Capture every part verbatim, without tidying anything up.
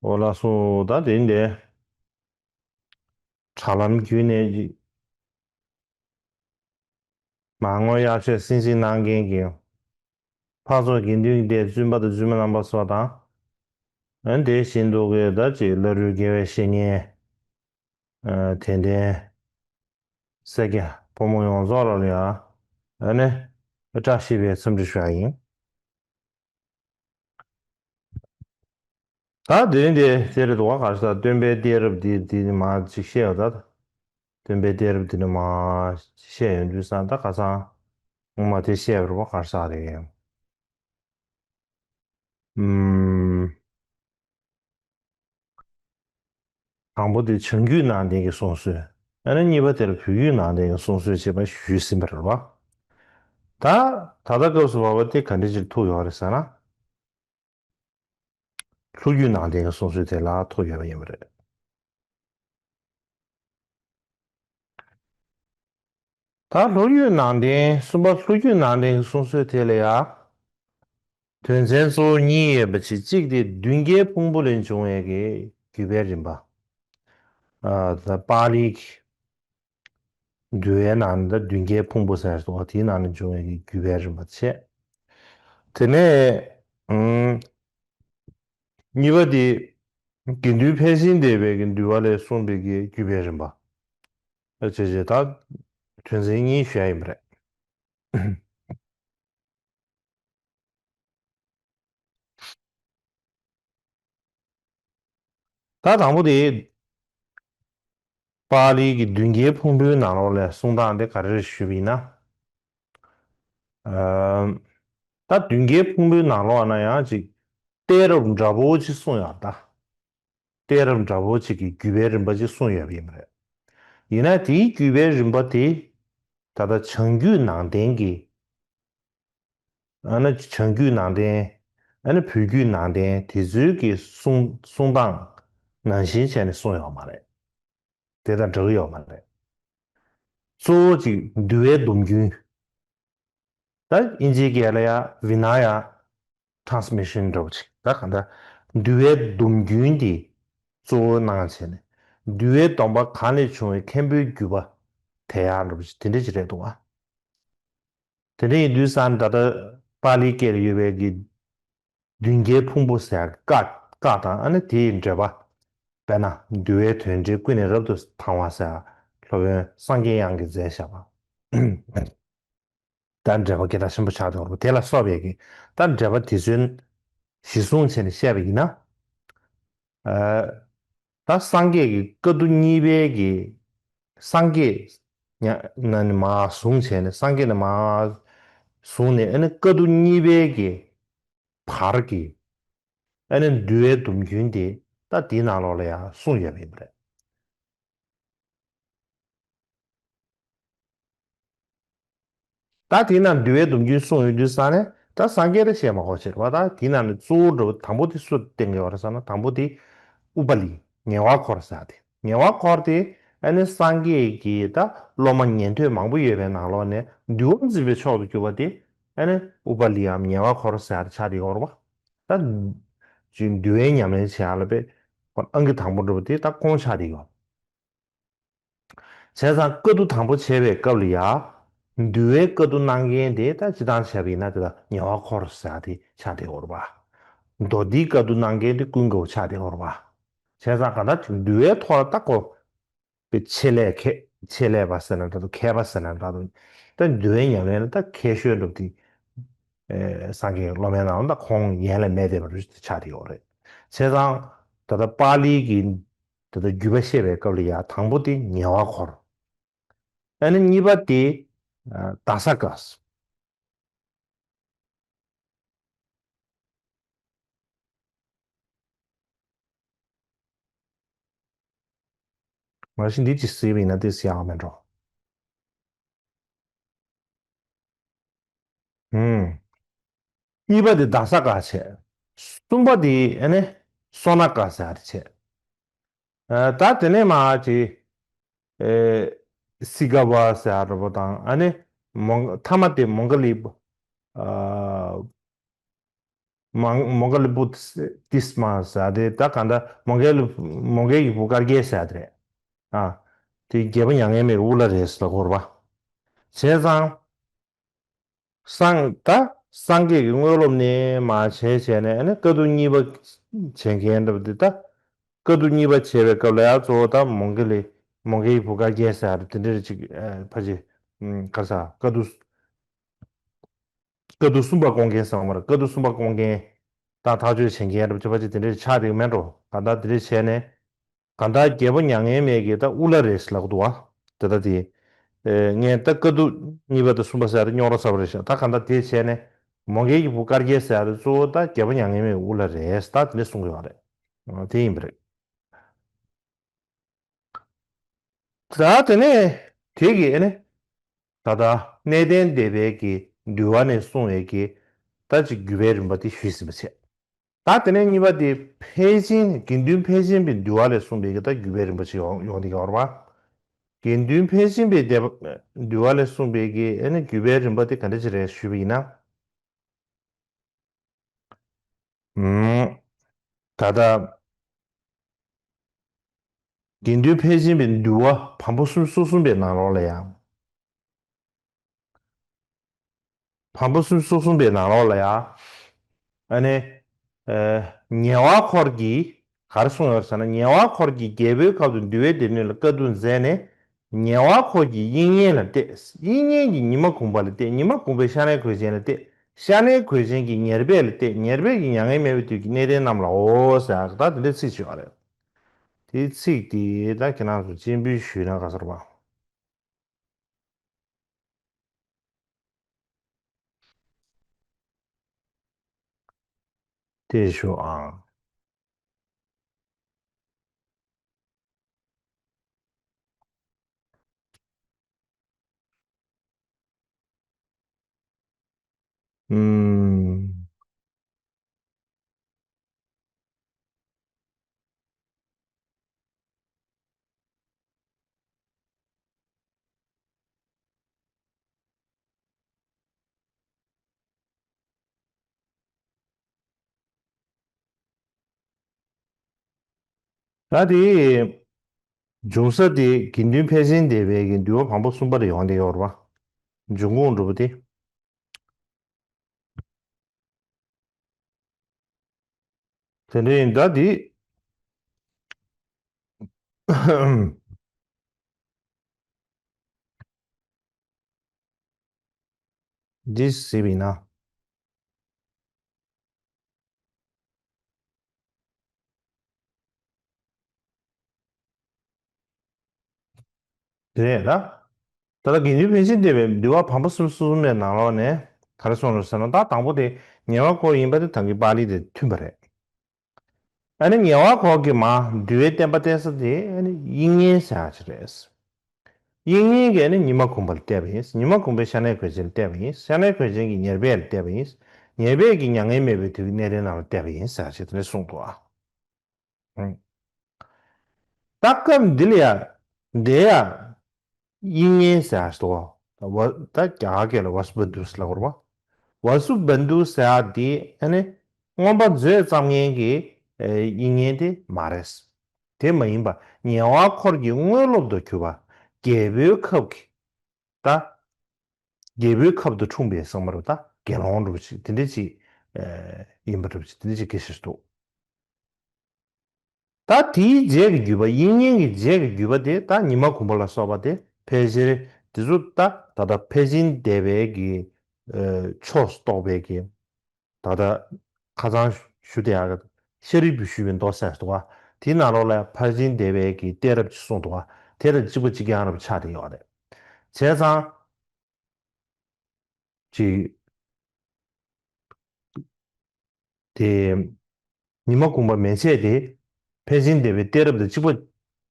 འོ་ལགས་སོ། ད་དེ་འདི་དྲ་ལམ་བརྒྱུད་ནས་མ་དངུལ་གཡར་ཆོད་སེང་སེང་གནང་མཁན་གྱི་འཕགས་ཚོགས་དགེ་འདུན་གྱི་སྡེ་བཙུན་པ་དང་བཙུན་མ་རྣམ་པ་སོགས་དང་། ཨ་ནི་དེ་བཞིན་དུ་གི་ད་ཅིག་བླ་རུང་དགེ་བའི་བཤེས་གཉེན། ཨ་དད་ལྡན་སེར་སྐྱ་ཕོ་མོ་ཡོངས་རྫོགས་ལ་ཡང་ཨ་ནི་བཀྲ་ཤིས་པའི་འཚམས་འདྲི་ཞུ་ཡ་ཡིན། ད་དེ་རིང་དེ་དེ་རེད་འདུག་ག་ག་རེ་ཟེར། སྟོན་པའི་གཏད་རབས་འདི་འདི་ནི་མ་ཅིག་བཤད་ཡོད་ད། སྟོན་པའི་གཏད་རབས་འདི་ནི་མ་བཤད་ཡོད་དུས་ཙང་ད་ཁ་སང་སྔོན་མ་དེ་བཤད་པ་རེད་པ། ག་རེ་ཟེར་རེད། ཨུམ། དང་པོ་དེ་བྱང་རྒྱུད་ནང་བསྟན་གྱི་གསུང་སྲོལ། ཨ་ནི་གཉིས་པ་དེ་ལ་བོད་བརྒྱུད་ནང་བསྟན་གྱི་གསུང་སྲོལ་ཅེས་པ་ཞུས་ཟིན་པ་རེད་པ། ད་ད་ལྟ་སྐབས་སུ་བབས་པ་དེ་ག་འདྲ་ཅིག་ཐུག་ཡོད་རེད་ཟེར་ན། ལྷོ་བརྒྱུད་ནང་བསྟན་གྱི་གསུང་སྲོལ་དེ་ལ་ཐུག་ཡོད་པ་ཡིན་པ་རེད། ད་ལྷོ་བརྒྱུད་ནང་བསྟན་གསུམ་པ་ལྷོ་བརྒྱུད་ནང་བསྟན་གྱི་གསུང་སྲོལ་དེ་ལ་ཡང་དོན་ཚན་གཙོ་བོ་གཉིས་ཡོད་པ་ཅིག་གཅིག་དེ་མདུན་བསྐྱེད་ཕུང་པོ་ལས་བྱུང་བའི་གི་བརྒྱུད་པའི་རིམ་པ། ཨ་ད་པཱ་ལིའི་གི་འདུལ་བའི་ནང་ནས་ད་མདུན་བསྐྱེད་ཕུང་པོ་ཟེར་སོང་བ་དེའི་ནང་ནས་བྱུང་བའི་གི་བརྒྱུད་པའི་རིམ་པ་བྱས། དེ་ནས་ཨུམ། གཉིས་པ་དེ་དགེ་འདུན་ཕན་བཞིན་སྡེ་པའི་གི་འདུལ་བ་ལས་གསུངས་པའི་གི་བརྒྱུད་པའི་རིམ་པ། ཨ་བྱས་བྱས་ད་དོན་ཚན་གཉིས་ཞུ་ཡ་ཡིན་པ་རེད། ད་དང་པོ་དེ། པཱ་ལིའི་གི་མདུན་བསྐྱེད་ཕུང་པོའི་ནང་ལོགས་ལ་གསུང་སྟངས་དེ་ག་རེ་རེད་ཞུས་པ་ཡིན་ན། ཨ་ད་མདུན་བསྐྱེད་ཕུང་པོའི་ནང་ལོགས་ན་ཡང་ཅིག་གཏད་རབས་འདྲ་པོ་ཅིག་གསུངས་ཡོད་ད། གཏད་རབས་འདྲ་པོ་ཅིག་གི་བརྒྱུད་པའི་རིམ་པ་ཅིག་གསུངས་ཡོད་པ་ཡིན་པ་རེད། ཡིན་ན་དེའི་བརྒྱུད་པའི་རིམ་པ་དེ་ད་ལྟ་བྱང་རྒྱུད་ནང་བསྟན་གྱི། ཨ་ནི་བྱང་རྒྱུད་ནང་བསྟན། ཨ་ནི་བོད་བརྒྱུད་ནང་བསྟན་དེ་ཚོའི་གི་གསུང་གསུང་སྟངས་ནང་བཞིན་བྱས་ནས་གསུངས་ཡོད་མ་རེད། དེ་དང་འདྲ་གི་ཡོད་མ་རེད། གཙོ་བོ་ཅིག་འདུལ་བའི་སྡོམ་རྒྱུན། ད་ཨིན་ཇིའི་སྐད་ལ་ཡ་བི་ན་ཡ་ཊ་རན་སི་མི་ཤན་འདྲ་པོ་ཅིག་ད་གང་ལྟར་འདུལ་བའི་སྡོམ་རྒྱུན་དེ་གཙོ་བོ་གནང་བྱས་ནས། འདུལ་བའི་སྡོམ་པ་གང་ལས་བྱུང་བའི་མཁན་པོའི་བརྒྱུད་པ་དེ་ཡང་འདྲ་པོ་ཅིག་དེ་འདྲ་ཅིག་རེད་འདུག་ཨ། དེ་འདྲ་ཡིན་དུས་ཙང་ད་ལྟ་པཱ་ལིའི་སྐད་ལ་ཡོད་པའི་གི་མདུན་བསྐྱེད་ཕུང་པོ་ཟེར་ཡ་ཀ་ཀ་དང་ཨ་ནི་དེའི་འགྲེལ་པ། དཔེར་ན་འདུལ་བའི་དོན་འགྲེལ་ཀུན་ནས་རབ་ཏུ་དང་བ་ཟེར་ཡ་སློབ་དཔོན་སངས་རྒྱས་དབྱངས་ཀྱིས་མཛད་བཞག་པ། ད་འགྲེལ་པ་སྐད་གྲགས་ཆེན་པོ་ཆགས་འདུག་རེད་པ། དེ་ལ་སོགས་པའི་གི་ད་འགྲེལ་པ་དེ་ཚོའི་གཞི་བཟུང་བྱས་ནས་བཤད་པ་ཡིན་ན། ཨ་ད་སངས་རྒྱས་ཀྱི་བཀའ་བསྡུ་གཉིས་པའི་གི་སངས་རྒྱས་ཉ་ན་ནས་མར་བཟུང་བྱས་ནས་སངས་རྒྱས་ནས་མར་བཟུང་ནས་ཨ་ནི་བཀའ་བསྡུ་གཉིས་པའི་གི་བར་གྱི་ཨ་ནི་འདུལ་བའི་སྡོམ་རྒྱུན་དེ་ད་དེའི་ནང་ལོགས་ལ་ཡང་གསུངས་ཡོད་པ་ཡིན་པ་རེད། ད་དེའི་ནང་འདུལ་བའི་སྡོམ་རྒྱུན་གསུངས་ཡོད་དུས་ཙང་ནས་ད་སངས་རྒྱས་ད་བཤད་མ་དགོས་ཕྱིར་བ། ད་དེའི་ནང་ནས་གཙོ་བོ་འདྲ་པོ་དང་པོ་དེ་སུ་བསྟེན་གྱི་ཡོད་རེད་ཟེར་ན། དང་པོ་དེ་ཨུ་པ་ལི་ཉེ་བར་འཁོར་ཟེར་ཡ་དེ། ཉེ་བར་འཁོར་དེ་ཨ་ནི་སངས་རྒྱས་ཀྱི་ད་སློབ་མ་ཉན་ཐོས་མང་པོ་ཡོད་པའི་ནང་ལོགས་ནས་འདུལ་བ་འཛིན་པའི་མཆོག་ཏུ་གྱུར་པ་དེ་ཨ་ནི་ཨུ་པ་ལིའམ་ཉེ་བར་འཁོར་ཟེར་ཡ་དེ་ཆགས་བསྡད་ཡོད་རེད་པ། ད་ཅིག་འདུལ་བའི་ཉམས་ལེན་བྱེད་ཡ་ལ་དཔེ་ཁོ་ཨང་ཀི་དང་པོ་འདྲ་པོ་དེ་ད་ཁོང་ཆགས་བསྡད་ཡོད། བྱས་ཙང་བཀའ་བསྡུ་དང་པོ་བྱས་པའི་སྐབས་ལ་ཡ། འདུལ་བའི་བཀའ་བསྡུ་གནང་མཁན་དེ་ད་སྤྱིར་བཏང་བྱས་པ་ཡིན་ན་དེ་ལ་ཉེ་བར་འཁོར་ཟེར་ཡ་དེ་ཆགས་བསྡད་ཡོད་རེད་པ། མདོ་སྡེའི་བཀའ་བསྡུ་གནང་མཁན་དེ་ཀུན་དགའ་བོ་ཆགས་བསྡད་ཡོད་རེད་པ། བྱས་ཙང་གང་ལྟར་འདུལ་བའི་ཐོག་ལ་ད་ཁོ་པའི་ཆེད་ལས་མཁས་ཆེད་ལས་པ་ཟེར་ན་འདྲ་འདུག་མཁས་པ་ཟེར་ན་འདྲ་འདུག་ད་འདུལ་བའི་ཉམས་ལེན་ལ་ད་མཁས་ཤོས་འདྲ་པོ་དེ་ཨེ་སངས་རྒྱས་ཀྱི་སློབ་མའི་ནང་ལ་ད་ཁོང་ཡན་ལས་མེད་བསྡད་པ་རེད་ཆགས་བསྡད་ཡོད་རེད། བྱས་ཙང་ད་ལྟ་པཱ་ལིའི་གི་དེ་ལྟར་བརྒྱུད་པ་བཤད་པའི་སྐབས་ལ་ཡ་དང་པོ་དེ་ཉེ་བར་འཁོར། ཨ་ནི་གཉིས་པ་དེ་ཨ་ད་ས་ཀ་མ་གཞི་འདི་ཅིག་གཟིགས་པ་ཡིན་ན་དེ་གཟིགས་ཡག་མེད་འགྲོ། ཧུམ། གཉིས་པ་དེ་ད་ས་ཀ་བྱས། གསུམ་པ་དེ་ཨ་ནི་སོ་ན་ཀ་ཟེར་ཡ་དེ་བྱས། ཨ་ད་དེ་ནས་མར་ཅིག་ཨེ་སི་ག་བ་ཟེར་ཡ་འདྲ་པོ་དང་ཨ་ནི་མོང་མཐའ་མ་དེ་མོང་ག་ལི་ཨ་ མོང་ག་ལི་བུ་ཏིས་མ་ཟེར་དེ་ད་ག་འདྲ་མོང་ག་ལི་མོང་གའི་བུ་དཀར་རྒྱལ་ཟེར་དེ་རེད། ཨ། དེ་རྒྱལ་པོ་མྱ་ངན་མེད་ཀྱི་དབུ་བླ་རེད་ཟེར་ལབ་ཀྱི་ཡོད་རེད་པ། བྱས་ཙང་། སངས་ད་སངས་རྒྱས་ཀྱི་དངོས་སློབ་ནས་མར་བྱས་བྱས་ནས་ཨ་ནི་དཀའ་ཐུབ་གཉིས་པ་བྱེད་མཁན་འདྲ་པོ་དེ་ད། དཀའ་ཐུབ་གཉིས་པ་བྱས་པའི་སྐབས་ལ་ཡང་གཙོ་བོ་ད་མོང་ག་ལི་མོང་གའི་བུ་དཀར་རྒྱལ་ཟེར་ཡ་དེ་འདྲ་ཅིག་ཕལ་ཆེར་ག་རེ་ཟེར་དཀའ་ཐུབ། དཀའ་ཐུབ་གསུམ་པ་སྐོང་མཁན་ཟེར་བ་མ་རེད། དཀའ་ཐུབ་གསུམ་པ་སྐོང་མཁན་དང་ཐག་གཅོད་བྱེད་མཁན་འདྲ་པོ་ཅིག་ཕལ་ཆེར་དེ་འདྲ་ཆགས་བསྡད་ཀྱི་མེད་འགྲོ། གང་ལྟར་དེ་འདྲ་བྱས་ནས། གང་ལྟར་རྒྱལ་པོ་མྱ་ངན་མེད་ཀྱི་ད་དབུ་བླ་རེད་ཟེར་ལབ་ཀྱི་འདུག་བ། དེ་ད་དེ། ངས་ད་དཀའ་ཐུབ་གཉིས་པ་དང་གསུམ་པ་ཟེར་ཡ་དེ་རྙོག་དྲ་ཚ་པོ་རེད་ཤག་ད་གང་ལྟར་དེ་བྱས་ནས་མོང་གལ་གྱི་བུ་དཀར་རྒྱལ་ཟེར་ཡ་དེ་གཙོ་བོ་ད་རྒྱལ་པོ་མྱ་ངན་མེད་དབུ་བླ་རེད་ད་དེ་འདྲ་གསུང་གི་ཡོད་རེད། དེ་ཡིན་པ་རེད། ད་དེ་ནས་དེ་གི་ཨ་ནི། ད་ལྟ་གནས་བརྟན་སྡེ་པའི་གི་འདུལ་བ་ནས་གསུངས་པའི་གི་ད་ཅིག་བརྒྱུད་པའི་རིམ་པ་དེ་ཞུས་ཟིན་པ་བྱས། ད་དེ་ནས་གཉིས་པ་དེ་ཕལ་ཆེན་དགེ་འདུན་ཕལ་ཆེན་པའི་འདུལ་བ་ལས་གསུངས་པའི་གི་ད་བརྒྱུད་པའི་རིམ་པ་ཞིག་ཡོང་ཡོང་དེ་གི་ཡོད་རེད་པ། དགེ་འདུན་ཕལ་ཆེན་པའི་སྡེ་པ་འདུལ་བ་ལས་གསུངས་པའི་གི་ཨ་ནི་བརྒྱུད་པའི་རིམ་པ་དེ་ག་འདྲ་ཅིག་རེད་ཞུས་པ་ཡིན་ན། ད་ལྟ་དགེ་འདུན་ཕལ་ཆེན་པའི་འདུལ་བ་བམ་པོ་སུམ་ཅུ་སོ་གསུམ་པའི་ནང་ལོགས་ལ་ཡང་། བམ་པོ་སུམ་ཅུ་སོ་གསུམ་པའི་ནང་ལོགས་ལ་ཡང་། ཨ་ནི། ཉེ་བ་འཁོར་གྱིས་ག་རེ་གསུངས་ཡོད་ཟེར་ན། ཉེ་བ་འཁོར་གྱིས་རྒྱལ་པོའི་ཁབ་ཏུ་འདུལ་བའི་སྡེ་སྣོད་ལ་དཀའ་སྡུག་མཛད་ནས། ཉེ་བ་འཁོར་གྱི་དབྱིག་གཉེན་ལ་གཏད། དབྱིག་གཉེན་གྱིས་ཉི་མ་གུང་པ་ལ་གཏད། ཉི་མ་གུང་པས་ཤ་ནའི་གོས་ཅན་ལ་གཏད། ཤ་ནའི་གོས་ཅན་གྱིས་ཉེར་སྦས་ལ་གཏད། ཉེར་སྦས་ཀྱིས་མྱ་ངན་མེད་པའི་དུས་ཀྱི་གནས་བརྟན་རྣམས་ལའོ་ཟེར་ད་དེ་འདྲའི་ཚིག་ཅིག་ཡོད་རེད། དེའི་ཚིག་དེ་ད་ཁྱེད་རང་ཚོ་སྤྱན་འབུལ་ཞུས་ན་ག་ཚོད་རེད་པ། དེ་ཞུ་ཨང་། ཨུམ། ད་དེ། འབྱུང་ས་དེ་དགེ་འདུན་ཕལ་ཆེན་སྡེ་པའི་གི་འདུལ་བ་བམ་པོ་གསུམ་པ་རེ་ཡོང་དེ་ཡོད་རེད་པ། འབྱུང་ཁུངས་འགྲོ་བ་དེ། དེ་འདྲ་ཡིན་ད་དེ། འདི་ཟེར་བ་ཡིན་ན། དེ་རེད་ད། ད་ལྟ་དགེ་འདུན་ཕན་ཆད་འདས་པའི་འདུལ་བ་བམ་པོ་སུམ་ཅུ་སོ་གསུམ་པའི་ནང་ལོགས་ནས་ག་རེ་གསུངས་རེད་ཟེར་ན། ད་དང་པོ་དེ་ཉེ་བར་འཁོར་ཡིན་པ་དེ་ད་གིན་པཱ་ལི་དེ་མཐུན་པ་རེད། ཨ་ནི་ཉེ་བར་འཁོར་གྱི་མ་འདུལ་བའི་བསྟན་པ་བསྟན་ས་དེ་ཨ་ནི་དབྱིག་གཉེན་ཟེར་ཡག་ཅིག་རེད། དབྱིག་གཉེན་གྱིས་ཨ་ནི་ཉི་མ་གུང་པ་ལ་གཏད་པ་ཡིན། ཉི་མ་གུང་པས་ཤ་ནའི་གོས་ཅན་ལ་གཏད་པ་ཡིན། ཤ་ནའི་གོས་ཅན་གྱིས་ཉེར་སྦས་ལ་གཏད་པ་ཡིན། ཉེར་སྦས་ཀྱིས་མྱ་ངན་མེད་པའི་དུས་ཀྱི་གནས་བརྟན་རྣམས་ལ་གཏད་པ་ཡིན་ཟེར་ཡག་ཅིག་དེ་འདྲ་གསུངས་འདུག་ཨ། ད་སྐབས་འདི་ལ་ཡ། འདི་ཡ། དབྱིག་གཉེན་ཟེར་ཡག་ཅིག་འདུག་བ། ད་རྒྱ་གར་སྐད་ལ་ཝ་སུ་བན་དུ་ཟེར་ལབ་ཀྱི་རེད་པ། ཝ་སུ་བན་དུ་ཟེར་ཡག་འདི་ཨ་ནི་མངོན་པ་མཛོད་བརྩམས་མཁན་གྱི་དབྱིག་གཉེན་དེ་མ་རེད། དེ་མ་ཡིན་པ་ཉེ་བར་འཁོར་གྱི་དངོས་སློབ་ཏུ་གྱུར་པ། རྒྱལ་པོའི་ཁབ་ཀྱི། ད། རྒྱལ་པོའི་ཁབ་ཏུ་འཁྲུངས་པའི་ཟེར་མ་རེད་ད། དགེ་སློང་འདྲ་པོ་ཅིག་དེ་འདྲ་ཅིག་ཡིན་པ་འདྲ་པོ་ཅིག་དེ་འདྲ་ཅིག་སྐད་ཆ་ཞིག་འདུག་ད་དེའི་རྗེས་ཀྱི་བརྒྱུད་པ། དབྱིག་གཉེན་གྱི་རྗེས་ཀྱི་བརྒྱུད་པ་དེ་ད་ཉི་མ་གུང་པ་ལ་སོགས་པ་དེ་ཕལ་ཆེར་དེ་ཚོ་ད་ད་ལྟ་ཕར་ཕྱིན་བདེ་བའི་གི་ཕྱོགས་སུ་གཏོགས་པའི་གི་ད་ལྟ་ཁ་སང་ཞུ་བསྡད་ཡག་གི་ཤཱ་རིའི་བུས་ཞུས་པའི་མདོ་ཟེར་འདུག་ག་དེའི་ནང་ལོགས་ལ་ཕར་ཕྱིན་བདེ་བའི་གི་གཏད་རབས་ཅིག་གསུངས་འདུག་ག་དེ་ལ་གཅིག་པ་གཅིག་རྐྱང་རབ་ཆགས་བསྡད་ཡོད་རེད། བྱས་ཙང་། ཅིག་དེ། ཉི་མ་གུང་པ་མན་ཆད་དེ། ཕར་ཕྱིན་བདེ་བའི་གཏད་རབས་དང་གཅིག་པ་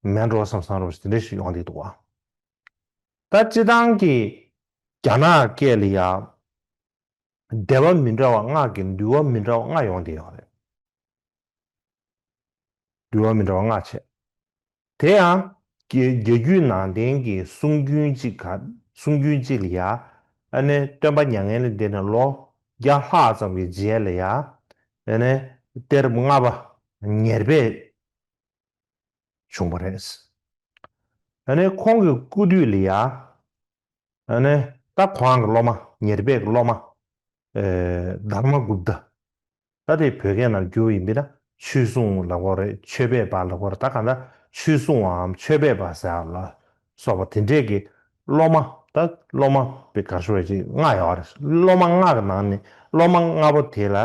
མེད་འགྲོ་བསམ་བསམ་འདྲ་པོ་ཞིག་དེ་འདྲ་ཞིག་ཡོང་བསྡད་འདུག་ག་ད་སྤྱིར་བཏང་གི་རྒྱ་ནག་སྐད་ལ་ཡ། སྡེ་པ་མི་འདྲ་བ་ལྔ་གི་འདུལ་བ་མི་འདྲ་བ་ལྔ་ཡོང་བསྡད་ཡོད་རེད། འདུལ་བ་མི་འདྲ་བ་ལྔ་བྱས། དེ་ཡང་རྒྱ་རྒྱ་རྒྱུད་ནང་བསྟན་གྱི་གསུང་རྒྱུན་གཅིག་ག་གསུང་རྒྱུན་གཅིག་ལ་ཡ། ཨ་ནི་སྟོན་པ་མྱ་ངན་ལས་འདས་ནས་ལོ་བརྒྱ་ལྷག་ཙམ་གྱི་རྗེས་ལ་ཡ། ཨ་ནི་གཏེར་ལྔ་པ་ཉེར་སྦས་བྱུང་བ་རེད། ཨ་ནི་ཁོང་གི་སྐུ་དུས་ལ་ཡ། ཨ་ནི་ད་ཁོང་གི་སློབ་མ་ཉེར་སྦས་ཀྱི་སློབ་མ། ཨེ་དྷརྨ་གུཔྟ། ད་དེ་བོད་སྐད་ནང་བསྒྱུར་ཡིན་པས་ན་ཆོས་སྲུང་ལབ་དགོས་རེད། ཆོས་སྦས་པ་ལབ་དགོས་རེད། ད་གང་ལྟར་ཆོས་སྲུང་བའམ་ཆོས་སྦས་པ་ཟེར་ལ་སོགས་པ་དེ་འདྲས་ཀྱི་སློབ་མ། ད་སློབ་མ་པའི་ག་ཤོད་ཅིག་ལྔ་ཡོད་རེད། སློབ་མ་ལྔ་གི་ནང་ནས་སློབ་མ་ལྔ་པོ་དེ་ལ།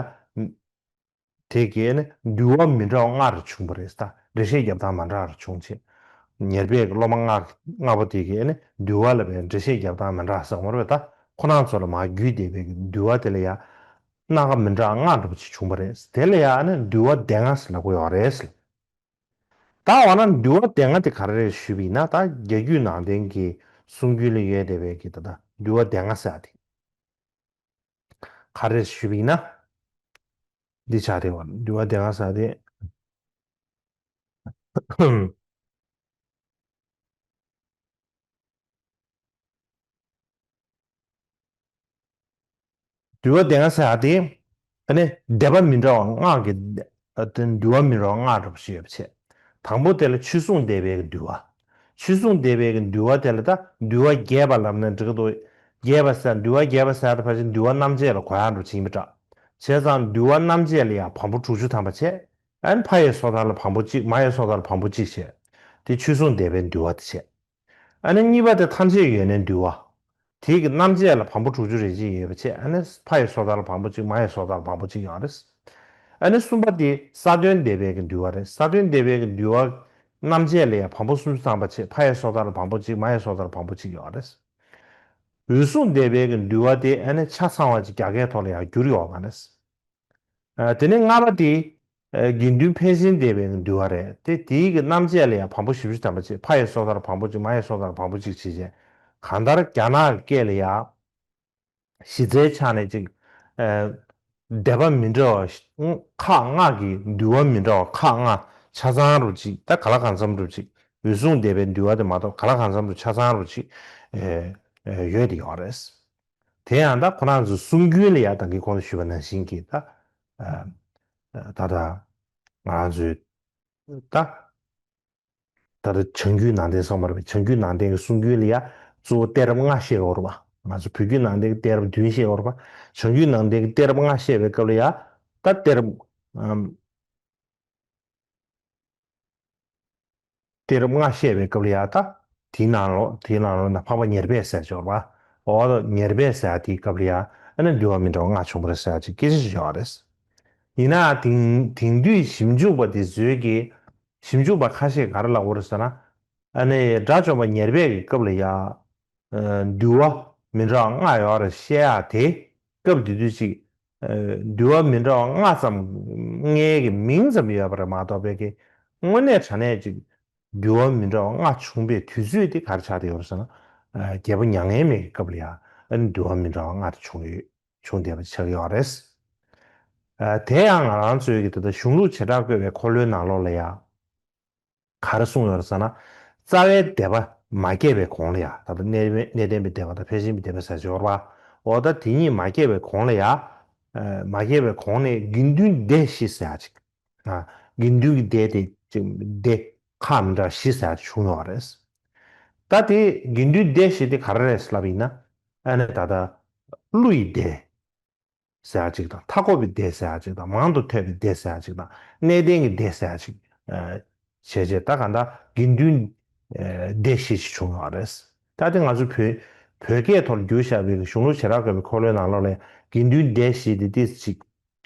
དེ་གས་ནི་འདུལ་བ་མི་འདྲ་བ་ལྔ་རུ་བྱུང་བ་རེད། ད་འགྲེལ་བཤད་རྒྱབ་སྟངས་མི་འདྲ་རུ་བྱུང་བྱས། ཉེར་སྦས་ཀྱི་སློབ་མ་ལྔ་ལྔ་པོ་དེ་གས་ནི་འདུལ་བ་ལ་བའི་འགྲེལ་བཤད་རྒྱབ་སྟངས་མི་འདྲ་ཟེར་བ་རེད། ད་ཁོ་རང་ཚོ་ལ་མར་བརྒྱུད་བསྡད་པའི་གི་འདུལ་བ་དེ་ལ་ཡ་སྣ་ཁ་མི་འདྲ་ལྔ་འདྲ་པོ་ཅིག་བྱུང་བ་རེད། དེ་ལ་ཡ་ནི་འདུལ་བ་སྡེ་ལྔ་ཟེར་ལབ་ཀྱི་ཡོད་རེད། ད་འོ་ན་འདུལ་བ་སྡེ་ལྔ་དེ་ག་རེ་རེད་ཞུས་པ་ཡིན་ན། ད་རྒྱ་རྒྱུད་ནང་བསྟན་གྱི་གསུང་རྒྱུན་ལ་ཡོད་བསྡད་པའི་གི་ད་ལྟ་འདུལ་བ་སྡེ་ལྔ་ཟེར་ཡ་དེ། ག་རེ་ཞུས་པ་ཡིན་ན། འདི་ཆགས་རེད་བ། འདུལ་བ་སྡེ་ལྔ་ཟེར་ཏེ། འདུལ་བ་སྡེ་ལྔ་ཟེར་ཡ་དེ། ཨ་ནི་སྡེ་པ་མི་འདྲ་བ་ལྔ་གི། ཨ་དེ་འདུལ་བ་མི་འདྲ་བ་ལྔ་འདྲ་པོ་ཞིག་ཡོད་པ་བྱས། དང་པོ་དེ་ལ་ཆོས་སྲུང་སྡེ་པའི་གི་འདུལ་བ། ཆོས་སྲུང་སྡེ་པའི་གི་འདུལ་བ་དེ་ལ་ད་འདུལ་བ་རྒྱས་པ་ལབ་ན་འགྲིག་གི་འདུག་རྒྱས་པ་ཟེར་འདུལ་བ་རྒྱས་པ་ཟེར་ཡ་དེ་ཕལ་ཆེར་འདུལ་བ་རྣམ་འབྱེད་ལ་གོ་ཡ་འདྲ་པོ་ཅིག་ཡིན་པ་འདྲ། བྱས་ཙང་འདུལ་བ་རྣམ་འབྱེད་ལ་ཡང་བམ་པོ་དྲུག་ཅུ་ཐམ་པ་བྱས། ཨ་ནི་ཕ་ཡི་སོ་ཐར་ལ་བམ་པོ་གཅིག་མ་ཡི་སོ་ཐར་ལ་བམ་པོ་གཅིག་བྱས། དེ་ཆོས་སྲུང་སྡེ་པའི་འདུལ་བ་དེ་བྱས། ཨ་ནི་གཉིས་པ་དེ་ཐམས་ཅད་ཡོན་གནས་འདུལ་བ། དེའི་གི་རྣམ་འབྱེད་ལ་བམ་པོ་དྲུག་ཅུ་རེ་གཅིག་ཡོད་པ་བྱས། ཨ་ནི་ཕ་ཡི་སོ་ཐར་ལ་བམ་པོ་གཅིག་མ་ཡི་སོ་ཐར་ལ་བམ་པོ་གཅིག་ཡོད་རེད། ཨ་ནི་གསུམ་པ་དེ་ས་བདོན་སྡེ་པའི་གི་འདུལ་བ་རེད། ས་བདོན་སྡེ་པའི་གི་འདུལ་བ་རྣམ་འབྱེད་ལ་ཡང་བམ་པོ་སུམ་ཅུ་ཐམ་པ་བྱས། ཕ་ཡི་སོ་ཐར་ལ་བམ་པོ་གཅིག་མ་ཡི་སོ་ཐར་ལ་བམ་པོ་གཅིག་ཡོད་རེད། འོད་སྲུང་སྡེ་པའི་གི་འདུལ་བ་དེ་ཨ་ནི་ཆ་ཚང་བ་ཅིག་རྒྱ་སྐད་ཐོག་ལ་ཡང་བསྒྱུར་ཡོད་པ་རེད། ཨ་དེ་ནས་ལྔ་པ་དེ། ཨ་དགེ་འདུན་ཕན་སེམས་སྡེ་པའི་འདུལ་བ་རེད་དེ། དེའི་གི་རྣམ་འབྱེད་ལ་ཡང་བམ་པོ་བཞི་བཅུ་ཐམ་པ་བྱས། ཕ་ཡི་སོ་ཐར་བམ་པོ་གཅིག་མ་ཡི་སོ་ཐར་བམ་པོ་གཅིག་བྱས་བྱས། གང་ལྟར་རྒྱ་ནག་གི་སྐད་ལ་ཡང་། གཞི་རྩའི་ཆ་ནས་ཅིག་ཨ་སྡེ་པ་མི་འདྲ་བ་ཁག་ལྔ་གི་འདུལ་བ་མི་འདྲ་བ་ཁག་ལྔ་ཆ་ཚང་རུ་ཅིག་ད་ག་ལ་གང་འཚམ་རུ་ཅིག་འོད་སྲུང་སྡེ་པའི་འདུལ་བ་དེ་མ་གཏོགས་ག་ལ་གང་འཚམ་རུ་ཆ་ཚང་རུ་ཅིག་ཨ་ཨ་ཡོད་དེ་ཡོད་རེད། དེ་ཡང་ད་ཁོ་རང་ཚོའི་གསུང་རྒྱུན་ལ་ཡང་ད་གིན་གོང་དུ་ཞུས་པ་ནང་བཞིན་གྱི་ད། ཨ་ད་ད་ང་རང་ཚོའི་ད། ད་ལྟ་བྱང་རྒྱུད་ནང་བསྟན་སོགས་མ་རེད་པས། བྱང་རྒྱུད་ནང་བསྟན་གྱི་གསུང་རྒྱུན་ལ་ཡང་གཙོ་བོ་གཏེར་རབས་ལྔ་བཤད་ཡོད་རེད་པ། ང་ཚོ་བོད་བརྒྱུད་ནང་བསྟན་གྱི་གཏེར་རབས་བདུན་བཤད་ཡོད་རེད་པ། བྱང་རྒྱུད་ནང་བསྟན་གྱི་གཏེར་རབས་ལྔ་བཤད་པའི་སྐབས་ལ་ཡང་ད་གཏེར་རབས། ཨམ། གཏེར་རབས་ལྔ་བཤད་པའི་སྐབས་ལ་ཡང་ད། དེའི་ནང་ལོགས་དེའི་ནང་ལོགས་ན་འཕགས་པ་ཉེར་སྦས་ཟེར་ཡོད་རེད་པ། འོ་ད་ཉེར་སྦས་ཟེར་ཡ་དེའི་སྐབས་ལ་ཡང་ཨ་ནི་འདུལ་བ་མི་འདྲ་བ་ལྔ་བྱུང་བ་རེད་ཟེར་ཡ་ཅིག་སྐད་ཆ་ཅིག་ཡོད་རེད། ཡིན་ནའང་དེང་དེང་དུས་ཞིབ་འཇུག་པ་དེ་ཚོས་ཀྱི། ཞིབ་འཇུག་པ་ཁ་ཤས་ག་རེ་ལབ་ཡོད་རེད་ཟེར་ན། ཨ་ནི་དགྲ་བཅོམ་པ་ཉེར་སྦས་ཀྱི་སྐབས་ལ་ཡང་། ཨ་འདུལ་བ་མི་འདྲ་བ་ལྔ་ཡོད་རེད་བཤད་ཡ་དེ། སྐབས་དེ་དུས་ཅིག་ཨ་འདུལ་བ་མི་འདྲ་བ་ལྔ་ཙམ་ལྔའི་གི་མིང་ཙམ་ཡོད་པ་རེད་མ་གཏོགས་པའི་གི་དངོས་གནས་དྲང་གནས་ཅིག་འདུལ་བ་མི་འདྲ་བ་ལྔ་བྱུང་པའི་དུས་ཚོད་དེ་ག་རེ་ཆགས་བསྡད་ཡོད་རེད་ཟེར་ན། ཨ་རྒྱལ་པོ་མྱ་ངན་མེད་ཀྱི་སྐབས་ལ་ཡང་ཨ་ནི་འདུལ་བ་མི་འདྲ་བ་ལྔ་དེ་བྱུང་ཡོད། བྱུང་བསྡད་པ་ཆགས་ཀྱི་ཡོད་རེད། ཨ་དེ་ཡང་ང་རང་ཚོའི་གི་ད་ལྟ་གཞུང་ལུགས་བྱེ་བྲག་བཀོད་པའི་འཁོར་ལོའི་ནང་ལོགས་ལ་ཡང་། ག་རེ་གསུངས་ཡོད་རེད་ཟེར་ན། རྩ་བའི་སྡེ་པ་མ་སྐྱེས་པའི་གོང་ལ་ཡང་། ད་ལྟ་གནས་གནས་བརྟན་པའི་སྡེ་པ་དང་ཕལ་ཆེར་གྱི་སྡེ་པ་ཟེར་གྱི་ཡོད་རེད་པ། འོ་ད་དེ་གཉིས་མ་སྐྱེས་པའི་གོང་ལ་ཡང་། ཨ་མ་སྐྱེས་པའི་གོང་ནས་དགེ་འདུན་སྡེ་བཞི་ཟེར་ཡ་ཅིག་ཨ་དགེ་འདུན་གྱི་སྡེ་དེ་ཅིག་སྡེ་ཁག་མི་འདྲ་བཞི་ཟེར་ཡ་ཅིག་བྱུང་ཡོད་རེད། ད་དེ་དགེ་འདུན་སྡེ་བཞི་དེ་ག་རེ་རེད་ལབ་པ་ཡིན་ན། ཨ་ནི་ད་ལྟ་ཀླུ་ཡི་སྡེ་ཟེར་ཡ་ཅིག་དང་། མཐའ་འཁོབ་པའི་སྡེ་ཟེར་ཡ་ཅིག་དང་། མང་དུ་ཐོས་པའི་སྡེ་ཟེར་ཡ་ཅིག་དང་། གནས་བརྟན་གྱི་སྡེ་ཟེར་ཡ་ཅིག་ཨ་བྱས་བྱས་ད་གང་ལྟར་དགེ་འདུན་ཨ་སྡེ་བཞི་ཞིག་བྱུང་ཡོད་རེད། ད་དེ་ང་ཚོ་བོད་བོད་སྐད་ཐོག་བསྒྱུར་བཞག་པའི་གཞུང་ལུགས་བྱེ་བྲག་བཀོད་པའི་འཁོར་ལོའི་ནང་ལོགས་ལ་དགེ་འདུན་སྡེ་བཞི་དེ་ཏོག་ཙམ་ཅིག་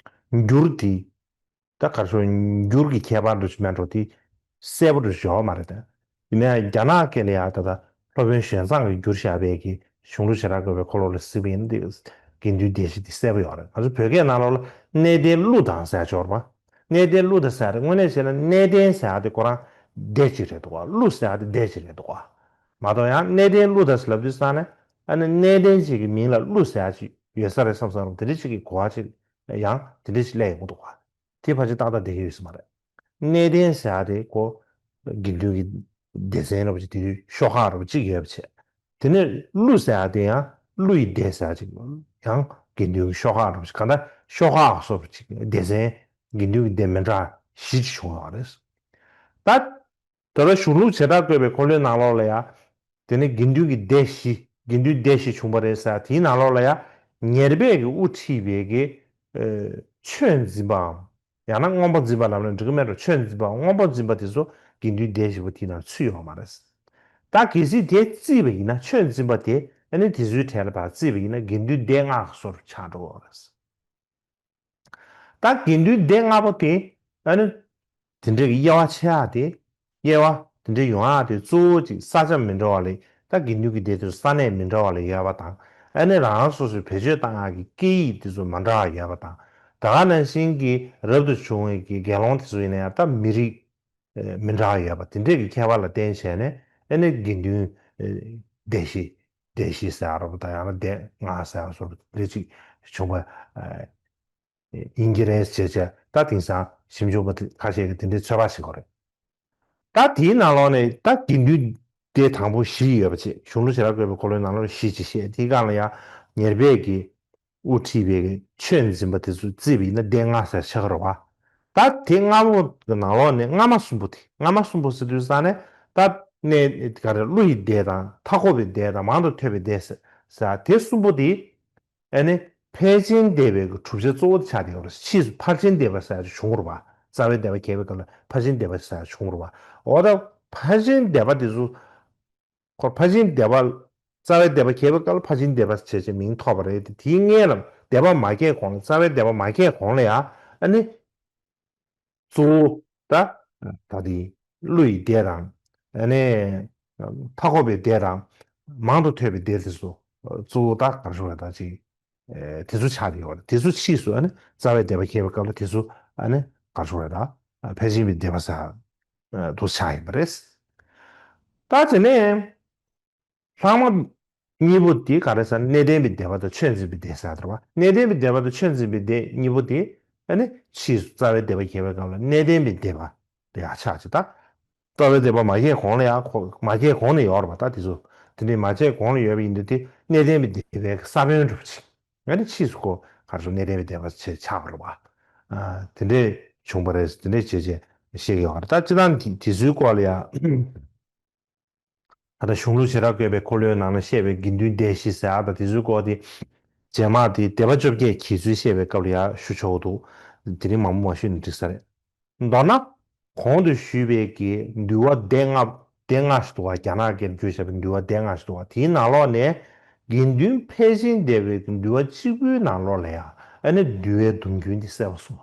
འགྱུར་དེ། ད་ག་རེ་ཟེར། འགྱུར་གྱི་ཁྱད་པར་འདྲ་ཞིག་མེད་འགྲོ་དེ་གསལ་པོ་འདྲ་ཞིག་ཡོད་མ་རེད་དེ། ཡིན་ན་ཡང་རྒྱ་ནག་སྐད་ལ་ཡང་ད་ལྟ་སློབ་དཔོན་ཞོན་ཙང་གིས་བསྒྱུར་བཞག་པའི་གི་གཞུང་ལུགས་བྱེ་བྲག་བཀོད་པའི་འཁོར་ལོ་ལ་གཟིགས་པ་ཡིན་ན་དེ་དགེ་འདུན་སྡེ་བཞི་དེ་གསལ་པོ་ཡོད་རེད། ང་ཚོ་བོད་སྐད་ནང་ལོགས་ལ་གནས་བརྟན་ཀླུ་དང་ཟེར་ཡ་ཅིག་ཡོད་རེད་པ། གནས་བརྟན་ཀླུ་དང་ཟེར་ཡ་དེ་དངོས་གནས་བྱས་ན་གནས་བརྟན་ཟེར་ཡ་དེ་ཁོ་རང་སྡེ་གཅིག་རེད་འདུག་ག་ཀླུ་ཟེར་ཡ་དེ་སྡེ་གཅིག་རེད་འདུག་ག་མ་གཏོགས་ཡང་གནས་བརྟན་ཀླུ་དང་ཟེར་ལབ་དུས་ཙང་ནས་ཨ་ནི་གནས་བརྟན་ཅིག་གི་མིང་ལ་ཀླུ་ཟེར་ཡ་ཅིག་ཡོད་ས་རེད་བསམ་བསམ་རུང་དེ་འདྲ་ཅིག་གི་གོ་བ་ཅིག་ཡང་དེ་འདྲ་ཅིག་སླེབས་ཡོང་གི་འདུག་ག་དེ་ཕལ་ཆེར་ཏག་ཏག་བསྡད་ཀྱི་ཡོད་ས་མ་རེད། གནས་བརྟན་ཟེར་ཡ་དེ་ཁོ་དགེ་འདུན་གྱི་སྡེ་ཚན་འདྲ་པོ་ཅིག་དེ་དུས་ཤོག་ཁག་འདྲ་པོ་ཅིག་ཡོད་པ་བྱས། དེ་ནས་ཀླུ་ཟེར་ཡ་དེ་ཡང་ཀླུ་ཡི་སྡེ་ཟེར་ཡ་ཅིག་ཡང་དགེ་འདུན་གྱི་ཤོག་ཁག་འདྲ་པོ་ཅིག་གང་ལྟར་ཤོག་ཁག་སོགས་པ་ཅིག་སྡེ་ཚན་ དགེ་འདུན་གྱི་སྡེ་མི་འདྲ་བ་བཞི་ཅིག་བྱུང་ཡོད་རེད། ད། ད་ལྟ་གཞུང་ལུགས་བྱེ་བྲག་བཀོད་པའི་འཁོར་ལོའི་ནང་ལོགས་ལ་ཡང་། དེ་ནི་དགེ་འདུན་གྱི་སྡེ་བཞི། དགེ་འདུན་སྡེ་བཞི་བྱུང་བ་རེད་ཟེར། དེའི་ནང་ལོགས་ལ་ཡང་། ཉེར་སྦས་ཀྱིས་དབུ་ཁྲིད་པའི་གི། ཨ། ཆོས་འཛིན་པའམ། ཡང་ན་མངོན་པ་འཛིན་པ་ལབ་ན་འགྲིག་གི་མེད་འགྲོ། ཆོས་འཛིན་པ་མངོན་པ་འཛིན་པ་དེ་ཚོ་དགེ་འདུན་སྡེ་བཞི་པོ་དེའི་ནང་ཚུད་ཡོད་མ་རེད། ད་གལ་སྲིད་དེ་བརྩིས་པ་ཡིན་ན། ཆོས་འཛིན་པ་དེ་ཨ་ནི་དེ་ཚོའི་གྲས་ལ་ཕར་བརྩིས་པ་ཡིན་ན་དགེ་འདུན་སྡེ་ལྔ་གི་བཟོ་འདྲ་ཆགས་འགྲོ་གི་རེད། ད་དགེ་འདུན་སྡེ་ལྔ་པོ་དེ་ཨ་ནི་དེ་འདྲའི་གི་དབྱེ་བ་ཕྱེ་ཡག་དེ། དབྱེ་བ་དེ་འདྲའི་ཡོང་ཡག་དེ་གཙོ་བོ་གཅིག་ས་ཆ་མི་འདྲ་བ་ལ། ད་དགེ་འདུན་གྱི་སྡེ་དེ་ས་གནས་མི་འདྲ་བ་ལ་ཡོད་པ་དང་། ཨ་ནི་རང་རང་སོ་སོའི་བེད་སྤྱོད་བཏང་ཡག་གི་སྐད་ཡིག་དེ་ཚོ་མ་འདྲ་བ་ཡོད་པ་དང་། ད་ག་ནང་བཞིན་གྱི་རབ་ཏུ་བྱུང་བའི་གི་དགེ་སློང་དེ་ཚོ་ཡིན་ན་ཡང་ད་མི་རིགས་མི་འདྲ་བ་ཡོད་པ་དེ་འདྲའི་གི་ཁྱད་པར་ལ་བརྟེན་བྱས་ནས། ཨ་ནི་དགེ་འདུན་སྡེ་བཞི། སྡེ་བཞི་ཟེར་ཡག་རེད་པ། ད་ཡང་ན་སྡེ་ལྔ་ཟེར་ཡག་བཟོ་འདྲ་ཅིག་བྱུང་བ་ཡིན་གྱི་རེད་ཟེར་བྱས། ད་དེང་སང་ཞིབ་འཇུག་པ་ཁ་ཤས་ཀྱིས་དེ་འདྲའི་ཚོད་དཔག་བྱེད་ཀྱི་ཡོད་རེད། ད་དེའི་ནང་ལོགས་ནས་ད་དགེ་འདུན་སྡེ་དང་པོ་བཞི་ཡོད་པ་བྱས། གཞུང་ལུགས་བྱེ་བྲག་བཀོད་པའི་འཁོར་ལོའི་ནང་ལོགས་བཞི་ཅིག་བཤད། དེའི་སྒང་ལ་ཡང་ཉེར་སྦས་ཀྱིས་དབུ་ཁྲིད་པའི་ཆོས་འཛིན་པ་དེ་ཚོ་བརྩིས་པ་ཡིན་ན་སྡེ་ལྔ་ཟེར་ཆགས་ཀྱི་རེད་པ། ད་དེ་ལྔ་པོ་གི་ནང་ལོགས་ནས་སྔ་མ་གསུམ་པོ་དེ། སྔ་མ་གསུམ་པོ་ཟེར་དུས་ཙ་ནས་ད་གནས་ག་རེ། ཀླུ་ཡི་སྡེ་དང་། མཐའ་འཁོབ་པའི་སྡེ་དང་། མང་དུ་ཐོས་པའི་སྡེ་ཟེར་ཟེར་དེ་གསུམ་པོ་དེ། ཨ་ནི་ཕལ་ཆེར་སྡེ་པའི་གི་གྲུབ་ཆ་གཙོ་བོ་དེ་ཆགས་བསྡད་ཡོད་རེད། ཕྱིས་སུ་ཕར་ཕྱིན་སྡེ་པ་ཟེར་ཡག་བྱུང་བ་རེད་པ། རྩ་བའི་སྡེ་པ་གྱེས་པའི་སྐབས་ལ་ཕར་ཕྱིན་སྡེ་པ་ཟེར་ཡག་བྱུང་བ་རེད་པ། འོ་ད་ཕར་ཕྱིན་སྡེ་པ་དེ་ཚོ། ཁོ་ཕར་ཕྱིན་སྡེ་པ། རྩ་བའི་སྡེ་པ་གྱེས་པའི་སྐབས་ལ་ཕར་ཕྱིན་སྡེ་པ་ཟེར་བྱས་མིང་ཐོགས་པ་རེད་དེ། དེའི་སྔོན་ལ་སྡེ་པ་མ་གྱེས་གོང་ལ། རྩ་བའི་སྡེ་པ་མ་གྱེས་གོང་ལ་ཡང་ཨ་ནི་གཙོ་བོ་ད་ད་དེ་ཀླུ་ཡི་སྡེ་དང་། ཨ་ནི་མཐའ་འཁོབ་པའི་སྡེ་དང་། མང་དུ་ཐོས་པའི་སྡེ་དེ་ཚོ་གཙོ་བོ་ད་ག་རེ་ཟེར་དགོས་རེད། ད་ཅིག་ཨ་དེ་ཚོ་ཆགས་བསྡད་ཡོད་རེད། དེ་ཚོ་ཕྱིས་སུ་ཨ་ནི་རྩ་བའི་སྡེ་པ་གྱེས་པའི་སྐབས་ལ་དེ་ཚོ་ཨ་ནི་ག་རེ་ཟེར་དགོས་རེད། ད་ཕལ་ཆེར་སྡེ་པ་ཟེར་དེ་ཆགས་ཡིན་པ་རེད། ད་དེ་ནས་ལྷག་མ་གཉིས་པོ་དེ་ག་རེ་ཟེར་ན། གནས་བརྟན་པའི་སྡེ་པ་དང་ཆོས་འཛིན་པའི་སྡེ་ཟེར་དེ་རེད་པ། གནས་བརྟན་པའི་སྡེ་པ་དང་ཆོས་འཛིན་པའི་སྡེ་གཉིས་པོ་དེ་ཨ་ནི་ཕྱིས་སུ་རྩ་བའི་སྡེ་པ་གྱེས་པའི་སྐབས་ལ་གནས་བརྟན་པའི་སྡེ་པ་དེ་ཡང་ཆགས་བྱས། ད་རྩ་བའི་སྡེ་པ་མ་གྱེས་གོང་ལ་ཡང་། ཁོ་མ་གྱེས་གོང་ལ་ཡོད་རེད་པ། ད་དེ་ཚོ་དེ་འདྲའི་མ་གྱེས་གོང་ལ་ཡོད་པ་ཡིན་དུས་དེ་གནས་བརྟན་པའི་སྡེ་པའི་ས་བོན་འདྲ་པོ་ཅིག་ཨ་ནི་ཕྱིས་སུ་ཁོ་ག་རེ་ཟེར། གནས་བརྟན་པའི་སྡེ་པ་ཆགས་པ་རེད་པ། ཨ་དེ་འདྲས་བྱུང་བ་རེད། དེ་འདྲས་བྱས་བྱས་བཤད་ཀྱི་ཡོད་རེད། ད་སྤྱིར་བཏང་དེ་དེ་ཚོའི་སྐོར་ལ་ཡང་། ད་ལྟ་གཞུང་ལུགས་བྱེ་བྲག་བཀོད་པའི་འཁོར་ལོའི་ནང་ན་བཤད་པའི་དགེ་འདུན་སྡེ་བཞི་ཟེར་ཡག་དང་དེ་ཚོའི་སྐོར་དེ། རྗེས་མ་དེ་སྡེ་པ་བཅོ་བརྒྱད་གྱེས་ཚུལ་བཤད་པའི་སྐབས་ལ་ཡང་ཞུ་ཆོག་གི་འདུག་དེ་རིང་མང་པོ་མ་ཞུས་ན་འགྲིག་ས་རེད། མདོར་ན། གོང་དུ་ཞུས་པའི་གི་འདུལ་བ་སྡེ་ལྔ། སྡེ་ལྔ་ཞིག་འདུག་པ། རྒྱ་ནག་གིར་བསྒྱུར་བཞག་པའི་འདུལ་བ་སྡེ་ལྔ་ཞིག་འདུག་པ། དེའི་ནང་ལོགས་ནས་དགེ་འདུན་ཕལ་ཆེར་སྡེ་པའི་གི་འདུལ་བ་གཅིག་པུའི་ནང་ལོགས་ལ་ཡང་ཨ་ནི་འདུལ་བའི་སྡོམ་རྒྱུན་དེ་གསལ་པོ་གསུངས་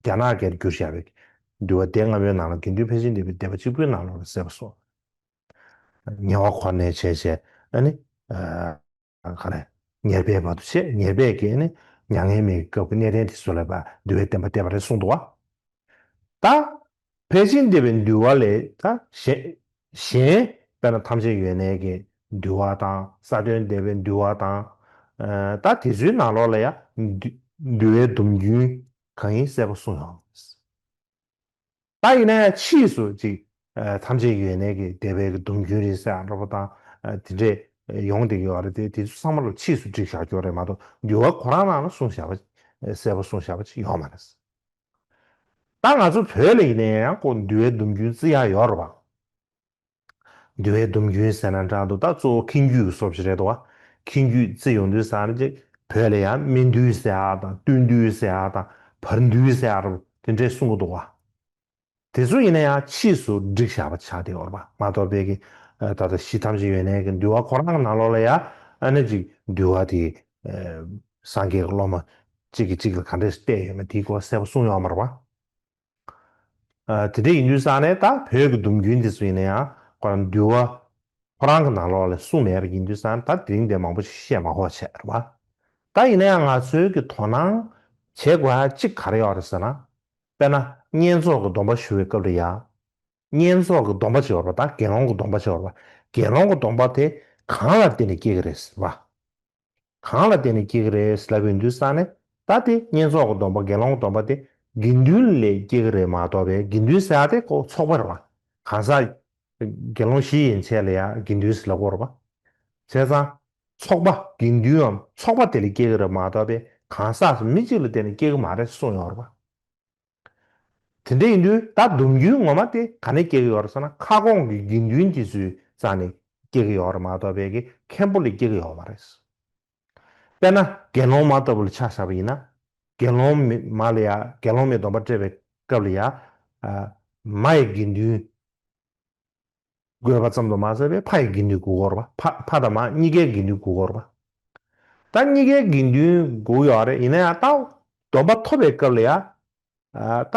པ་རེད། རྒྱ་ནག་གིར་བསྒྱུར་བཞག་པའི་འདུལ་བ་སྡེ་ལྔ་པོའི་ནང་ལ་དགེ་འདུན་ཕལ་ཆེར་སྡེ་པའི་སྡེ་པ་གཅིག་པུའི་ནང་ལོགས་ལ་གསལ་པོ་གསུངས། ཉེ་བར་འཁོར་ནས་བྱས་བྱས་ཨ་ནི། ཨ་ག་རེ། ཉེར་སྦས་བར་དུ་བྱས། ཉེར་སྦས་ཀྱིས་ཨ་ནི་མྱ་ངན་མེད་ཀྱི་སྐབས་ཀྱི་གནས་བརྟན་དེ་ཚོ་ལ་ཕར་འདུལ་བའི་བསྟན་པ་གཏད་པ་རེད་གསུངས་འདུག་པ། ད་ཕལ་ཆེར་སྡེ་པའི་འདུལ་བ་ལས་ད་གཞན། གཞན་དཔེར་ན་ཐམས་ཅད་ཡོན་གནས་ཀྱི་འདུལ་བ་དང་། ས་བརྟོལ་འདེབས་པའི་འདུལ་བ་དང་། ཨ་ད་དེ་ཚོའི་ནང་ལོགས་ལ་ཡང་འདུ་འདུལ་བའི་སྡོམ་རྒྱུན་གང་ཡིན་གསལ་པོ་གསུངས་ཡོད། ད་ཡིན་ན་ཡང་ཕྱིས་སུ་ཅིག་ཨ་ཐམས་ཅད་ཡོན་གནས་ཀྱི་སྡེ་པའི་གི་སྡོམ་རྒྱུན་རེད་ཟེར་ཡག་འདྲ་པོ་དང་། ཨ་དེ་འདྲས་ཡོང་བསྡད་ཀྱི་ཡོད་རེད་དེ། དེ་ཚོ་ཚང་མ་ལ་ཕྱིས་སུ་བསྒྲིགས་བཞག་རྒྱུ་རེད་མ་གཏོགས་འདུལ་བ་ཁོ་རང་ནང་ལ་གསུངས་བཞག་པ། གསལ་པོ་གསུངས་བཞག་པ་ཅིག་ཡོད་མ་རེད། ད་ང་ཚོ་བོད་ལ་ཡིན་ན་ཡང་ཁོ་འདུལ་བའི་སྡོམ་རྒྱུན་བརྩི་ཡག་ཡོད་རེད་པ། འདུལ་བའི་སྡོམ་རྒྱུན་ཟེར་ན་འདྲ་འདུག་ད་གཙོ་བོ་ཁྱད་འདུས་ཀྱི་སོ་ཞིག་རེད་འདུག་པ། ཁྱད་འདུས་བརྩི་ཡོང་དུས་ཙ་ན་ཅིག་བོད་ལ་ཡང་སྨིན་འདུལ་ཟེར་ཡག་དང་། བསྟུན་འདུལ་ཟེར་ཡག་དང་། བར་འདུལ་ཟེར་ཡག་རུ་དེ་འདྲས་གསུང་གི་འདུག་པ། དེ་ཚོ་ཡིན་ན་ཡང་ཕྱིས་སུ་བསྒྲིགས་བཞག་པ་ཆགས་བསྡད་ཡོད་རེད་པ། མ་གཏོགས་ཕ་གི་ཨ་ད་ལྟ་གཞི་ཐམས་ཅད་ཡོན་གནས་ཀྱི་འདུལ་བ་ཁོ་རང་གི་ནང་ལོགས་ལ་ཡང་ཨ་ནི་ཅིག་འདུལ་བ་དེ་ཨ་སངས་རྒྱས་ཀྱི་སློབ་མ་གཅིག་གིས་གཅིག་ལ་ག་འདྲས་གཏད་ཡོད་མེད་དེའི་སྐོར་གསལ་པོ་གསུངས་ཡོད་མ་རེད་པ། ཨ་དེ་འདྲ་ཡིན་དུས་ཙ་ན་ད་བོད་ཀྱི་སྡོམ་རྒྱུན་དེ་ཚོ་ཡིན་ན་ཡང་ཁོ་རང་འདུལ་བ་ཁོ་རང་གི་ནང་ལོགས་ལ་གསུངས་མེད་པ་ཡིན་དུས་ཙ་ན་ད་དེ་རིང་འདིར་མང་པོ་ཞིག་བཤད་མ་དགོས་པ་བྱས་རེད་པ། ད་ཡིན་ན་ཡང་ང་ཚོའི་གི་དོ་སྣང་བྱེད་དགོས་ཡག་གཅིག་ག་རེ་ཡོད་རེད་ཟེར་ན། དཔེར་ན་བསྙེན་རྫོགས་ཀྱི་སྡོམ་པ་ཞུ་བའི་སྐབས་ལ་ཡང་། བསྙེན་རྫོགས་ཀྱི་སྡོམ་པ་ཅིག་ཡོད་རེད་པ། ད་དགེ་སློང་གི་སྡོམ་པ་ཅིག་ཡོད་རེད་པ། དགེ་སློང་གི་སྡོམ་པ་དེ་གང་ལ་བརྟེན་ནས་སྐྱེ་གི་རེད་ཟེར་བ། གང་ལ་བརྟེན་ནས་སྐྱེ་གི་རེད་ལབ་ཡོང་དུས་ཙ་ན། ད་དེ་བསྙེན་རྫོགས་ཀྱི་སྡོམ་པ། དགེ་སློང་གི་སྡོམ་པ་དེ་དགེ་འདུན་ལས་སྐྱེ་གི་རེད་མ་གཏོགས་པའི། དགེ་འདུན་ཟེར་ཡག་དེ་ཁོ་ཚོགས་པ་རེད་པ། གང་ཟག་དགེ་སློང་བཞི་ཡན་ཆད་ལ་ཡང་དགེ་འདུན་ཟེར་ལབ་ཀྱི་ཡོད་རེད་པ། བྱས་ཙང་ཚོགས་པ། དགེ་འདུན་འམ་ཚོགས་པ་དེ་ལས་སྐྱེ་གི་རེད་མ་གཏོགས་པའི་ གང་ཟག་མི་གཅིག་ལ་བརྟེན་ནས་སྐྱེ་གི་མ་རེད་གསུངས་ཡོད་རེད་པ། དེ་འདྲ་ཡིན་དུས་ད་སྡོམ་རྒྱུན་ངོ་མ་དེ་ག་ནས་སྐྱེ་གི་ཡོད་རེད་ཟེར་ན། ཁ་སྐོང་གི་དགེ་འདུན་དེ་ཚོའི་རྩ་ནས་སྐྱེ་གི་ཡོད་རེད་མ་གཏོགས་པའི་གི་མཁན་པོ་ལ་སྐྱེ་གི་ཡོད་མ་རེད། དཔེར་ན་དགེ་སློང་མ་ལྟ་བུ་ལ་ཆ་བཞག་པ་ཡིན་ན། དགེ་སློང་མི་མ་ལ་ཡ་དགེ་སློང་མའི་སྡོམ་པ་སྤྲད་པའི་སྐབས་ལ་ཡ། ཨ། མ་ཡི་དགེ་འདུན་དགོས་པ་ཙམ་དུ་མ་ཟད་པའི་ཕ་ཡི་དགེ་འདུན་དགོས་ཀྱི་ཡོད་རེད་པ། ཕ་ཕ་དང་མ་གཉིས་ཀའི་དགེ་འདུན་དགོས་ཀྱི་ཡོད་རེད་པ། ད་གཉིས་ཀའི་དགེ་འདུན་དགོས་ཡོད་རེད། ཡིན་ན་ཡང་ད་སྡོམ་པ་ཐོབ་པའི་སྐབས་ལ་ཡ། ཨ། ད་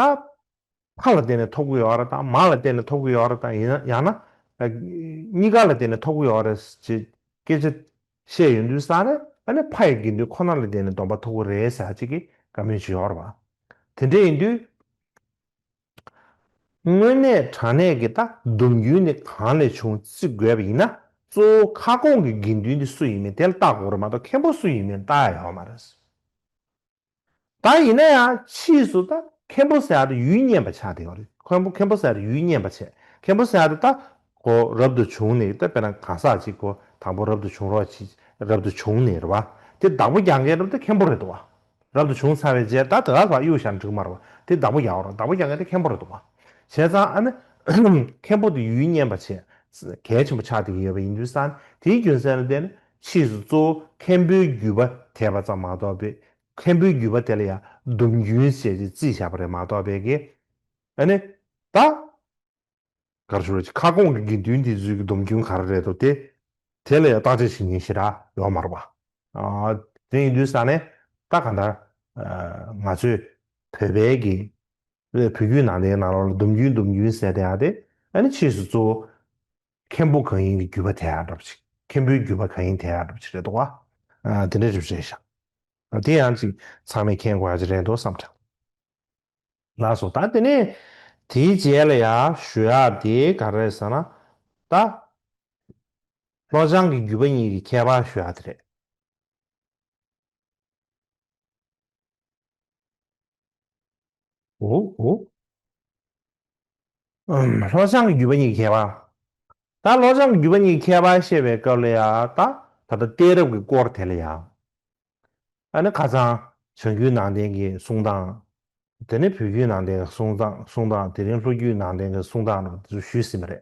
ཕ་ལ་བརྟེན་ནས་ཐོབ་ཀྱི་ཡོད་རེད་དང་མ་ལ་བརྟེན་ནས་ཐོབ་ཀྱི་ཡོད་རེད་དང་། ཡིན་ན་ཡང་ན་ཨ་གཉིས་ཀ་ལ་བརྟེན་ནས་ཐོབ་ཀྱི་ཡོད་རེད་ཅེས་སྐད་ཆ་བཤད་ཡོང་དུས་ཙང་ནས། ཨ་ནི་ཕ་ཡི་དགེ་འདུན་ཁོ་ན་ལ་བརྟེན་ནས་སྡོམ་པ་ཐོབ་ཀྱི་རེད་ཟེར་ཅིག་གི་བཀའ་མོལ་ཅིག་ཡོད་རེད་པ། དེ་འདྲ་ཡིན་དུས། དངོས་གནས་དྲང་གནས་ཀྱི་ད་སྡོམ་རྒྱུན་ནི་གང་ལས་བྱུང་བརྩི་དགོས་པ་ཡིན་ན། གཙོ་བོ་ཁ་སྐོང་གི་དགེ་འདུན་དེ་སུ་ཡིན་མིན་དེ་ལ་བལྟ་དགོས་རེད་མ་གཏོགས། མཁན་པོ་སུ་ཡིན་མིན་བལྟ་ཡ་ཡོད་མ་རེད། ད་ཡིན་ན་ཡང་ཕྱིས་སུ་ད་མཁན་པོ་ཟེར་ཡ་དེ་ཡུལ་གཉན་པ་ཆགས་བསྡད་ཡོད་རེད། མཁན་པོ་མཁན་པོ་ཟེར་ཡ་དེ་ཡུལ་གཉན་པ་བྱས། མཁན་པོ་ཟེར་ཡ་དེ་ད་ཁོ་རབ་ཏུ་བྱུང་ནས། ད་དཔེར་ན་གང་ཟག་ཅིག་ཁོ་དང་པོ་རབ་ཏུ་བྱུང་རོགས་བྱེད། རབ་ཏུ་བྱུང་ནས་རེད་པ། དེ་བདག་པོ་རྒྱག་མཁན་རབ་ཏུ་མཁན་པོ་རེད་འདུག་པ། རབ་ཏུ་བྱུང་ཚར་བའི་རྗེས་ད་དེ་ག་ལ་གཡུག་བཞག་ན་འགྲིག་མ་རེད་པ། དེ་བདག་པོ་རྒྱག་རོགས། བདག་པོ་རྒྱག་མཁན་དེ་མཁན་པོ་རེད་འདུག་པ། བྱས་ཙང་ཨ་ནི་མཁན་པོ་དེ་ཡུལ་གཉན་པ་བྱས། གལ་ཆེན་པོ་ཆགས་བསྡད་ཀྱི་ཡོད་པ་ཡིན་དུས་ཙང་། དེའི་རྒྱུ་མཚན་ལ་བརྟེན་ནས་ཕྱིས་སུ་གཙོ་བོ་མཁན་པོའི་བརྒྱུད་པ་དེད་པ་ཙམ་མ་གཏོགས་པའི། མཁན་པོའི་བརྒྱུད་པ་དེ་ལ་ཡང་སྡོམ་རྒྱུན་ཞེས་ཅིག་བརྩིས་བཞག་པ་རེད་མ་གཏོགས་པའི་གི། ཨ་ནི་ད་ག་རེ་ཞུ་རེད། ཁ་སྐོང་གི་དགེ་འདུན་དེ་ཚོའི་གི་སྡོམ་རྒྱུན་ག་རེ་རེད་འདུག་དེ། དེ་ལ་ཡང་བརྟག་དཔྱད་བྱེད་མཁན་ཞེ་དྲག་ཡོད་མ་རེད་པ། ཨ། དེ་ཡིན་དུས་ཙང་ནས་ད་གང་ལྟར། ཨ། ང་ཚོས་བོད་པའི་གི་བོད་བརྒྱུད་ནང་བསྟན་ནང་ལོགས་ལ་སྡོམ་རྒྱུན་སྡོམ་རྒྱུན་ཟེར་བསྡད་ཡ་དེ། ཨ་ནི་ཕྱིས་སུ་གཙོ་བོ་མཁན་པོ་གང་ཡིན་གྱི་བརྒྱུད་པ་དེད་ཡ་འདྲ་པོ་ཅིག་མཁན་པོའི་བརྒྱུད་པ་གང་ཡིན་དེད་ཡ་འདྲ་པོ་ཅིག་རེད་འདུག་པ། ཨ། དེ་འདྲ་རེད་རེད་ཤག་ཨ། དེ་ཡང་ཅིག་ཚང་མས་མཁྱེན་དགོས་ཡ་ཅིག་རེད་འདུག་བསམ་དྲན། ལགས་སོ། ད་དེ་ནས་དེའི་རྗེས་ལ་ཡ་ཞུ་ཡ་དེ་ག་རེ་རེད་ཟེར་ན། ད་ལྷོ་བྱང་གི་བརྒྱུད་པ་གཉིས་ཀྱི་ཁྱད་པར་ཞུ་ཡ་དེ་རེད། འོ་འོ། ཨམ། ལྷོ་བྱང་གི་བརྒྱུད་པ་གཉིས་ཀྱི་ཁྱད་པར། ད་ལྷོ་བྱང་གི་བརྒྱུད་པ་གཉིས་ཀྱི་ཁྱད་པར་བཤད་པའི་སྐབས་ལ་ཡ། ད་ད་ལྟ་གཏད་རབས་ཀྱི་སྐོར་དེ་ལ་ཡ། ཨ་ནི་ཁ་སང་བྱང་རྒྱུད་ནང་བསྟན་གྱི་གསུང་སྟངས། དེ་ནས་བོད་བརྒྱུད་ནང་བསྟན་གྱི་གསུང་སྟངས། གསུང་སྟངས། དེ་རིང་ལྷོ་རྒྱུད་ནང་བསྟན་གྱི་གསུང་སྟངས་ལ་དེ་ཚོ་ཞུས་ཟིན་པ་རེད།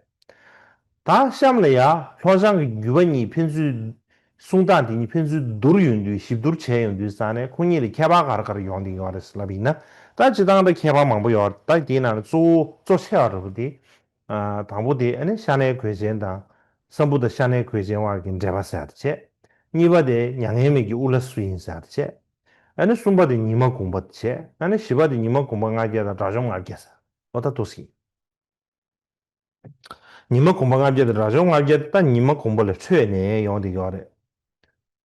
ད་གཤམ་ལ་ཡ་ལྷོ་བྱང་གི་བརྒྱུད་པ་གཉིས་ཕན་ཚུན། གསུང་སྟངས་དེ་གཉིས་ཕན་ཚུན་བསྡུར་ཡོང་དུས། ཞིབ་བསྡུར་བྱས་ཡོང་དུས་ཙང་ནས་ཁོ་གཉིས་ལ་ཁྱད་པར་ག་རེ་ག་རེ་ཡོང་བསྡད་ཡོད་རེད་ལབ་ཡིན་ན། ད་སྤྱིར་བཏང་ད་ཁྱད་པར་མང་པོ་ཡོད་རེད། ད་དེའི་ནང་ནས་གཙོ་བོ་གཙོ་ཆེ་བ་འདྲ་པོ་དེ། ཨ། དང་པོ་དེ་ཨ་ནི་ཤ་ནའི་གོས་ཅན་དང་། སམ་བྷུ་ད་ཤ་ནའི་གོས་ཅན་བར་གྱི་འབྲེལ་བ་ཟེར་ཡ་དེ་བྱས། གཉིས་པ་དེ་མྱ་ངན་མེད་ཀྱི་དབུ་བླ་སུ་ཡིན་ཟེར་ཡ་དེ་བྱས། ཨ་ནི་གསུམ་པ་དེ་ཉི་མ་གུང་པ་དེ་བྱས། ཨ་ནི་བཞི་པ་དེ་ཉི་མ་གུང་པ་ལྔ་བརྒྱ་དང་དགྲ་བཅོམ་ལྔ་བརྒྱ་ཟེར། འོ་ད་འདུག་སེ་ཡིན། ཉི་མ་གུང་པ་ལྔ་བརྒྱ་དང་དགྲ་བཅོམ་ལྔ་བརྒྱ་དེ་ད་ཉི་མ་གུང་པ་ལས་འཕྲོས་ནས་ཡོང་བསྡད་ཡོད་རེད།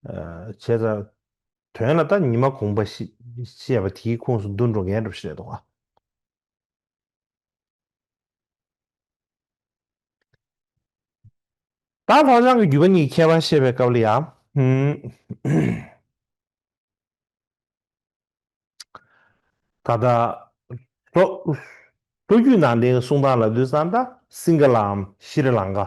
ཨ། བྱས་ཙང་དོན་ལ་ད་ཉི་མ་གུང་པ་ཞེས་བཤད་པ་དེའི་ཁོངས་སུ་འདུ་འགྲོ་མཁན་འདྲ་པོ་ཞིག་རེད་འདུག་ག་ད་ལྷོ་བྱང་གི་བརྒྱུད་པ་གཉིས་ཀྱི་ཁྱད་པར་བཤད་པའི་སྐབས་ལ་ཡང་། ཧུམ། ད་ལྟ་ལྷོ་ལྷོ་རྒྱུད་ནང་བསྟན་གྱི་གསུང་སྟངས་ལབ་དུས་ཙང་། ད་སིང་ག་ལའམ་ཤྲི་ལང་ཀ་ཨ་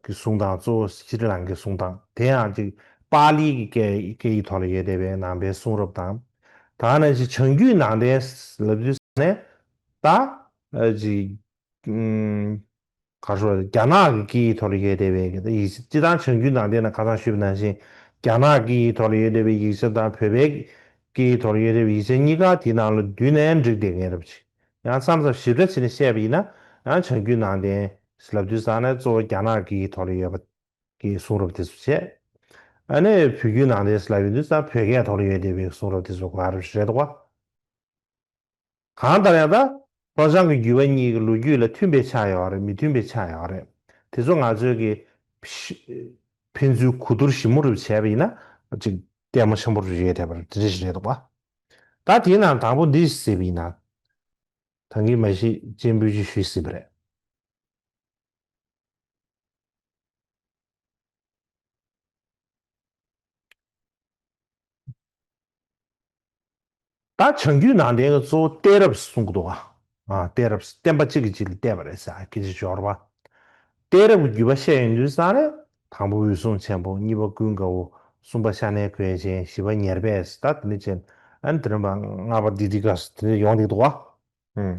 གི་གསུང་སྟངས། གཙོ་བོ་ཤྲི་ལང་ཀའི་གསུང་སྟངས། དེ་ཡང་ཅིག་པཱ་ལིའི་གི་སྐད་སྐད་ཡིག་ཐོག་ལ་ཡོད་བསྡད་པའི་ནང་པའི་གསུང་རབ་དང་། ད་ནང་བཞིན་བྱང་རྒྱུད་ནང་བསྟན་ལབ་དུས་ཙང་ནས། ད་ཨ་ཅིག་ཨུམ། ག་རེ་ཞུ་དགོས་རེད། རྒྱ་ནག་གི་སྐད་ཡིག་ཐོག་ལ་ཡོད་བསྡད་པའི་གི་ཡིག་ཆ། སྤྱིར་བཏང་བྱང་རྒྱུད་ནང་བསྟན་ནང་ཁ་སང་ཞུས་པ་ནང་བཞིན་རྒྱ་ནག་སྐད་ཡིག་ཐོག་ལ་ཡོད་བསྡད་པའི་ཡིག་ཆ་དང་། བོད་པའི་སྐད་ཡིག་ཐོག་ལ་ཡོད་བསྡད་པའི་ཡིག་ཆ་གཉིས་ཀ་དེའི་ནང་ལ་བསྡུས་ནས་འགྲིག་བསྡད་མཁན་འདྲ་པོ་ཅིག་ཡང་མཚམས་མཚམས་ཞིབ་ཕྲ་བྱས་ནས་བཤད་པ་ཡིན་ན། ཡང་བྱང་རྒྱུད་ནང་བསྟན་ལབ་དུས་ཙང་ནས་གཙོ་བོ་རྒྱ་ནག་སྐད་ཡིག་ཐོག་ལ་ཡོད་པ་གི་གསུང་རབ་དེ་ཚོ་བྱས། ཨ་ནི་བོད་བརྒྱུད་ནང་བསྟན་ལབ་ཡོང་དུས་ཙང་བོད་སྐད་ཐོག་ལ་ཡོད་བསྡད་པའི་གསུང་རབ་དེ་ཚོ་ག་རེ་རེད་འདུག་ག་གང་ལྟར་ཡང་ད་ལྷོ་བྱང་གི་བརྒྱུད་པ་གཉིས་ཀྱི་ལོ་རྒྱུས་ལ་མཐུན་པའི་ཆ་ཡོད་རེད། མི་མཐུན་པའི་ཆ་ཡོད་རེད། དེ་ཚོ་ང་ཚོས་ཀྱི་ཕྱི་ཕན་ཚུན་གོ་བསྡུར་ཞིབ་མོ་རུ་བྱས་པ་ཡིན་ན་ཅིག་ལྟད་མོ་ཆེན་པོ་རུ་ཡོད་བསྡད་པ་རེད། དེ་འདྲ་ཞིག་རེད་འདུག་ག་ད་དེའི་ནང་དང་པོ་འདི་ཟེར་བ་ཡིན་ན། ད་གིན་མ་གཞི་སྤྱན་འབུལ་ཅིག་ཞུས་ཟིན་པ་རེད། ད་བྱང་རྒྱུད་ནང་བསྟན་གྱི་གཙོ་བོ་གཏད་རབས་གསུང་གི་འདུག་ག་ཨ། གཏད་རབས། བསྟན་པ་གཅིག་གིས་གཅིག་ལ་གཏད་པ་རེད་ཟེར་སྐད་ཆ་ཡོད་རེད་པ། གཏད་རབས་ཀྱི་བརྒྱུད་པ་བཤད་ཡོང་དུས་ཙང་ནས། དང་པོ་འོད་སྲུང་ཆེན་པོ། གཉིས་པ་ཀུན་དགའ་བོ། གསུམ་པ་ཤ་ནའི་གོས་ཅན། བཞི་པ་ཉེར་སྦས། ད་དེ་ནས་ཅན་ཨ་ནི་དེ་རིམ་པ་ལྔ་པ་དི་དི་ཀ་དེ་ནས་ཡོང་གི་འདུག་བ། ཨུམ།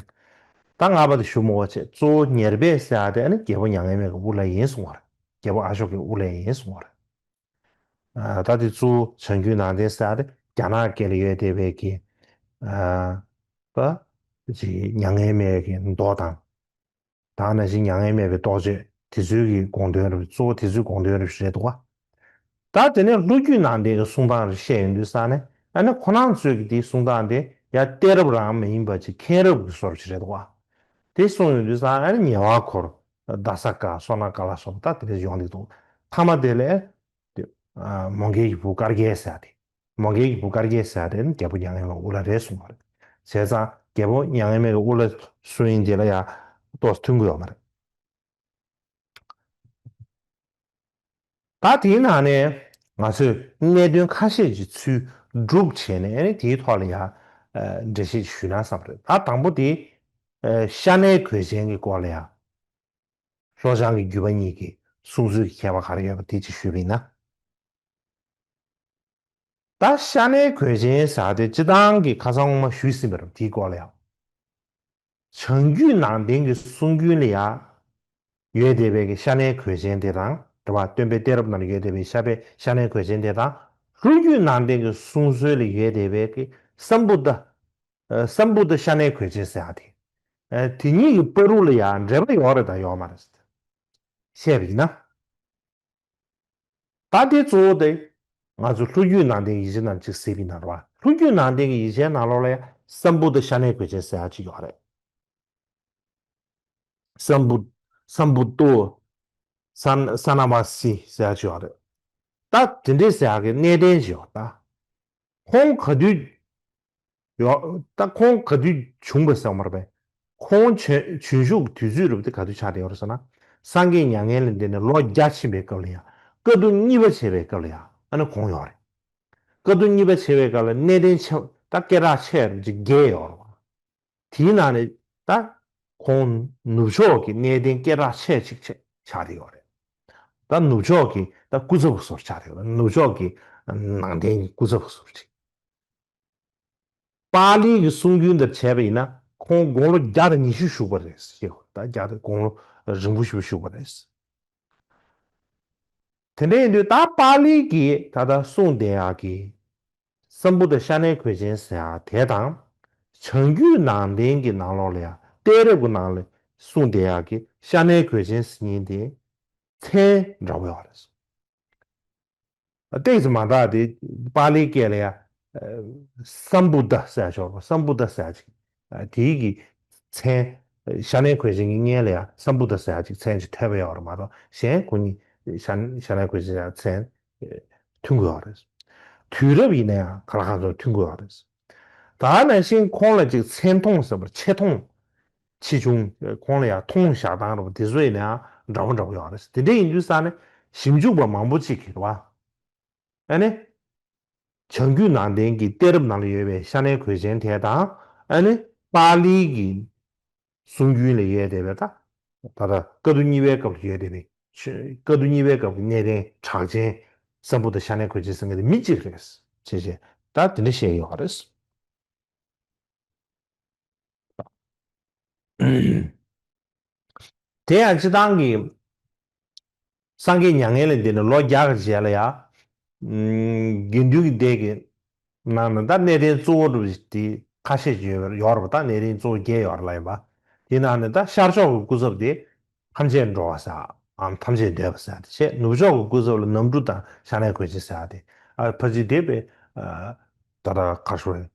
ད་ལྔ་པ་དེ་ཞུ་མོ་བ་བྱས། གཙོ་བོ་ཉེར་སྦས་ཟེར་ཡ་དེ་ཨ་ནི་རྒྱལ་པོ་མྱ་ངན་མེད་ཀྱི་དབུ་བླ་ཡིན་གསུང་བ་རེད། རྒྱལ་པོ་ཨ་ཤོ་ཀའི་དབུ་བླ་ཡིན་གསུང་བ་རེད། ཨ། ད་དེ་གཙོ་བོ་བྱང་རྒྱུད་ནང་བསྟན་ཟེར་ཡ་དེ་རྒྱ་ནག་སྐད་ལ་ཡོད་བསྡད་པའི་གི། ཨ། ད་ཅིག་མྱ་ངན་མེད་ཀྱི་མདོ་དང་། ད་ནང་བཞིན་མྱ་ངན་མེད་པའི་རྟོགས་བརྗོད་དེ་ཚོའི་གི་དགོངས་དོན་རེད། གཙོ་བོ་དེ་ཚོའི་དགོངས་དོན་རེད་ཞུ་རེད་འདུག་བ། ད་དེ་ནས་ལྷོ་རྒྱུད་ནང་བསྟན་གྱི་གསུང་སྟངས་རེ་བཤད་ཡོང་དུས་ཙང་ནས་ཨ་ནི་ཁོ་རང་ཚོས་ཀྱི་དེའི་གསུང་སྟངས་དེ་ཡང་གཏད་རབས་རང་མ་ཡིན་པ་ཅིག་མཁན་རབས་ཀྱི་བཟོ་འདྲ་ཞིག་རེད་འདུག་བ། དེ་གསུངས་ཡོང་དུས་ཙང་ཨ་ནི་ཉེ་བར་འཁོར། ད་ས་ཀ། སོ་ན་ཀ་ལ་སོགས་པ་ད་དེ་འདྲ་ཡོང་གི་འདུག། ཐ་མ་དེ་ལས། དེ། ཨ། མོའུ་འགལ་གྱི་བུ་དཀར་རྒྱལ་ཟེར་ཡ་དེ། མོའུ་འགལ་གྱི་བུ་དཀར་རྒྱལ་ཟེར་ཡ་དེ་ནི་རྒྱལ་པོ་མྱ་ངན་མེད་དབུ་བླ་རེད་གསུངས་པ་རེད། བྱས་ཙང་རྒྱལ་པོ་མྱ་ངན་མེད་ཀྱི་དབུ་བླ་གསུང་ཡིན་དེ་ལ་ཡང་ཏོག་ཙམ་མཐུན་གྱི་ཡོད་མ་རེད། ད་དེའི་ནང་ནས་ང་ཚོས་གནད་དོན་ཁ་ཤས་ཀྱི་ཚུལ་སྒྲུབ་བྱས་ནས་ཨ་ནི་དེའི་ཐོག་ལ་ཡང་། ཨ། འགྲེལ་བཤད་ཞུས་ན་བསམ་རེད། ད་དང་པོ་དེ། ཨ། ཤ་ནའི་གོས་ཅན་གྱི་སྐོར་ལ་ཡང་། ལྷོ་བྱང་གི་བརྒྱུད་པ་གཉིས་ཀྱི་གསུང་སྲོལ་གྱི་ཁྱད་པར་ག་རེ་ཡོད་པ་དེ་གཅིག་ཞུས་པ་ཡིན་ན། ད་ཤ་ནའི་གོས་ཅན་ཟེར་དེ་སྤྱིར་བཏང་གི་ཁ་སང་སྔོན་མ་ཞུས་ཟིན་པ་རེད། དེའི་སྐོར་ལ་ཡང་། བྱང་རྒྱུད་ནང་བསྟན་གྱི་གསུང་རྒྱུན་ལ་ཡང་ཡོད་བསྡད་པའི་གི་ཤ་ནའི་གོས་ཅན་དེ་དང་། རེད་བ། སྟོན་པའི་གཏད་རབས་ནང་ལ་ཡོད་བསྡད་པའི་ཤ་པའི་ཤ་ནའི་གོས་ཅན་དེ་དང་། ལྷོ་རྒྱུད་ནང་བསྟན་གྱི་གསུང་སྲོལ་ལ་ཡོད་བསྡད་པའི་གི་སམ་བུ་ཏ། ཨ། སམ་བུ་ཏ་ཤ་ནའི་གོས་ཅན་ཟེར་ཡ་དེ། ཨ། དེ་གཉིས་ཀྱི་བར་དུ་ལ་ཡང་འབྲེལ་བ་ཡོད་རེད་དང་ཡོད་མ་རེད་བཤད་པ་ཡིན་ན། ད་དེ་གཙོ་བོ་དེ་ང་ཚོ་ལྷོ་རྒྱུད་ནང་བསྟན་ཡིག་ཆ་ནང་གཅིག་གཟིགས་པ་ཡིན་ན་རེད་བ། ལྷོ་རྒྱུད་ནང་བསྟན་གྱི་ཡིག་ཆའི་ནང་ལོགས་ལ་ཡང་སམ་བུ་ཏ་ཤ་ནའི་གོས་ཅན་ཟེར་ཡ་གཅིག་ཡོད་རེད། སམ་བུ། སམ་བུ་ཏོ། ས་ས་ན་མ་སི་ཟེར་ཡ་ཅིག་ཡོད་རེད། ད་དེ་འདྲའི་ཟེར་ཡ་གི་གནས་བརྟན་ཅིག་ཡོད་ད། ཁོང་ག་དུས་ཡོད། ད་ཁོང་ག་དུས་བྱུང་བ་ཟེར་བ་མ་རེད་པས། ཁོང་བྱོན་བྱོན་ཞུགས་དུས་ཚོད་རུ་དེ་ག་དུས་ཆགས་བསྡད་ཡོད་རེད་ཟེར་ན། སངས་རྒྱས་མྱ་ངན་ལས་འདས་ནས་ལོ་བརྒྱ་ཕྱིན་པའི་སྐབས་ལ་ཡང་། དཀའ་ཐུབ་གཉིས་པ་བྱས་པའི་སྐབས་ལ་ཡང་ཨ་ནི་ཁོང་ཡོད་རེད། དཀའ་ཐུབ་གཉིས་པ་བྱས་པའི་སྐབས་ལ་གནས་བརྟན་ཆེ་ད་སྐད་གྲགས་ཆེ་རུ་ཅིག་བརྒྱད་ཡོད་རེད། དེའི་ནང་ནས་ད་ཁོང་ནུབ་ཕྱོགས་ཀྱི་གནས་བརྟན་སྐད་གྲགས་ཆེ་ཅིག་ཆགས་ཆགས་བསྡད་ཡོད་རེད། ད་ནུབ་ཕྱོགས་ཀྱི་ད་སྐུ་ཚབ་བཟོ་ཆགས་བསྡད་ཡོད་རེད། ནུབ་ཕྱོགས་ཀྱི་ནང་བསྟན་གྱི་སྐུ་ཚབ་བཟོ་ཅིག། པཱ་ལིའི་གི་གསུང་རྒྱུན་དེར་བྱས་པ་ཡིན་ན་ཁོང་དགུང་ལོ་བརྒྱ་དང་ཉི་ཤུ་བཞུགས་པ་རེད་ཟེར། ད་བརྒྱ་དང་དགུང་ལོ་རིང་པོ་ཞིག་བཞུགས་པ་རེད། དེ་འདྲ་ཡིན་དུས་ད་པཱ་ལིའི་གི་ད་ལྟ་གསུང་བསྡད་ཡག་གི་སམ་བུ་ཏ་ཤ་ནའི་གོས་ཅན་ཟེར་ཡག་དེ་དང་། བྱང་རྒྱུད་ནང་བསྟན་གྱི་ནང་ལོགས་ལ་ཡང་གཏད་རབས་ཀྱི་ནང་ལ་གསུང་བསྡད་ཡག་གི་ཤ་ནའི་གོས་ཅན་ཟེར་མཁན་དེ་མཚན་འདྲ་བོ་ཡོད་རེད། ཏོག་ཙམ་མ་འདྲ་དེ་པཱ་ལིའི་སྐད་ལ་ཡང་སམ་བུ་ཏ་ཟེར་ཡག་ཅིག་ཡོད་རེད། སམ་བུ་ཏ་ཟེར་ཡག་ཅིག། དེའི་གི་མཚན། ཤ་ནའི་གོས་ཅན་གྱི་སྔོན་ལ་ཡང་སམ་བུ་ཏ་ཟེར་ཡག་ཅིག་མཚན་ཅིག་ཐོས་པ་ཡོད་རེད་མ་གཏོགས། གཞན་ཁོ་གཉིས་ཤ་ཤ་ནའི་གོས་ཅན་ཡང་མཚན་མཐུན་གྱི་ཡོད་རེད། དུས་རབས་ཡིན་ན་ཡང་ག་ལ་གང་ཚོ་མཐུན་གྱི་ཡོད་རེད། ད་ནང་བཞིན་ཁོང་ལ་ཅིག་མཚན་མཐོང་ཟེར་བ་རེད། ཆེ་མཐོང་། ཆེ་ཆུང་། ཁོང་ལ་ཡང་མཐོང་བཞག་སྟངས་རེད་པ། དེ་ཚོ་ཡིན་ན་ཡང་འདྲ་པོ་འདྲ་པོ་ཡོད་རེད། དེ་འདྲ་ཡིན་དུས་ཙང་ནས་ཞིབ་འཇུག་པ་མང་པོ་ཅིག་གིས་རེད་པ། ཨ་ནི། བྱང་རྒྱུད་ནང་བསྟན་གྱི་གཏད་རབས་ནང་ལ་ཡོད་པའི་ཤ་ནའི་གོས་ཅན་དེ་དང་། ཨ་ནི། པཱ་ལིའི་གི་གསུང་རྒྱུན་ལ་ཡོད་བསྡད་པའི་ད། ད་ལྟ་དཀའ་ཐུབ་གཉིས་པའི་སྐབས་ལ་ཡོད་བསྡད་པའི། དཀའ་ཐུབ་གཉིས་པའི་སྐབས་ཀྱི་གནས་བརྟན་གྲགས་ཅན་སམ་བུ་ཏ་ཤ་ནའི་གོས་ཅན་ཟེར་མཁན་དེ་མི་གཅིག་རེད། བྱས་བྱས་ད་དེ་འདྲ་བཤད་ཡོད་རེད། དེ་ཡང་སྤྱིར་བཏང་གི་སངས་རྒྱས་མྱ་ངན་ལས་འདས་ནས་ལོ་བརྒྱ་གི་རྗེས་ལ་ཡང་། དགེ་འདུན་གྱི་སྡེ་གི་ནང་ན་ད་གནས་བརྟན་གཙོ་བོ་འདྲ་བོ་ཞིག་དེ་ཁ་ཤས་ཅིག་ཡོད་ཡོད་རེད་པ། ད་གནས་བརྟན་གཙོ་བོ་བརྒྱད་ཡོད་རེད་ལབ་ཡིན་པ། དེ་ནང་ནས་ད་ཤར་ཕྱོགས་ཀྱི་སྐུ་ཚབ་དེ་ཐམས་ཅད་འགྲོ་བ་ཟེར་བའམ་ཐམས་ཅད་འདོད་པ་ཟེར་བ་དེ་བྱས། ནུབ་ཕྱོགས་ཀྱི་སྐུ་ཚབ་ལ་ནམ་གྲུ་དང་ཤ་ནའི་གོས་ཅན་ཟེར་བ་དེ། ཨ། ཕལ་ཆེར་དེ་བས། ཨ། ད་ལྟ་ག་རེ་ཞུ་དགོས་རེད།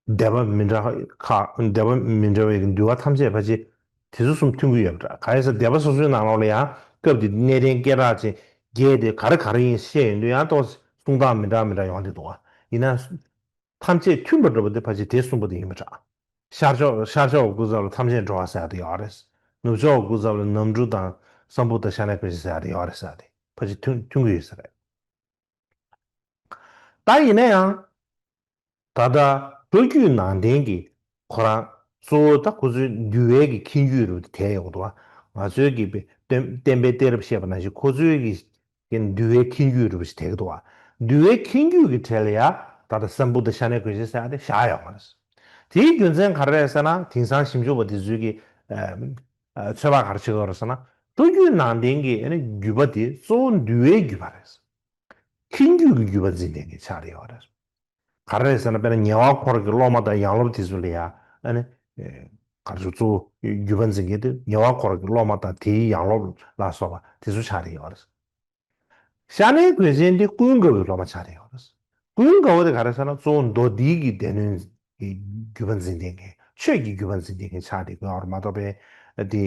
སྡེ་པ་མི་འདྲ་ཁག་སྡེ་པ་མི་འདྲ་བའི་འདུལ་བ་ཐམས་ཅད་ཕལ་ཆེར་དེ་ཚོ་གསུམ་མཐུན་གྱི་ཡོད་པ་འདྲ། གང་ཡིན་ཟེར་སྡེ་པ་སོ་སོའི་ནང་ལོགས་ལ་ཡང་སྐབས་དེ་གནས་བརྟན་སྐད་གྲགས་ཅན་བརྒྱད་དེ་ག་རེ་ག་རེ་ཡིན་བཤད་ཡོང་དུས་ཡང་ཏོག་ཙམ་གསུང་སྟངས་མི་འདྲ་མི་འདྲ་ཡོང་གི་འདུག་ག། ཡིན་ན་ཐམས་ཅད་མཐུན་པ་འདྲ་པོ་དེ་ཕལ་ཆེར་དེ་གསུམ་པོ་དེ་ཡིན་པ་འདྲ། ཤར་ཕྱོགས་ཤར་ཕྱོགས་སྐུ་ཚབ་ལ་ཐམས་ཅད་འགྲོ་བ་ཟེར་ཡ་དེ་ཡོད་རེད། ནུབ་ཕྱོགས་སྐུ་ཚབ་ལ་ནམ་གྲུ་དང་སམ་བུ་ཏ་ཤ་ནའི་གོས་ཅན་ཟེར་ཡ་དེ་ཡོད་རེད་ཟེར་ཡ་དེ་ཕལ་ཆེར་མཐུན་མཐུན་གྱི་ཡོད་ས་རེད། ད་ཡིན་ན་ཡང་། ད་ལྟ་ལྷོ་རྒྱུད་ནང་བསྟན་གྱི་ཁོ་རང་གཙོ་བོ་ད་ཁོ་ཚོའི་འདུལ་བའི་གི་མཁྱེན་རྒྱུད་རུ་དེ་ཡོད་འདུག་བ། ང་ཚོའི་གི་བསྟན་བསྟན་པའི་གཏད་རབས་བཤད་པ་ནང་བཞིན་ཁོ་ཚོའི་གི་ གི་འདུལ་བའི་ཁྱད་ཆོས་རིག་པ་ཞིག་དེ་གི་འདུག་བ། འདུལ་བའི་ཁྱད་ཆོས་ཀྱི་གྲས་ལ་ཡ་ད་ལྟ་སམ་བུ་ཏ་ཤ་ནའི་གོས་ཆེན་ཟེར་ཡ་དེ་བཞག་ཡོད་མ་རེད། དེའི་རྒྱུ་མཚན་ག་རེ་རེད་ཟེར་ན། དེང་སང་ཞིབ་འཇུག་པ་དེ་ཚོས་ཀྱི་ཚོད་དཔག་ག་རེ་བྱེད་ཀྱི་ཡོད་རེད་ཟེར་ན། ལྷོ་རྒྱུད་ནང་བསྟན་གྱི་ཨ་ནི་བརྒྱུད་པ་དེ་གཙོ་བོ་འདུལ་བའི་བརྒྱུད་པ་རེད། ཁྱད་ཆོས་ཀྱི་བརྒྱུད་པ་འཛིན་མཁན་གྱི་ཆགས་བསྡད་ཡོད་རེད། ག་རེ་རེད་ཟེར་ན། དཔེར་ན་ཉེ་བར་མཁོ་རབ་ཀྱི་སློབ་མ་དང་ཡང་སློབ་དེ་ཚོ་ལ་ཡ་ཨ་ནི་ག་རེ་ཟེར། གཙོ་བོ་བརྒྱུད་པ་འཛིན་མཁན་དེ་ཉེ་བར་མཁོ་རབ་ཀྱི་སློབ་མ་དང་དེའི་ཡང་སློབ་ལ་སོགས་པ་དེ་ཚོ་ཆགས་བསྡད་ཡོད་རེད། ཤ་ནའི་གོས་ཆེན་དེ་ཀུན་དགའ་བོའི་སློབ་མ་ཆགས་བསྡད་ཡོད་རེད། ཀུན་དགའ་བོ་དེ་ག་རེ་ཟེར་ན། གཙོ་བོ་མདོ་སྡེ་གི་སྡེ་སྣོད་ཀྱི་བརྒྱུད་པ་འཛིན་མཁན་གྱི། ཆོས་ཀྱི་བརྒྱུད་པ་འཛིན་མཁན་གྱི་ཆགས་བསྡད་ཡོད་རེད་མ་གཏོགས་པའི་དེ་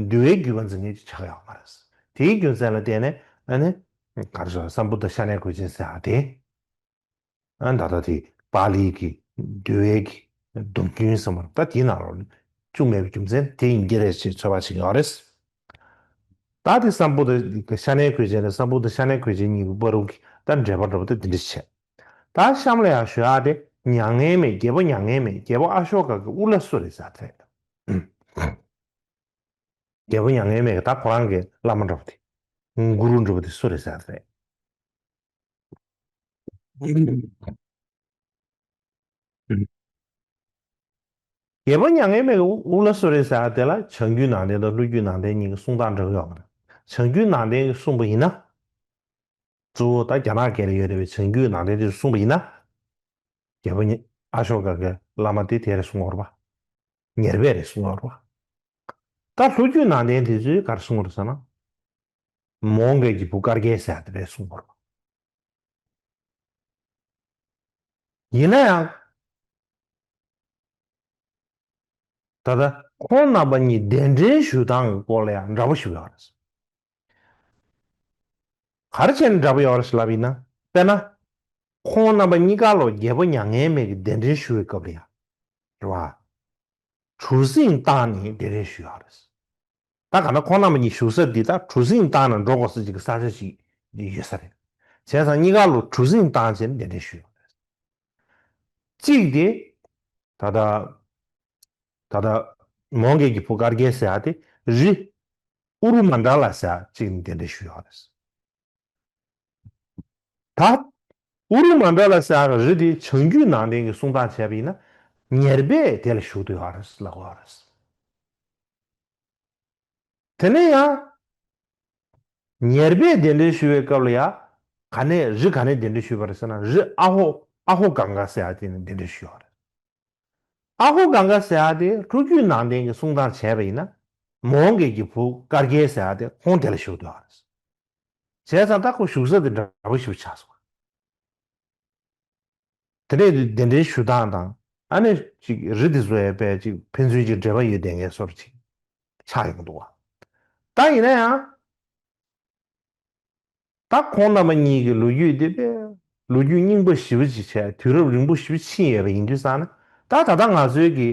འདུལ་བའི་བརྒྱུད་པ་འཛིན་མཁན་ཅིག་ཆགས་ཡོད་མ་རེད། དེའི་རྒྱུ་མཚན་ལ་བརྟེན་ནས་ཨ་ནི་ག་རེ་ཟེར། སམ་བུ་ཏ་ཤ་ནའི་གོས་ཆེན་ཟེར་ཡ་དེ། ཨ་ད་ལྟ་དེ་པཱ་ལིའི་གི་འདུལ་བའི་གི་སྡོམ་རྒྱུན་ཟེར་བ་ད་དེའི་ནང་ལོགས་བཅུག་མེད་པའི་རྒྱུ་མཚན་དེ་ཡིན་གྱི་རེད་ཅེས་ཚོད་དཔག་བྱེད་ཀྱི་ཡོད་རེད། ད་དེ་སམ་བུ་ཏ་ཤ་ནའི་གོས་ཆེན་དང་སམ་བུ་ཏ་ཤ་ནའི་གོས་ཆེན་གཉིས་ཀྱི་བར་དུ་གི་ད་འབྲེལ་བ་འདྲ་པོ་དེ་འདི་འདྲ་བྱས། ད་གཤམ་ལ་ཡང་ཞུ་ཡག་དེ། མྱ་ངན་མེད། རྒྱལ་པོ་མྱ་ངན་མེད། རྒྱལ་པོ་ཨ་ཤོ་ཀ་གི་དབུ་བླ་སུ་རེད་ཟེར་ཡག་དེ་རེད། རྒྱལ་པོ་མྱ་ངན་མེད་ཀྱི་ད་ཁོ་རང་གི་བླ་མ་འདྲ་པོ་དེ། གུ་རུ་འདྲ་པོ་དེ་སུ་རེད་ཟེར་ཡག་དེ་རེད། རྒྱལ་པོ་མྱ་ངན་མེད་ཀྱི་དབུ་བླ་སུ་རེད་ཟེར་ཡག་དེ་ལ་བྱང་རྒྱུད་ནང་བསྟན་དང་ལྷོ་རྒྱུད་ནང་བསྟན་གཉིས་ཀྱི་གསུང་སྟངས་འདྲ་པོ་ཡོད་མ་རེད། བྱང་རྒྱུད་ནང་བསྟན་གྱིས་གསུངས་པ་ཡིན་ན། གཙོ་བོ་ད་རྒྱ་ནག་སྐད་ལ་ཡོད་བསྡད་པའི་བྱང་རྒྱུད་ནང་བསྟན་དེ་གསུངས་པ་ཡིན་ན། རྒྱལ་པོ་ཉི་ཨ་ཤོ་ཀ་གི་བླ་མ་དེ་དེ་རེད་གསུང་གི་ཡོད་རེད་པ། ཉེར་སྦས་རེད་གསུང་གི་ཡོད་རེད་པ། ད་ལྷོ་རྒྱུད་ནང་བསྟན་དེ་ཚོས་ག་རེ་གསུང་གི་ཡོད་རེད་ཟེར་ན། མོའུ་འགལ་གྱི་བུ་སྐར་རྒྱལ་ཟེར་ཡག་དེ་རེད་གསུང་གི་ཡོད་རེད་པ། ཡིན་ན་ཡང་། ད་ལྟ་ཁོང་རྣམ་པ་གཉིས་གདན་འདྲེན་ཞུ་སྟངས་ཀྱི་སྐོར་ལ་ཡང་འདྲ་པོ་ཞིག་ཡོད་རེད། ག་རེ་བྱས་ནས་འདྲ་པོ་ཡོད་རེད་ལབ་ཡིན་ན། དཔེར་ན། ཁོང་རྣམ་པ་གཉིས་ཀ་ལོ་རྒྱལ་པོ་མྱ་ངན་མེད་ཀྱི་གདན་འདྲེན་ཞུ་བའི་སྐབས་ལ་ཡང་། རེད་པ། གྲུ་གཟིངས་བཏང་ནས་གདན་འདྲེན་ཞུས་ཡོད་རེད། ད་ག་ན་ཁོང་རྣམ་པ་གཉིས་བཞུགས་ས་འདི་ད་གྲུ་གཟིངས་བཏང་ནས་འགྲོ་དགོས་ས་ཅིག་གི་ས་ཆ་ཞིག་ཡོད་ས་རེད། བྱས་ཙང་གཉིས་ཀ་ལོ་གྲུ་གཟིངས་བཏང་བྱས་ནས་གདན་འདྲེན་ཞུས་ཡོད་རེད། གཅིག་དེ། ད་ལྟ། ད་ལྟ་མོའུ་འགལ་གྱི་བུ་སྐར་རྒྱལ་ཟེར་ཡག་དེ་རི་ཨུ་རུ་མན་ཌ་ལ་ཟེར་ཡག་ཅིག་ནས་གདན་འདྲེན་ཞུས་ཡོད་རེད། ད་ཨུ་རུ་མན་ཌ་ལ་ཟེར་ཡག་རི་དེ་བྱང་རྒྱུད་ནང་བསྟན་གྱི་གསུང་སྟངས་བྱས་པ་ཡིན་ན། ཉེར་སྦས་དེ་ལ་བཞུགས་བསྡད་ཡོད་རེད་ལབ་ཀྱི་ཡོད་རེད། དེ་ནས་ཡང་། ཉེར་སྦས་གདན་འདྲེན་ཞུ་བའི་སྐབས་ལ་ཡང་། ག་ནས་རི་ག་ནས་གདན་འདྲེན་ཞུས་པ་རེད་ཟེར་ན། རི་ཨ་ཧོ་ཨ་ཧོ་གངྒཱ་ཟེར་ཡག་དེ་ནས་གདན་འདྲེན་ཞུས་པ་རེད། ཨ་ཧོ་གངྒཱ་ཟེར་ཡག་དེ་ལྷོ་རྒྱུད་ནང་བསྟན་གྱི་གསུང་སྟངས་བྱས་པ་ཡིན་ན། མོའུ་འགལ་གྱི་བུ་སྐར་རྒྱལ་ཟེར་ཡག་དེ་ཁོང་དེ་ལ་བཞུགས་བསྡད་ཡོད་རེད། བྱས་ཙང་ད་ཁོ་བཞུགས་ས་དེ་འདྲ་པོ་ཞིག་ཆགས་སོང་། དེ་ནས་གདན་འདྲེན་ཞུ་སྟངས་དང་། ཨ་ནི་ཅིག་རི་དེ་ཚོ་ཡང་དཔེ་ཅིག་ཕན་ཚུན་གྱི་འབྲེལ་བ་ཡོད་བསྡད་མཁན་བཟོ་འདྲ་ཅིག་ཆགས་ཡོང་གི་འདུག་པ། ད་ཡིན་ན་ཡང་། ད་ཁོང་རྣམ་པ་གཉིས་ཀྱི་ལོ་རྒྱུས་དེ་དཔེ་ལོ་རྒྱུས་རྙིང་པ་ཞེ་པོ་ཅིག་བྱས། དུས་རབས་རིང་པོ་ཞེ་པོ་ཕྱིན་ཡོད་པ་ཡིན་དུས་ཙང་ནས། ད་ད་ལྟ་ང་ཚོའི་གི་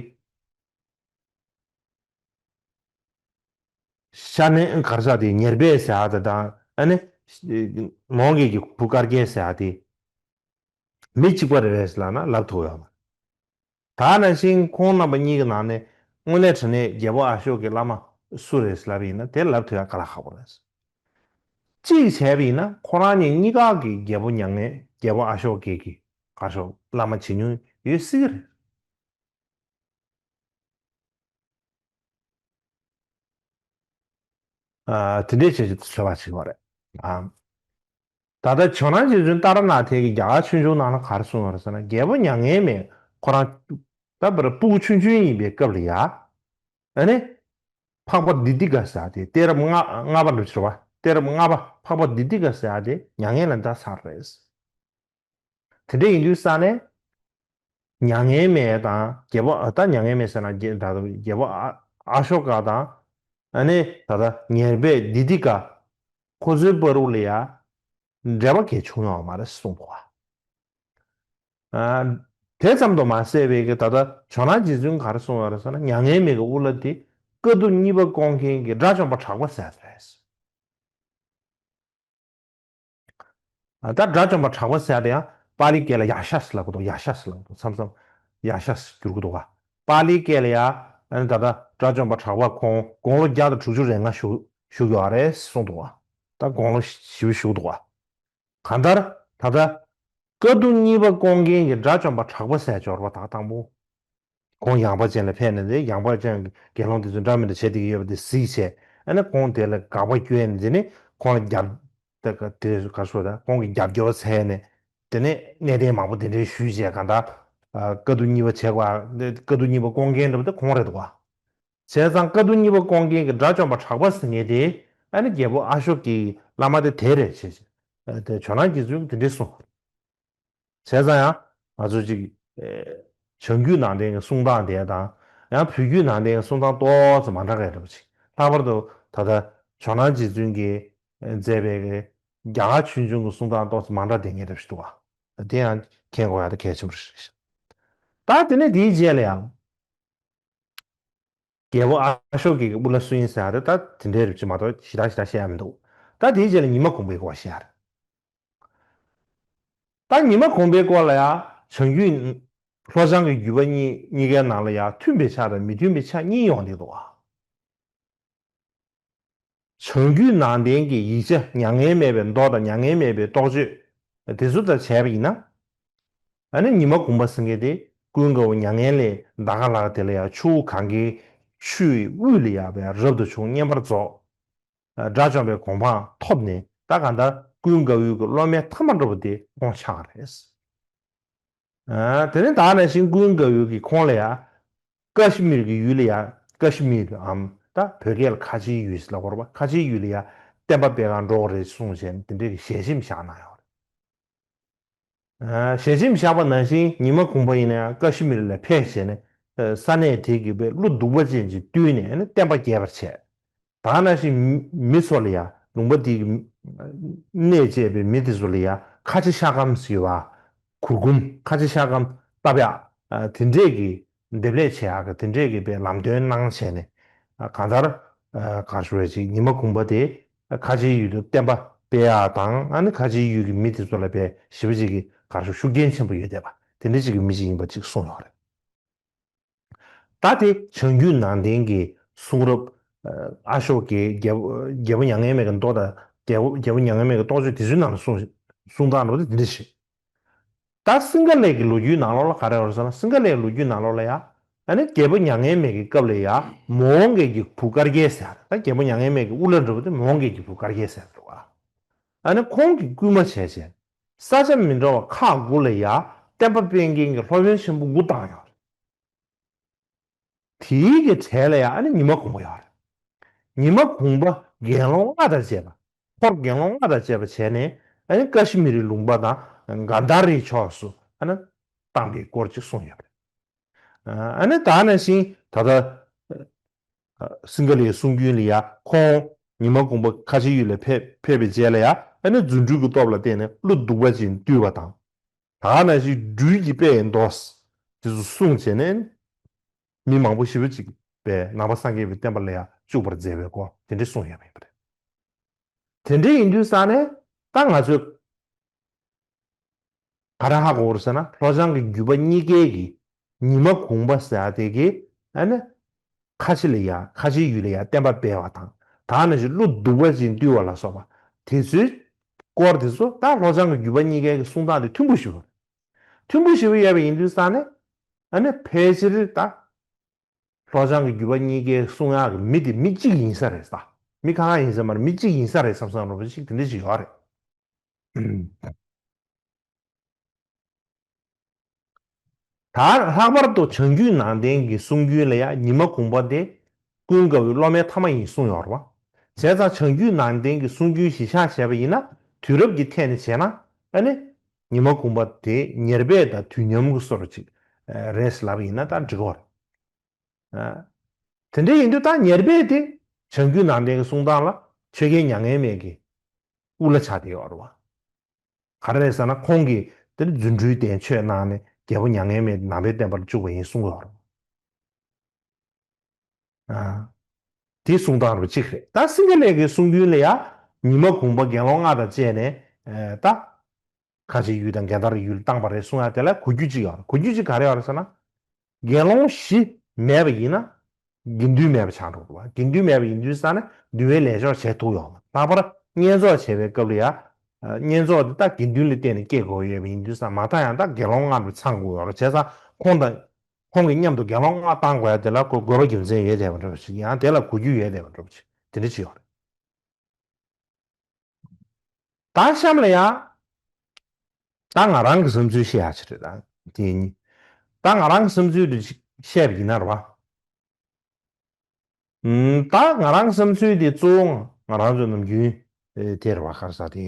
ཤ་ནའི་གར་ས་དེ་ཉེར་སྦས་ཟེར་ཡག་དེ་དང་། ཨ་ནི་མོའུ་འགལ་གྱི་བུ་སྐར་རྒྱལ་ཟེར་ཡག་དེ་མི་གཅིག་པ་རེད་པས་ལབ་ན་ལབ་ཐུབ་ཡོད་མ་རེད། ད་ནང་བཞིན་ཁོང་རྣམ་པ་གཉིས་ཀྱི་ནང་ནས་དངོས་གནས་དྲང་གནས་རྒྱལ་པོ་ཨ་ཤོ་ཀའི་བླ་མ་སུ་རེད་ལབ་ཡིན་ན། དེ་ལབ་ཐུབ་ཡག་དཀའ་ལས་ཁག་པོ་རེད། གཅིག་བྱས་པ་ཡིན་ན་ཁོ་རང་གཉིས་གཉིས་ཀ་གི་རྒྱལ་པོ་མྱ་ངན། རྒྱལ་པོ་ཨ་ཤོ་ཀའི་གི་གར་ས་བླ་མ་བྱེད་མྱོང་ཡོད་སྲིད་ཀྱི་རེད། ཨ། དེ་འདྲའི་བྱས་ཚོད་དཔག་བྱེད་ཀྱི་ཡོད་རེད། ཨ། ད་ལྟ་ཇོ་ནང་རྗེ་བཙུན་ཏཱ་ར་ནཱ་ཐའི་གི་རྒྱ་གར་ཆོས་འབྱུང་ནང་ལ་ག་རེ་གསུངས་ཡོད་རེད་ཟེར་ན། རྒྱལ་པོ་མྱ་ངན་མེད་ཁོ་རང་ད་བར་སྤུ་གུ་ཆུང་ཆུང་ཡིན་པའི་སྐབས་ལ་ཡ། ཨ་ནི། འཕགས་པ་དི་ཏི་ཀ་ཟེར་ཡག་དེ། གཏད་རབས་ལྔ་ལྔ་པ་འདྲ་ཞིག་རེད་པ། གཏད་རབས་ལྔ་པ་འཕགས་པ་དི་ཏི་ཀ་ཟེར་ཡག་དེ་མྱ་ངན་ལས་འདས་ཚར་རེད། དེ་འདྲ་ཡིན་དུས་ཙང་ནས། མྱ་ངན་མེད་དང་རྒྱལ་པོ། ཨ། ད་མྱ་ངན་མེད་ཟེར་ན་རྒྱལ་ད་རྒྱལ་པོ་ཨ་ཨ་ཤོ་ཀ་དང་། ཨ་ནི་ད་ལྟ་ཉེར་སྦས་དི་ཏི་ཀ། ཁོ་ཚོའི་བར་དུ་ལ་ཡ་འབྲེལ་བ་གང་ཡང་བྱུང་ཡོད་མ་རེད་གསུངས་འདུག་པ། ཨ། དེ་ཙམ་དུ་མ་ཟད་པའི་གི་ད་ལྟ་ཇོ་ནང་རྗེ་བཙུན་ག་རེ་གསུངས་ཡོད་རེད་ཟེར་ན། མྱ་ངན་མེད་ཀྱི་དབུ་བླ་དེ་དཀའ་ཐུབ་གཉིས་པ་སྐོང་མཁན་གྱི་དགྲ་བཅོམ་པ་གྲགས་པ་ཟེར་ཡག་དེ་རེད། ཨ། ད་དགྲ་བཅོམ་པ་གྲགས་པ་ཟེར་ཡག་དེ་ཡང་པཱ་ལིའི་སྐད་ལ་ཡཀྵ་ཟེར་ལབ་ཀྱི་འདུག་ཡཀྵ་ཟེར་ལབ་ཀྱི་འདུག་མཚམས་མཚམས་ཡཀྵ་ཟེར་བསྒྱུར་གྱི་འདུག་ག་པཱ་ལིའི་སྐད་ལ་ཡ། ཨ་ནི་ད་ལྟ་དགྲ་བཅོམ་པ་གྲགས་པ་ཁོང་དགུང་ལོ་བརྒྱ་དང་དྲུག་ཅུ་རེ་ལྔ་བཞུགས་བཞུགས་ཡོད་རེད་གསུངས་འདུག་ག་ད་དགུང་ལོ་ཞེ་པོ་ཞིག་འདུག་བ། གང་ལྟར་ད་ལྟ་བཀའ་བསྡུ་གཉིས་པ་སྐོང་མཁན་གྱི་དགྲ་བཅོམ་པ་གྲགས་པ་ཟེར་འབྱོར་བ་དག་དང་པོ། ཁོང་ཡངས་པ་ཅན་ལ་ཕེབས་ནས་དེ་ཡངས་པ་ཅན་གྱི་དགེ་སློང་དེ་ཚོ་འདྲ་མི་འདྲ་བྱེད་བསྡད་ཀྱི་ཡོད་པ་དེ་གཟིགས་བྱས། ཨ་ནི་ཁོང་དེ་ལ་དགག་པ་བསྐྱོན་ནས་དེ་ནི་ཁོང་ལ་རྒྱབ་ད་ག་དེ་ག་རེ་ཟེར་ད་ཁོང་གི་རྒྱབ་སྐྱོར་བྱས་ནས་དེ་ནས་གནས་བརྟན་མང་པོ་དེ་འདྲའི་ཞུས་བྱས། གང་ལྟར་ཨ་བཀའ་བསྡུ་གཉིས་པ་བྱེད་དགོས། བཀའ་བསྡུ་གཉིས་པ་སྐོང་མཁན་འདྲ་པོ་དེ་ཁོང་རེད་འདུག་བ། བྱས་ཙང་བཀའ་བསྡུ་གཉིས་པ་སྐོང་མཁན་གྱི་དགྲ་བཅོམ་པ་གྲགས་པ་ཟེར་མཁན་དེ་ཨ་ནི་རྒྱལ་པོ་ཨ་ཤོ་ཀའི་བླ་མ་དེ་དེ་རེད་བྱས། ཨ་དེ་ཇོ་ནང་རྗེ་བཙུན་གྱིས་དེ་འདྲས་གསུངས། བྱས་ཙང་ཡང་ང་ཚོ་ཅིག་ཨེ་བྱང་རྒྱུད་ནང་བསྟན་གྱི་གསུང་སྟངས་དེ་དང་། ཡང་བོད་བརྒྱུད་ནང་བསྟན་གྱི་གསུང་སྟངས་ཏོག་ཙམ་མ་འདྲ་བ་འདྲ་པོ་ཅིག་ལྷག་པར་དུ་ད་ལྟ་ཇོ་ནང་རྗེ་བཙུན་གྱིས་མཛད་པའི་གི་རྒྱ་གར་ཆོས་འབྱུང་གི་གསུང་སྟངས་ཏོག་ཙམ་མ་འདྲ་བསྡད་མཁན་འདྲ་པོ་ཞིག་འདུག་བ། དེ་ཡང་མཁྱེན་དགོས་ཡག་དེ་གལ་ཆེན་པོ་རེད། ད་དེ་ནས་དེའི་རྗེས་ལ་ཡང་རྒྱལ་པོ་ཨ་ཤོ་ཀའི་དབུ་བླ་སུ་ཡིན་ཟེར་ཡག་དེ་ད་དེ་འདྲའི་རིགས་ཅིག་མ་གཏོགས་ཞེ་དྲག་ཞེ་དྲག་བཤད་ཡག་མི་འདུག་ད་དེའི་རྗེས་ལ་ཉི་མ་གུང་པའི་སྐོར་བཤད་ཡག་རེད། ད་ཉི་མ་གུང་པའི་སྐོར་ལ་ཡང་བྱང་རྒྱུད། ལྷོ་བྱང་གི་བརྒྱུད་པ་གཉིས་གཉིས་ཀའི་ནང་ལ་ཡང་མཐུན་པའི་ཆ་དང་མི་མཐུན་པའི་ཆ་གཉིས་ཡོང་བསྡད་འདུག་བ། བྱང་རྒྱུད་ནང་བསྟན་གྱི་ཡིག་ཆ་མྱ་ངན་མེད་པའི་མདོ་དང་མྱ་ངན་མེད་པའི་རྟོགས་བརྗོད་དེ་ཚོ་དང་བྱས་པ་ཡིན་ན། ཨ་ནི་ཉི་མ་གུང་པ་ཟེར་མཁན་དེ་ཀུན་དགའ་བོ་མྱ་ངན་ལས་འདའ་ག་ལ་ག་དེ་ལ་ཡང་ཆུ་བོ་གངྒཱའི་ཆུའི་དབུས་ལ་ཡང་བས་རབ་ཏུ་བྱུང་བསྙེན་པར་རྫོགས། དགྲ་བཅོམ་པའི་གོ་འཕང་ཐོབ་ནས་ད་གང་ལྟར་ཀུན་དགའ་བོའི་གི་སློབ་མའི་ཐ་མ་འདྲ་པོ་དེ་ཁོང་ཆགས་རེད། ཨ་དེ་ནས་ད་ནང་བཞིན་ཀུན་དགའ་བོའི་གི་ཁོང་ལ་ཡང་ཀ་ཤི་མིར་གྱི་ཡུལ་ལ་ཡང་ཀ་ཤི་མིར་འམ་ད་བོད་སྐད་ལ་ཁ་ཆེའི་ཡུལ་ཟེར་ལབ་དགོས་རེད་པ། ཁ་ཆེའི་ཡུལ་ལ་ཡང་བསྟན་པ་སྤེལ་གར་འགྲོ་དགོས་རེད་གསུངས་བྱས་ནས་དེ་འདྲའི་གི་ཞལ་ཆེམས་བཞག་གནང་ཡོད་རེད། ཨ་ཞལ་ཆེམས་བཞག་པ་ནང་བཞིན་ཉི་མ་གུང་པ་ཡིན་ན་ཡང་ཀ་ཤི་མིར་ལ་ཕེབས་བྱས་ནས་ཨ་ས་གནས་དེ་གི་བའི་ཀླུ་གདུག་པ་ཅན་གྱིས་བཏུལ་ནས་ཨ་ནི་བསྟན་པ་རྒྱས་པར་བྱས། ད་ག་ནང་བཞིན་མི་མི་ཚོ་ལ་ཡང་ལུང་པ་དེའི་གི་གནས་བཅས་པའི་མི་དེ་ཚོ་ལ་ཡང་ཁ་ཆེ་ཤ་སྐམ་ཟེར་བ། གུར་གུམ་ཁ་ཆེ་ཤ་སྐམ་བཏབ་ཡག་ཨ་དེ་འདྲས་ཀྱི་འདེབས་ལས་བྱེད་ཡག་གི་དེ་འདྲས་ཀྱི་བའི་ལམ་སྟོན་གནང་བྱས་ནས་ཨ་གང་ལྟར་ཨ་ག་རེ་ཞུ་དགོས་རེད། ཅིག་ཉི་མ་གུང་པ་དེ་ཨ་ཁ་ཆེའི་ཡུལ་དུ་བསྟན་པ་སྤེལ་ཡག་དང་། ཨ་ནི་ཁ་ཆེའི་ཡུལ་གྱི་མི་དེ་ཚོ་ལ་བའི་ཞེ་པོ་ཅིག་གི་ག་རེ་ཞུ་ཤུགས་རྐྱེན་ཆེན་པོ་ཡོད་བསྡད་པ་དེ་འདྲ་ཅིག་གི་མི་ཅིག་ཡིན་པ་ཅིག་གསུངས་ཡོད་རེད། ད་དེ་བྱང་རྒྱུད་ནང་བསྟན་གྱི་གསུང་རབ་ཨ་ཨ་ཤོ་ཀའི་རྒྱལ་པོ་རྒྱལ་པོ་མྱ་ངན་མེད་ཀྱི་མདོ་དང་རྒྱལ་པོ་རྒྱལ་པོ་མྱ་ངན་མེད་ཀྱི་རྟོགས་བརྗོད་དེ་ཚོའི་ནང་ལ་གསུངས་གསུང་སྟངས་འདྲ་པོ་དེ་འདི་འདྲ་ཞིག་ད་སིང་ག་ལའི་གི་ལོ་རྒྱུས་ནང་ལོགས་ལ་ག་རེ་ཡོད་རེད་ཟེར་ན། སིང་ག་ལའི་ལོ་རྒྱུས་ནང་ལོགས་ལ་ཡ་ཨ་ནི་རྒྱལ་པོ་མྱ་ངན་མེད་ཀྱི་སྐབས་ལ་ཡ་མོའོ་གེ་གི་བུ་དཀར་རྒྱལ་ཟེར། ད་རྒྱལ་པོ་མྱ་ངན་མེད་ཀྱི་དབུ་བླ་འདྲ་པོ་དེ་མོའོ་གེ་གི་བུ་དཀར་རྒྱལ་ཟེར་འདུག་ཨ། ཨ་ནི་ཁོང་གིས་སྐུལ་མ་བྱས་བྱས་ས་ཆ་མི་འདྲ་བ་ཁག་དགུ་ལ་ཡ་བསྟན་པ་སྤེལ་མཁན་གྱི་སློབ་དཔོན་ཆེན་པོ་དགུ་བཏང་ཡོད་རེད། དེའི་གི་གྲས་ལ་ཡང་ཨ་ནི་ཉི་མ་གུང་པ་ཡོད་རེད། ཉི་མ་གུང་པ་དགེ་སློང་ལྔ་དང་བཅས་པ། འཁོར་དགེ་སློང་ལྔ་དང་བཅས་པ་བྱས་ནས་ཨ་ནི་ཀ་ཤི་མི་རི་ལུང་པ་དང་གན་དྷ་རའི་ཕྱོགས་སུ་ཨ་ནི་བཏང་བའི་སྐོར་ཅིག་གསུངས་ཡོད་རེད། ཨ་ནི་ད་ནང་བཞིན་ད་ལྟ་སིང་ག་ལའི་གསུང་རྒྱུན་ལ་ཡ་ཁོང་ཉི་མ་གུང་པ་ཁ་ཆེའི་ཡུལ་ལ་ཕེབས་ཕེབས་པའི་རྗེས་ལ་ཡ་ཨ་ནི་རྫུ་འཕྲུལ་གྱི་སྟོབས་ལ་བརྟེན་ནས་ཀླུ་གདུག་པ་ཅན་བཏུལ་བ་དང་། ད་ག་ནང་བཞིན་སྦྲུལ་གྱི་དཔལ་མདོ་དེ་ཚོ་གསུངས་བྱས་ནས་མི་མང་པོ་ཞེ་པོ་ཅིག་པའི་ནང་པ་སངས་རྒྱས་པའི་བསྟན་པ་ལ་ཡང་བཅུག་པར་མཛད་པའི་སྐོར་དེ་འདྲ་གསུངས་ཡོད་པ་ཡིན་པ་རེད། དེ་འདྲ་ཡིན་དུས་ཙང་ནས་ད་ང་ཚོས་ག་རེ་ཧ་གོ་དགོས་རེད་ཟེར་ན། ལྷོ་བྱང་གི་བརྒྱུད་པ་གཉིས་ཀའི་གི་ཉི་མ་གུང་པ་ཟེར་ཡ་དེ་གི་ཨ་ནི་ཁ་ཆེ་ལ་ཡ་ཁ་ཆེའི་ཡུལ་ལ་ཡ་བསྟན་པ་སྤེལ་བ་དང་། ད་ནང་བཞིན་ཀླུ་གདུག་པ་ཅན་བཏུལ་བ་ལ་སོགས་པ་དེ་ཚོའི་སྐོར་དེ་ཚོ་ད་ལྷོ་བྱང་གི་བརྒྱུད་པ་གཉིས་ཀའི་གི་གསུང་སྟངས་དེ་མཐུན་པོ་ཞིག་རེད། མཐུན་པོ་ཞེ་པོ་ཡོད་པ་ཡིན་དུས་ཙང་ནས་ཨ་ནི་ཕལ་ཆེར་ད་ལྷོ་བྱང་གི་བརྒྱུད་པ་གཉིས་ཀའི་གསུང་ཡག་གི་མི་དེ་མི་གཅིག་ཡིན་ས་རེད་ད། མི་ཁ་ཁ་ཡིན་ས་མ་རེད། མི་གཅིག་ཡིན་ས་རེད་བསམ་བསམ་འདྲ་པོ་ཞིག་དེ་འདྲ་ཞིག་ཡོད་རེད། ད་ལྷག་པར་དུ་བྱང་རྒྱུད་ནང་བསྟན་གྱི་གསུང་རྒྱུན་ལ་ཡང་ཉི་མ་གུང་པ་དེ་ཀུན་དགའ་བོའི་སློབ་མའི་ཐ་མ་ཡིན་གསུངས་ཡོད་རེད་བ། བྱས་ཙང་བྱང་རྒྱུད་ནང་བསྟན་གྱི་གསུང་རྒྱུན་གཞི་བཞག་བྱས་པ་ཡིན་ན། དུས་རབས་ཀྱི་ཐད་ནས་བྱས་ན་ཨ་ནི་ཉི་མ་གུང་པ་དེ་ཉེར་སྦས་དང་དུས་མཉམ་གྱི་བཟོ་འདྲ་ཅིག་རེད་ལབ་ཡིན་ན་ད་འགྲིག་གི་རེད། དེ་འདྲ་ཡིན་དུས་ད་ཉེར་སྦས་དེ་བྱང་རྒྱུད་ནང་བསྟན་གྱི་གསུང་སྟངས་ལ་ཆོས་རྒྱལ་མྱ་ངན་མེད་ཀྱི་དབུ་བླ་ཆགས་བསྡད་ཡོད་རེད་བ། ག་རེ་རེད་ཟེར་ན། ཁོང་གིས་དེ་ནི་རྫུ་འཕྲུལ་ལྡན་ཆོས་གནང་ནས་རྒྱལ་པོ་མྱ་ངན་མེད་ནང་པའི་བསྟན་པ་ལ་བཅུག་པ་ཡིན་གསུང་གི་ཡོད་རེད། ཨ། དེ་གསུང་སྟངས་རུ་གཅིག་རེད། ད་སིང་ག་ལའི་གི་གསུང་རྒྱུན་ལ་ཡ་ཉི་མ་གུང་པ་དགེ་སློང་ལྔ་དང་བཅས་ནས་ཨ་ད་ཁ་ཆེའི་ཡུལ་དང་གན་དྷ་རའི་ཡུལ་བཏང་པ་རེད་གསུང་ཡ་དེ་ལ་གོ་རྒྱུ་གཅིག་ཡོད་རེད། གོ་རྒྱུ་གཅིག་ག་རེ་ཡོད་རེད་ཟེར་ན། དགེ་སློང་བཞི་མེད་པ་ཡིན་ན་དགེ་འདུན་མེད་པ་ཆགས་འགྲོ་གི་རེད་བ། དགེ་འདུན་མེད་པ་ཡིན་དུས་ཙང་ནས་འདུལ་བའི་ལས་ཆོག་བྱེད་ཐུབ་ཡོང་བ། ལྷག་པར་ བསྙེན་རྫོགས་བྱས་པའི་སྐབས་ལ་ཡ། བསྙེན་རྫོགས་དེ་ད་དགེ་འདུན་ལ་བརྟེན་ནས་སྐྱེ་དགོས་ཡོད་པ་ཡིན་དུས་ཙང་མ་མཐའ་ཡང་ད་དགེ་སློང་ལྔ་ལ་ཚང་དགོས་ཡོད་རེད། བྱས་ཙང་ཁོང་དང་ཁོང་གི་མཉམ་དུ་དགེ་སློང་ལྔ་བཏང་དགོས་ཡ་དེ་ལ་ཁོ་དགོས་པ་རྒྱུ་མཚན་ཡོད་བསྡད་པ་འདྲ་པོ་ཞིག་ཡང་དེ་ལ་གོ་རྒྱུ་ཡོད་བསྡད་པ་འདྲ་པོ་ཞིག་དེ་འདྲ་ཅིག་ཡོད་རེད། ད་གཤམ་ལ་ཡ། ད་ང་རང་གི་བསམ་ཚུལ་བཤད་ཡ་ཅིག་རེད། ད་དེ་ཡིན། ད་ང་རང་གི་བསམ་ཚུལ་དེ་བཤད་པ་ཡིན་ན་རེད་བ། ཨུམ། ད་ང་རང་བསམ་ཚུལ་དེ་གཙོ་བོ་ང་རང་ཚོ་ནམ་རྒྱུན་ཨེ་དེ་རེད་བ། ག་རེ་ཟེར་དེ།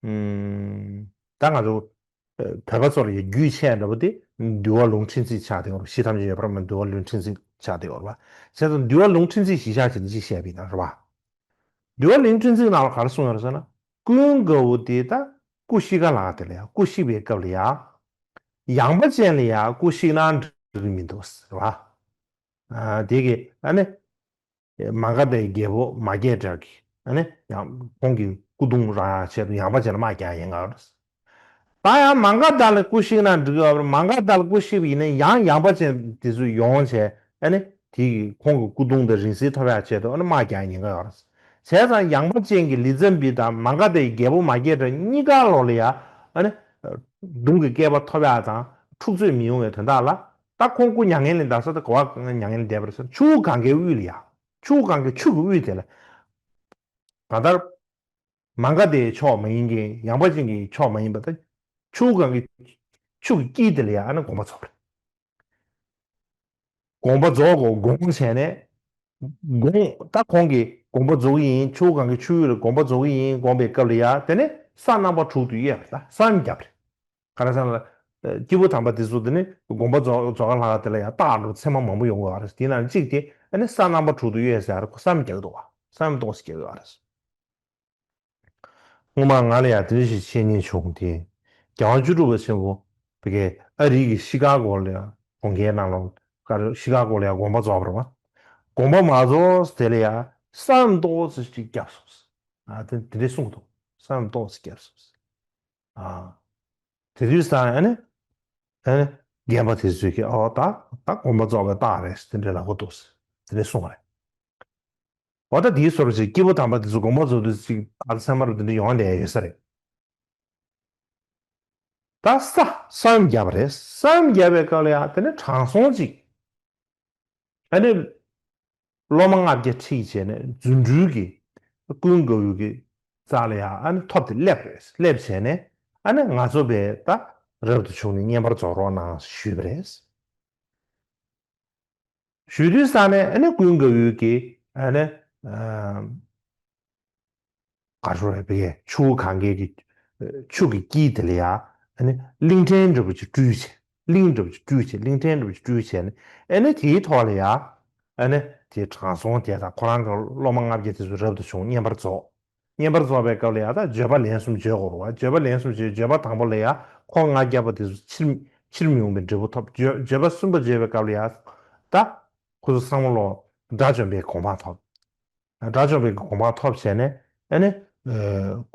ཨུམ། ད་ང་ཚོ་ཨེ་བོད་པ་ཚོར་ཡ་རྒྱུས་ཆེ་འདྲ་པོ་དེ་འདུལ་བ་ལུང་ཕྲན་ཚེགས་ཆགས་བསྡད་ཡོད་རེད། གཞི་ཐམས་ཅད་ཡོད་པར་སྨྲ་འདུལ་བ་ལུང་ཕྲན་ཚེགས་ཆགས་བསྡད་ཡོད་རེད་བ། བྱས་ཙང་འདུལ་བ་ལུང་ཕྲན་ཚེགས་གཞི་བཞག་བྱས་ནས་ཅིག་བཤད་པ་ཡིན་ན་རེད་བ། འདུལ་བ་ལུང་ཕྲན་ཚེགས་ནང་ལ་ག་རེ་གསུངས་ཡོད་རེད་ཟེར་ན། ཀུན་དགའ་བོ་དེ་ད་སྐུ་གཤེགས་ཀ་ལ་དེ་ལ་ཡ། སྐུ་གཤེགས་པའི་སྐབས་ལ་ཡ། ཡངས་པ་ཅན་ལ་ཡ་སྐུ་གཤེགས་ན་འགྲིག་གི་མི་འདུག་ཟེར་བ། ཨ། དེ་གི་ཨ་ནི། མ་ག་དྷའི་རྒྱལ་པོ་མ་སྐྱེས་དགྲ་གིས་ཨ་ནི་ཡང་ཁོང་གི་སྐུ་གདུང་རང་ཡང་ཆེད་དུ་ཡངས་པ་ཅན་ལ་དམག་རྒྱག་ཡིན་ག་རེད། ད་ཡང་མ་ག་དྷ་ལ་སྐུ་གཤེགས་ན་འགྲིག་གི་ཡོད་རེད། མ་ག་དྷ་ལ་སྐུ་གཤེགས་པ་ཡིན་ན་ཡང་ཡངས་པ་ཅན་དེ་ཚོ་ཡོང་བྱས་ཨ་ནི་དེ་གི་ཁོང་གི་སྐུ་གདུང་དང་རིང་བསྲེལ་ཐོབ་ཡག་ཆེད་དུ་ཨ་ནི་དམག་རྒྱག་ཡིན་ག་ཡོད་རེད། བྱས་ཙང་ཡངས་པ་ཅན་གྱི་ལི་ཙམ་བི་དང་མ་ག་དྷའི་རྒྱལ་པོ་མ་སྐྱེས་དགྲ་གཉིས་ཀ་ལོག་ལ་ཡ་ཨ་ནི་གདུང་གི་བསྐལ་པ་ཐོབ་ཡག་དང་འཁྲུག་རྩོད་མི་ཡོང་བའི་དོན་དག་ལ། ད་ཁོང་སྐུ་མྱ་ངན་ལས་འདས་ས་དེ་ག་པར་མྱ་ངན་ལས་འདས་པ་རེད་ཟེར་ན། ཆུ་བོ་གངྒཱའི་དབུས་ལ་ཡ། ཆུ་བོ་གངྒཱའི་ཆུ་གི་དབུས་དེ་ལ། གང་ལྟར་མ་ག་དྷའི་ཕྱོགས་མ་ཡིན་མཁན། ཡངས་པ་ཅན་གྱི་ཕྱོགས་མ་ཡིན་པ། ད་ཆུ་བོ་གངྒཱའི་ཆུ་གི་དཀྱིལ་དེ་ལ་ཡ་ཨ་ནི་དགོངས་པ་རྫོགས་པ་རེད། དགོངས་པ་རྫོགས་དགོས་དགོངས་བྱས་ནས། དགོངས། ད་ཁོང་གིས་དགོངས་པ་རྫོགས་ཀྱི་ཡིན། ཆུ་བོ་གངྒཱའི་ཆུ་དབུས་ལ་དགོངས་པ་རྫོགས་ཀྱི་ཡིན་དགོངས་པའི་སྐབས་ལ་ཡ། དེ་ནས་ས་རྣམ་པ་དྲུག་ཏུ་གཡོས་པ་རེད། ད་ས་ཡོམ་བརྒྱབ་པ་རེད། ག་རེ་ཟེར་ན། སྐྱེས་བུ་དམ་པ་དེ་ཚོ་དེ་ནི་དགོངས་པ་རྫོགས་རྫོགས་ཀ་ལྷག་དེ་ལ་ཡང་རྟགས་འགྲོ་ཚད་མ་མང་པོ་ཡོང་གི་ཡོད་རེད། དེ་ནང་གཅིག་དེ་ཨ་ནི་ས་རྣམ་པ་དྲུག་ཏུ་གཡོས་ཟེར་ཡ་རེད། ཁོ་ས་ཡོམ་རྒྱག་གི་འདུག་བ། ས་ཡོམ་ཏོག་ཙམ་རྒྱག་གི་ཡོད་རེད། སྔོན་མ་ང་ལ་ཡང་དེ་འདྲ་ཞིག་འཆད་ཉན་བྱུང་སྟེ། རྒྱལ་དབང་བཅུ་དྲུག་པ་ཆེན་པོ་ཕ་གིའི་ཨ་རི་གི་ཤི་ཀ་གོ་ལ་ཡང་གྲོང་ཁྱེར་ནང་ལ་ཀ་ཤི་ཀ་གོ་ལ་ཡང་དགོངས་པ་རྫོགས་པ་རེད་བ། དགོངས་པ་མ་རྫོགས་དེ་ལ་ཡང་ས་ཡོམ་ཏོག་ཙམ་ཞིག་བརྒྱབ་སོང་། ཨ་དེ་དེ་འདྲས་གསུངས་འདུག་ས་ཡོམ་ཏོག་ཙམ་བརྒྱབ་སོང་། ཨ། དེ་དུས་ཙང་ཨ་ནི། ཨ་ནི། རྒན་པ་དེ་ཚོས་ཀྱིས་ཨོ་ད་ད་དགོངས་པ་རྫོགས་པའི་རྟགས་རེད་དེ་འདྲའི་ལབ་ཀྱི་འདུག་དེ་འདྲའི་གསུངས་པ་རེད། འོ་ད་དེའི་བཟོ་འདྲ་ཅིག་སྐྱེས་བུ་དམ་པ་དེ་ཚོ་དགོངས་པ་རྫོགས་དུས་ཅིག་ཨ་ཚད་མ་རུ་དེ་འདྲ་ཡོང་བསྡད་ཡོད་ས་རེད། ད་ས་ས་ཡོམ་བརྒྱབ་པ་རེད། ས་ཡོམ་བརྒྱབ་པའི་སྐབས་ལ་ཡང་དེ་ནས་དྲང་སྲོང་ཅིག་ཨ་ནི། སློབ་མ་ལྔ་བརྒྱ་ཁྲིད་བྱས་ནས་རྫུ་འཕྲུལ་གྱིས་ཀུན་དགའ་བོ་གི་རྩ་ལ་ཡང་ཨ་ནི་ཐོབ་སྟེ་སླེབས་རེད། སླེབས་བྱས་ནས་ཨ་ནི་ང་ཚོ་བས་ད་རབ་ཏུ་བྱུང་ནས་བསྙེན་པར་རྫོགས་རོགས་གནང་ཞུས་པ་རེད། ཞུས་དུས་ཙང་ནས་ཨ་ནི་ཀུན་དགའ་བོ་གིས་ཨ་ནི། ག་རེ་ཟེར་བ་རེད། ཆུ་བོ་གངྒཱའི་གི་ཆུ་གི་དཀྱིལ་དེ་ལ་ཡ་ཨ་ནི་གླིང་ཕྲན་འདྲ་པོ་ཅིག་སྤྲུལ་བྱས། གླིང་འདྲ་པོ་ཅིག་སྤྲུལ་བྱས། གླིང་ཕྲན་འདྲ་པོ་ཅིག་སྤྲུལ་བྱས་ནས་ཨ་ནི་དེའི་ཐོག་ལ་ཡ་ཨ་ནི་དེ་དྲང་སྲོང་དེ་དང་ཁོ་རང་གི་སློབ་མ་ལྔ་བརྒྱ་དེ་ཚོ་རབ་ཏུ་བྱུང་བསྙེན་པར་རྫོགས། བསྙེན་པར་རྫོགས་པའི་སྐབས་ལ་ཡ་ད་བརྗོད་པ་ལན་གསུམ་བརྗོད་དགོས་རེད་བ། བརྗོད་པ་ལན་གསུམ་བརྗོད། བརྗོད་པ་དང་པོ་ལ་ཡ་ཁོ་ལྔ་བརྒྱ་པ་དེ་ཚོ་ཕྱིར་ཕྱིར་མི་འོང་བའི་འབྲས་བུ་ཐོབ། བརྗོད་བརྗོད་པ་གསུམ་པ་བརྗོད་པའི་སྐབས་ལ་ཡ་ད་ཁོ་ཚོ་ཚང་མ་ལོ་དགྲ་བཅོམ་པའི་གོ་འཕང་ཐོབ། དགྲ་བཅོམ་པའི་གོ་འཕང་ཐོབ་བྱས་ནས་ཨ་ནི།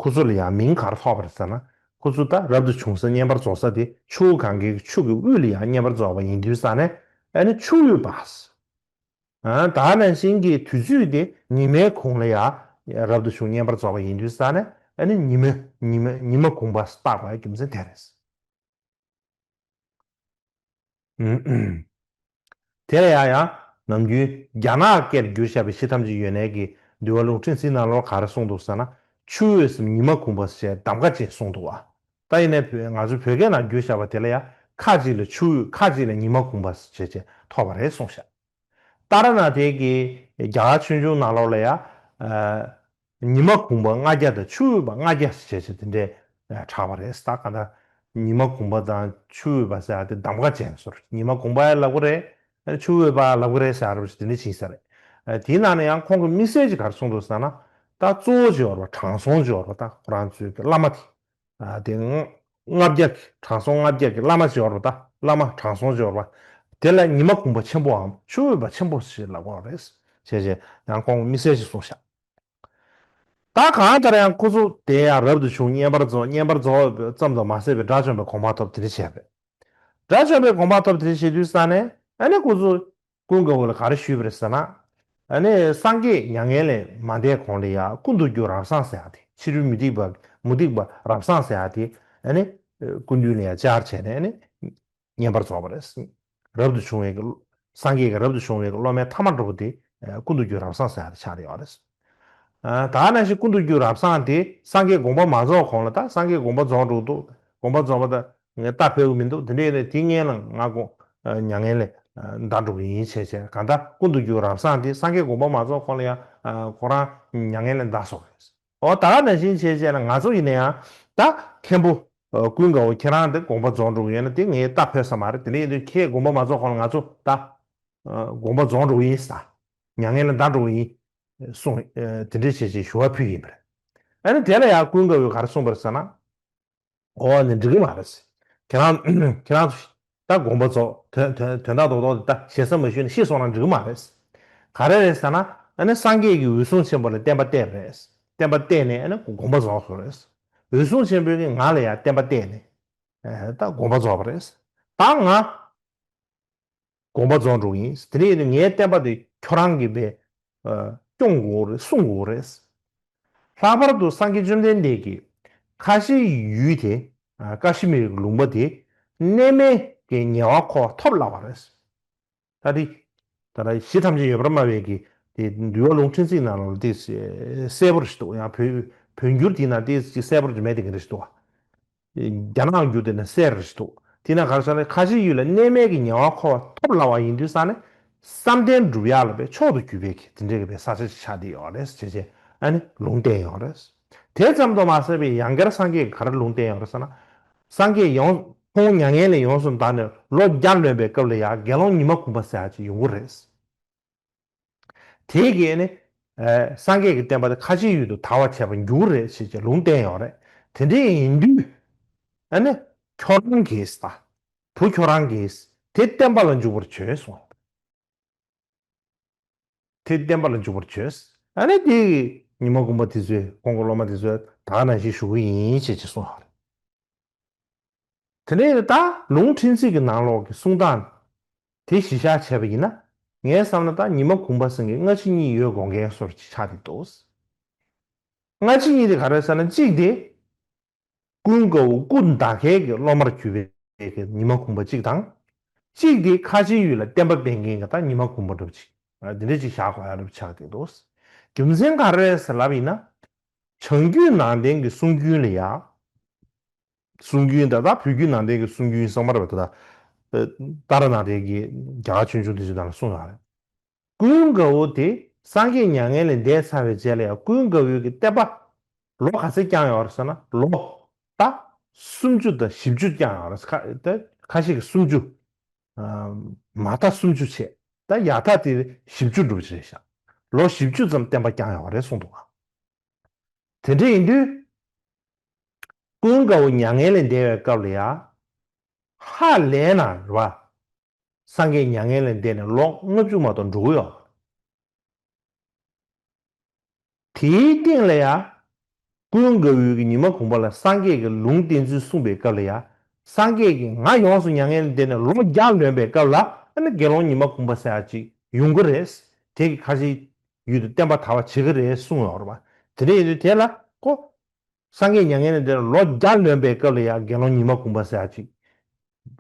ཁོ་ཚོ་ལ་ཡང་མིང་ག་རེ་ཐོགས་པ་རེད་ཟེར་ན། ཁོ་ཚོ་ད་རབ་ཏུ་བྱུང་ས་བསྙེན་པར་རྫོགས་ས་དེ་ཆུ་བོ་གངྒཱའི་ཆུ་གི་དབུས་ལ་ཡང་བསྙེན་པར་རྫོགས་པ་ཡིན་དུས་ཙང་ནས་ཨ་ནི་ཆུ་དབུས་པ། ད་ནང་བཞིན་གྱི་དུས་ཚོད་དེ་ཉི་མའི་གུང་ལ་ཡང་རབ་ཏུ་བྱུང་བསྙེན་པར་རྫོགས་པ་ཡིན་དུས་ཙང་ནས་ཨ་ནི་ཉི་མ་ཉི་མ་ཉི་མ་གུང་པ་བཏགས་པའི་རྒྱུ་མཚན་དེ་རེད། དེ་ལ་ཡང་ཡང་ནམ་རྒྱུན་རྒྱ་ནག་སྐད་བསྒྱུར་བཞག་པའི་གཞི་ཐམས་ཅད་ཡོད་ནའི་གི་འདུལ་བ་ལུང་ཕྲན་ཚེགས་ནང་ལོགས་ག་རེ་གསུངས་འདུག་ཟེར་ན། ཆུ་དབུས་སམ་ཉི་མ་གུང་པ་ཞེས་གདམ་ཀ་ཅན་གསུངས་འདུག་བ། ད་ཡིན་ནའི་བོད་ང་ཚོའི་བོད་སྐད་ནང་བསྒྱུར་བཞག་པ་དེ་ལ་ཡང་ཁ་ཅིག་ལ་ཆུ་དབུས། ཁ་ཅིག་ལ་ཉི་མ་གུང་པ་ཞེས་བྱས་ཐོགས་པ་རེད་གསུངས་བཞག་ཏཱ་ར་ནཱ་ཐའི་གི་རྒྱ་གར་ཆོས་འབྱུང་ནང་ལོགས་ལ་ཡང་། ཉི་མ་གུང་པ་ལྔ་བརྒྱ་དང་ཆུ་དབུས་པ་ལྔ་བརྒྱ་ཞེས་བྱས་དེ་འདྲའི་གྲགས་པ་རེད། ད་ག་ད་ཉི་མ་གུང་པ་དང་ཆུ་དབུས་པ་ཟེར་ཡ་དེ་གདམ་ཀ་ཅན་བཟོ་འདྲ། ཉི་མ་གུང་པ་ཡང་ལབ་ཀྱི་རེད། ཆུ་དབུས་པ་ལབ་ཀྱི་རེད་ཟེར་ཡ་འདྲ་པོ་ཞིག་དེ་འདྲ་ཕྱིན་ས་རེད། དེའི་ནང་ནས་ཡང་ཁོང་གི་དམིགས་བསལ་གྱི་ག་རེ་གསུངས་འདུག་ཟེར་ན། ད་གཙོ་བོ་ཅིག་ཡོད་རེད་པ། དྲང་སྲོང་ཅིག་ཡོད་རེད་པ། ད་ཁོ་རང་ཚོའི་གི་བླ་མ་དེ། ཨ་དེ་ལྔ་བརྒྱ་གི་དྲང་སྲོང་ལྔ་བརྒྱ་གི་བླ་མ་ཅིག་ཡོད་རེད་པ། ད་བླ་མ་དྲང་སྲོང་ཅིག་ཡོད་རེད་པ། དེ་ལ་ཉི་མ་གུང་པ་ཆེན་པོའམ་ཆུ་དབུས་པ་ཆེན་པོ་ཞེས་ལབ་ཀྱི་ཡོད་རེད། བྱས་བྱས་ཡང་ཁོང་དམིགས་བསལ་ཞིག་གསུངས་ཤག་ད་གང་ལྟར་ཡང་ཁོ་ཚོ་དེ་ཡང་རབ་ཏུ་བྱུང་། བསྙེན་པར་རྫོགས། བསྙེན་པར་རྫོགས་ཙམ་དུ་མ་ཟད་པའི་དགྲ་བཅོམ་པའི་གོ་འཕང་ཐོབ་དེ་འདྲ་བྱས་པས། དགྲ་བཅོམ་པའི་གོ་འཕང་ཐོབ་དེ་འདྲ་བྱེད་དུས་ཙང་ནས་ཨ་ནི་ཁོ་ཚོ་ཀུན་དགའ་བོ་ལ་ག་རེ་ཞུས་པ་རེད་ཟེར་ན། ཨ་ནི་སངས་རྒྱས་མྱ་ངན་ལས་མ་འདས་གོང་ལ་ཡ་ཀུན་ཏུ་རྒྱུ་རབ་བཟང་ཟེར་ཡ་དེ། ཕྱི་རོལ་མུ་སྟེགས་པ་མུ་སྟེགས་པ་རབ་བཟང་ཟེར་ཡ་དེ་ཨ་ནི་སྐུ་མདུན་ལ་ཡ་བཅར་བྱས་ནས་ཨ་ནི་བསྙེན་པར་རྫོགས་པ་རེད། རབ་ཏུ་བྱུང་བའི་གི་སངས་རྒྱས་ཀྱི་རབ་ཏུ་བྱུང་བའི་གི་སློབ་མའི་ཐ་མ་འགྲོ་བོ་དེ་ཀུན་ཏུ་རྒྱུ་རབ་བཟང་ཟེར་ཡ་དེ་ཆགས་ཡོད་རེད། ད་ག་ནང་བཞིན་ཀུན་ཏུ་རྒྱུ་རབ་བཟང་དེ་སངས་རྒྱས་དགོངས་པ་མ་རྫོགས་གོང་ལ། ད་སངས་རྒྱས་དགོངས་པ་རྫོགས་འགྲོ་འདུག་དགོངས་པ་རྫོགས་པ་ད་ངས་རྟ་ཕལ་གི་མི་འདུག་དེ་འདྲ་ཡིན་ན་དེ་སྔོན་ལ་ང་དགོངས་མྱ་ངན་ལས་འདའ་འགྲོ་གི་ཡིན་བྱས་བྱས། གང་ལྟར་ཀུན་ཏུ་རྒྱུ་རབ་བཟང་དེ་སངས་རྒྱས་དགོངས་པ་མ་རྫོགས་གོང་ལ་ཡང་ཁོ་རང་མྱ་ངན་ལས་འདའ་སོང་རེད། འོ་ད་ག་ནང་བཞིན་བྱས་བྱས་ན་ང་ཚོ་ཡིན་ན་ཡང་ད་མཁན་པོ་ཀུན་དགའ་བོ་ཁྱེད་རང་དེ་དགོངས་པ་རྫོགས་འགྲོ་གི་ཡོད་ན་དེ་ངས་རྟ་ཕལ་ས་མ་རེད། དེ་འདྲ་ཡིན་དུས་ཁྱེད་དགོངས་པ་མ་རྫོགས་གོང་ལ་ང་ཚོ་ད་དགོངས་པ་རྫོགས་འགྲོ་གི་ཡིན་ས། མྱ་ངན་ལས་འདའ་འགྲོ་གི་ཡིན། གསུངས། ཨ་དེ་འདྲ་བྱས་བྱས་ཞུ་བ་ཕུལ་ཡིན་པ་རེད། ཨ་ནི་དེ་ལ་ཡང་ཀུན་དགའ་བོས་ག་རེ་གསུངས་པ་རེད་ཟེར་ན། འོ་ནི་འགྲིག་གི་མ་རེད། ཁྱེད་རང་ཁྱེད་རང་ཚོ་ད་དགོངས་པ་རྫོགས། དོན་དོན་དོན་དག་རྡོག་རྡོག་དེ་ད་ཞེ་ས་མ་ཞུས་ནས་ཤེས་སོང་ན་འགྲིག་གི་མ་རེད། ག་རེ་རེད་ཟེར་ན། ཨ་ནི་སངས་རྒྱས་ཀྱིས་འོད་སྲུང་ཆེན་པོ་ལ་བསྟན་པ་གཏད་པ་རེད། བསྟན་པ་གཏད་ནས་ཨ་ནི་དགོངས་པ་རྫོགས་སོང་རེད། འོད་སྲུང་ཆེན་པོས་ཀྱིས་ང་ལ་ཡང་བསྟན་པ་གཏད་ནས་ཨ་ད་དགོངས་པ་རྫོགས་པ་རེད། ད་ང་དགོངས་པ་རྫོགས་འགྲོ་གི་ཡིན། དེ་འདྲ་ཡིན་དུས་ངའི་བསྟན་པ་དེ་ཁྱོད་རང་གིས་པས་ཨ་སྐྱོང་དགོས་རེད། སྲུང་དགོས་རེད། ལྷག་པར་དུ་སངས་རྒྱས་བཅོམ་ལྡན་འདས་ཀྱིས་ཁ་ཆེའི་ཡུལ་དེ་ཨ་ཀ་ཤི་མིར་གྱི་ལུང་པ་དེ་གནས་མལ་གྱི་ཉེ་བར་མཁོ་བ་ཐོབ་སླ་བ་རེད། ད་དེ་ད་ལྟ་གཞི་ཐམས་ཅད་ཡོད་པར་སྨྲ་བའི་གི་དེ་འདུལ་བ་ལུང་ཕྲན་ཚེགས་ནང་ལ་དེ་གསལ་པོ་རེད་འདུག་ཡང་བོད་བོད་འགྱུར་དེ་ན་དེ་གསལ་པོ་རེད་མེད་དེ་ག་རེ་རེད་འདུག་རྒྱ་ནག་འགྱུར་དེ་ན་གསལ་རེད་འདུག་དེ་ན་ག་རེ་ཟེར་ན། ཁ་ཆེའི་ཡུལ་ལ་གནས་མལ་གྱི་ཉེ་བར་མཁོ་བ་ཐོབ་སླ་བ་ཡིན་དུས་ཙང་ནས་བསམ་གཏན་སྒྲུབ་ཡག་ལ་པའི་མཆོག་ཏུ་གྱུར་པའི་གི་དེ་འདྲའི་གི་པའི་ས་ཆ་ཅིག་ཆགས་བསྡད་ཡོད་རེད་ཅེས་བྱས་ཨ་ནི་ལུང་བསྟན་ཡོད་རེད། དེ་ཙམ་དུ་མ་ཟད་པའི་ཡང་བསྐྱར་སངས་རྒྱས་ཀྱིས་ག་རེ་ལུང་བསྟན་ཡོད་རེད་ཟེར་ན། སངས་རྒྱས་ཡོངས་ཁོང་མྱ་ངན་ལས་ཡོངས་སུ་འདས་ནས་ལོ་བརྒྱ་ལོན་པའི་སྐབས་ལ་ཡང་དགེ་སློང་ཉི་མ་གུང་པ་ཟེར་ཡག་ཅིག་ཡོང་གི་རེད། དེ་གིས་ནི་ཨ་སངས་རྒྱས་ཀྱི་བསྟན་པ་དེ་ཁ་ཆེའི་ཡུལ་དུ་དར་བར་བྱེད་པར་འགྱུར་རེད་ཅེས་ཀྱི་ལུང་བསྟན་ཡོད་རེད། དེ་འདྲ་ཡིན་དུས་ཨ་ནི་ཁྱོད་རང་གིས་ད་བུ་ཁྱོད་རང་གིས་དེ་བསྟན་པ་ལ་འཇུག་པར་བྱོས་གསུངས། དེ་བསྟན་པ་ལ་འཇུག་པར་བྱོས། ཨ་ནི་དེ་ཉི་མ་གུང་པ་དེ་ཚོས་ཁོང་གི་སློབ་མ་དེ་ཚོས་ད་ག་ནང་བཞིན་ཞུ་གི་ཡིན་ཅེས་ཀྱི་གསུངས་ཡོད་རེད། དེ་ནས་ད་ལུང་ཕྲན་ཚེགས་ཀྱི་ནང་ལོགས་ཀྱི་གསུང་སྟངས་དེ་གཞི་བཞག་བྱས་པ་ཡིན་ན། ངས་བསམ་ན་ད་ཉི་མ་གུང་པ་ཟེར་མཁན་སྔ་ཕྱི་གཉིས་ཡོད་དགོངས་མཁན་བཟོ་འདྲ་ཅིག་ཆགས་བསྡད་འདུག་སྔ་ཕྱི་གཉིས་དེ་ག་རེ་ཟེར་ན། གཅིག་དེ་ཀུན་དགའ་བོ་སྐུ་ཟླ་མཁན་གྱི་སློབ་མར་གྱུར་པའི་ཉི་མ་གུང་པ་གཅིག་དང་། གཅིག་དེ་ཁ་ཆེའི་ཡུལ་ལ་བསྟན་པ་སྤེལ་མཁན་གྱི་ད་ཉི་མ་གུང་པ་འདྲ་པོ་ཅིག་འདི་འདྲ་ཅིག་བཞག་དགོས་ཡག་འདྲ་པོ་ཆགས་བསྡད་འདུག་རྒྱུ་མཚན་ག་རེ་རེད་ཟེར་ལབ་ཡིན་ན། བྱང་རྒྱུད་ནང་བསྟན་གྱི་གསུང་རྒྱུན་ལ་ཡ། གསུང་རྒྱུན་ད་ལྟ་བོད་བརྒྱུད་ནང་བསྟན་གྱི་གསུང་རྒྱུན་ཚང་མ་རེད་པ། ད་ལྟ་ཏཱ་ར་ནང་བསྟན་གྱི་རྒྱ་གར་ཆོས་འབྱུང་དེ་ཚོའི་ནང་ལ་གསུངས་ཡོད་རེད། ཀུན་དགའ་བོ་དེ་སངས་རྒྱས་མྱ་ངན་ལས་འདས་ཚར་བའི་རྗེས་ལ་ཡང་ཀུན་དགའ་བོའི་གི་བསྟན་པ་ལོ་ག་ཚོད་བསྐྱངས་ཡོད་རེད་ཟེར་ན། ལོ་ད་སུམ་ཅུ་དང་བཞི་བཅུ་བསྐྱངས་ཡོད་རེད། ཁ་ད་ཁ་ཤས་ཀྱིས་སུམ་ཅུ། ཨ་མ་མཐའ་སུམ་ཅུ་བྱས། ད་ཡག་ཐག་དེ་བཞི་བཅུ་འགྲོ་བ་ཅིག་རེད་ཤག་ལོ་བཞི་བཅུ་ཙམ་བསྟན་པ་བསྐྱངས་ཡོད་རེད་གསུངས་འདུག་ག་དེ་འདྲ་ཡིན་དུས། ཀུན་དགའ་བོ་མྱ་ངན་ལས་འདས་པའི་སྐབས་ལ་ཡ། ཧ་ལས་ན་རེད་བ། སངས་རྒྱས་མྱ་ངན་ལས་འདས་ནས་ལོ་ལྔ་བཅུ་མ་གཏོགས་འགྲོ་གི་ཡོད། དེའི་སྟེང་ལ་ཡ། ཀུན་དགའ་བོས་ཀྱི་ཉི་མ་གུང་པ་ལ་སངས་རྒྱས་ཀྱི་ལུང་བསྟན་ཚུལ་གསུངས་པའི་སྐབས་ལ་ཡ། སངས་རྒྱས་ཀྱིས་ང་ཡོངས་སུ་མྱ་ངན་ལས་འདས་ནས་ལོ་བརྒྱ་ལོན་པའི་སྐབས་ལ་ཨ་ནི་དགེ་སློང་ཉི་མ་གུང་པ་ཟེར་ཡག་ཅིག་ཡོང་གི་རེད། དེ་གིས་ཁ་ཆེའི་ཡུལ་དུ་བསྟན་པ་དར་བར་བྱེད་ཀྱི་རེད་གསུངས་ཡོད་རེད་པ། དེ་འདྲ་ཡིན་དུས་དེ་ལ་ཁོ། སངས་རྒྱས་མྱ་ངན་ལས་འདས་ནས་ལོ་བརྒྱ་ལོན་པའི་སྐབས་ལ་ཡང་དགེ་སློང་ཉི་མ་གུང་པ་ཟེར་ཡག་ཅིག་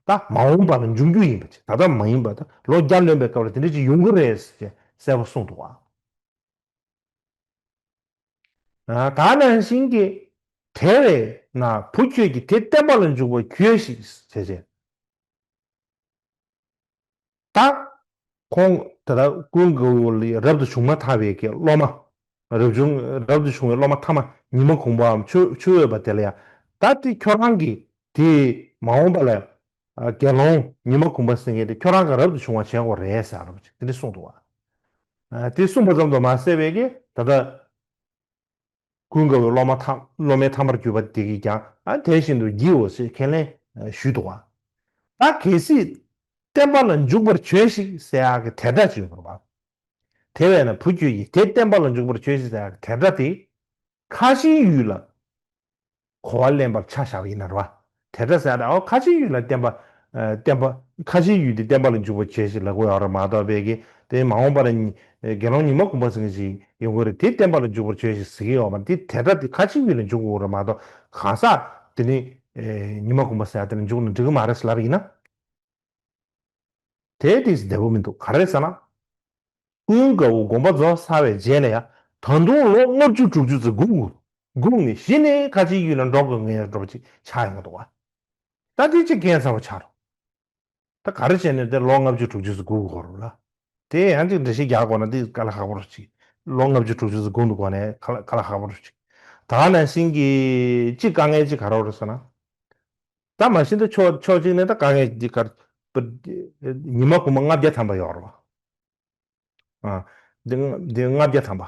ད་མ་འོངས་པ་ལ་འབྱུང་རྒྱུ་ཡིན་པ་ཅིག་ད་ལྟ་མ་ཡིན་པ་ད་ལོ་བརྒྱ་ལོན་པའི་སྐབས་ལ་དེ་འདྲ་ཅིག་ཡོང་གི་རེད་ཅེས་གསལ་པོ་གསུངས་འདུག་བ། ད་ནང་བཞིན་གྱི་དེ་བས་ན་བུ་ཁྱོད་ཀྱིས་དེ་བསྟན་པ་ལ་འཇུག་པར་གྱིས་ཤིག་ཟེར་བྱས། ད་ཁོང་དེ་ལ་ཀུན་དགའ་བོ་ལ་རབ་ཏུ་བྱུང་མ་ཐག་པའི་གི་སློབ་མ། རབ་བྱུང་རབ་ཏུ་བྱུང་བའི་སློབ་མ་ཐ་མ་ཉི་མ་གུང་པའམ་ཆུ་ཆུ་འོད་པ་དེ་ལ་ཡང་ད་དེ་ཁྱོད་རང་གིས་དེ་མ་འོངས་པ་ལ་དགེ་སློང་ཉི་མ་གུང་པ་ཟེར་མཁན་དེ་ཁྱོད་རང་གིས་རབ་ཏུ་བྱུང་བ་བྱེད་དགོས་རེད་ཟེར་རབ་ཅིག་དེ་འདྲ་གསུངས་འདུག་བ། དེ་གསུངས་པ་ཙམ་དུ་མ་ཟད་པའི་གི་ད་ལྟ། ཀུན་དགའ་བོའི་སློབ་མ་ཐ་སློབ་མའི་ཐ་མར་གྱུར་པ་དེ་གིས་ཀྱང་ཨ་དེ་བཞིན་དུ་བགྱིའོ་ཞེས་ཁས་ལེན་ཞུས་འདུག་བ། ད་གལ་སྲིད་བསྟན་པ་ལ་འཇུག་པར་བྱོས་ཤིག་ཟེར་ཡག་གི་དེ་སྒྲ་ཅིག་ཡོད་པ་རེད་བ། དེ་བས་ན་བུ་ཁྱོད་ཀྱིས་དེ་བསྟན་པ་ལ་འཇུག་པར་བྱོས་ཤིག་ཟེར་ཡག་གི་དེ་སྒྲ་དེ་ཁ་ཆེའི་ཡུལ་ལ་གོ་བ་ལེན་པར་ཆ་བཞག་པ་ཡིན་ན་རེད་བ། དེ་སྒྲ་ཟེར་ཡག་དེ་ཨོ་ཁ་ཆེའི་ཡུལ་ལ་བསྟན་པ་ བསྟན་པ་ཁ་ཆེའི་ཡུལ་དེ་བསྟན་པ་ལ་འཇུག་པར་བྱོས་ཤིག་ལབ་དགོས་ཡོད་རེད་མ་གཏོགས། བས་ཀྱི་དེ་མ་འོངས་པ་ལ་དགེ་སློང་ཉི་མ་གུང་པ་ཟེར་མཁན་ཞིག་ཡོང་གི་རེད། དེ་བསྟན་པ་ལ་འཇུག་པར་བྱོས་ཤིག་ཟེར་གྱི་ཡོད་མ་རེད། དེ་དེ་སྒྲ་དེ་ཁ་ཆེའི་ཡུལ་ལ་འཇུག་དགོས་རེད་མ་གཏོགས། གང་ཟག་དེ་ནི་ཉི་མ་གུང་པ་ཟེར་ཡ་དེ་ལ་འཇུག་ན་འགྲིག་གི་མ་རེད་ལབ་ཡིན་ན། དེ་དེ་བདེ་པོ་མི་འདུག་ག་རེ་ཟེར་ན། ཀུན་དགའ་བོ་དགོངས་པ་རྫོགས་ཚར་བའི་རྗེས་ལ་ཡང་ད་དུང་ལོ་ལྔ་བཅུ་དྲུག་ཅུ་ཙམ་སྒུག་དགོས། སྒུག་ནས་གཞི་ནས་ཁ་ཆེའི་ཡུལ་ལ་འགྲོ་དགོས་ངེས་འགྲོ་བ་ཅིག་ཆགས་ཡོང་གི་འདུག་བ། ད་དེ་ཅིག་རྐྱེན་ཚ་པོ་ཆགས་རོགས། ད་ག་རེ་བྱས་ནས་དེ་ལོ་ལྔ་བཅུ་དྲུག་ཅུ་ཙམ་སྒུག་དགོས་རེད་ལ། དེ་ཡང་ཅིག་འགྲེལ་བཤད་རྒྱག་དགོས་ན་དེ་དཀའ་ལས་ཁག་པོ་རེད་ཅིག་ལོ་ལྔ་བཅུ་དྲུག་ཅུ་ཙམ་སྒུག་འདུག་དགོས་ནས་དཀའ་ལས་དཀའ་ལས་ཁག་པོ་རེད་ཅིག་ད་ནང་བཞིན་གྱི་ཅིག་དཀའ་ངལ་ཅིག་ག་རེ་རེད་ཟེར་ན། ད་མ་གཞི་འདི་ཕྱོགས་ཕྱོགས་གཅིག་ནས་ད་དཀའ་ངལ་འདི་གར་ཉི་མ་གུང་པ་ལྔ་བརྒྱ་ཐམ་པ་ཡོད་རེད་བ། ཨ། འདི་ལྔ་འདི་ལྔ་བརྒྱ་ཐམ་པ།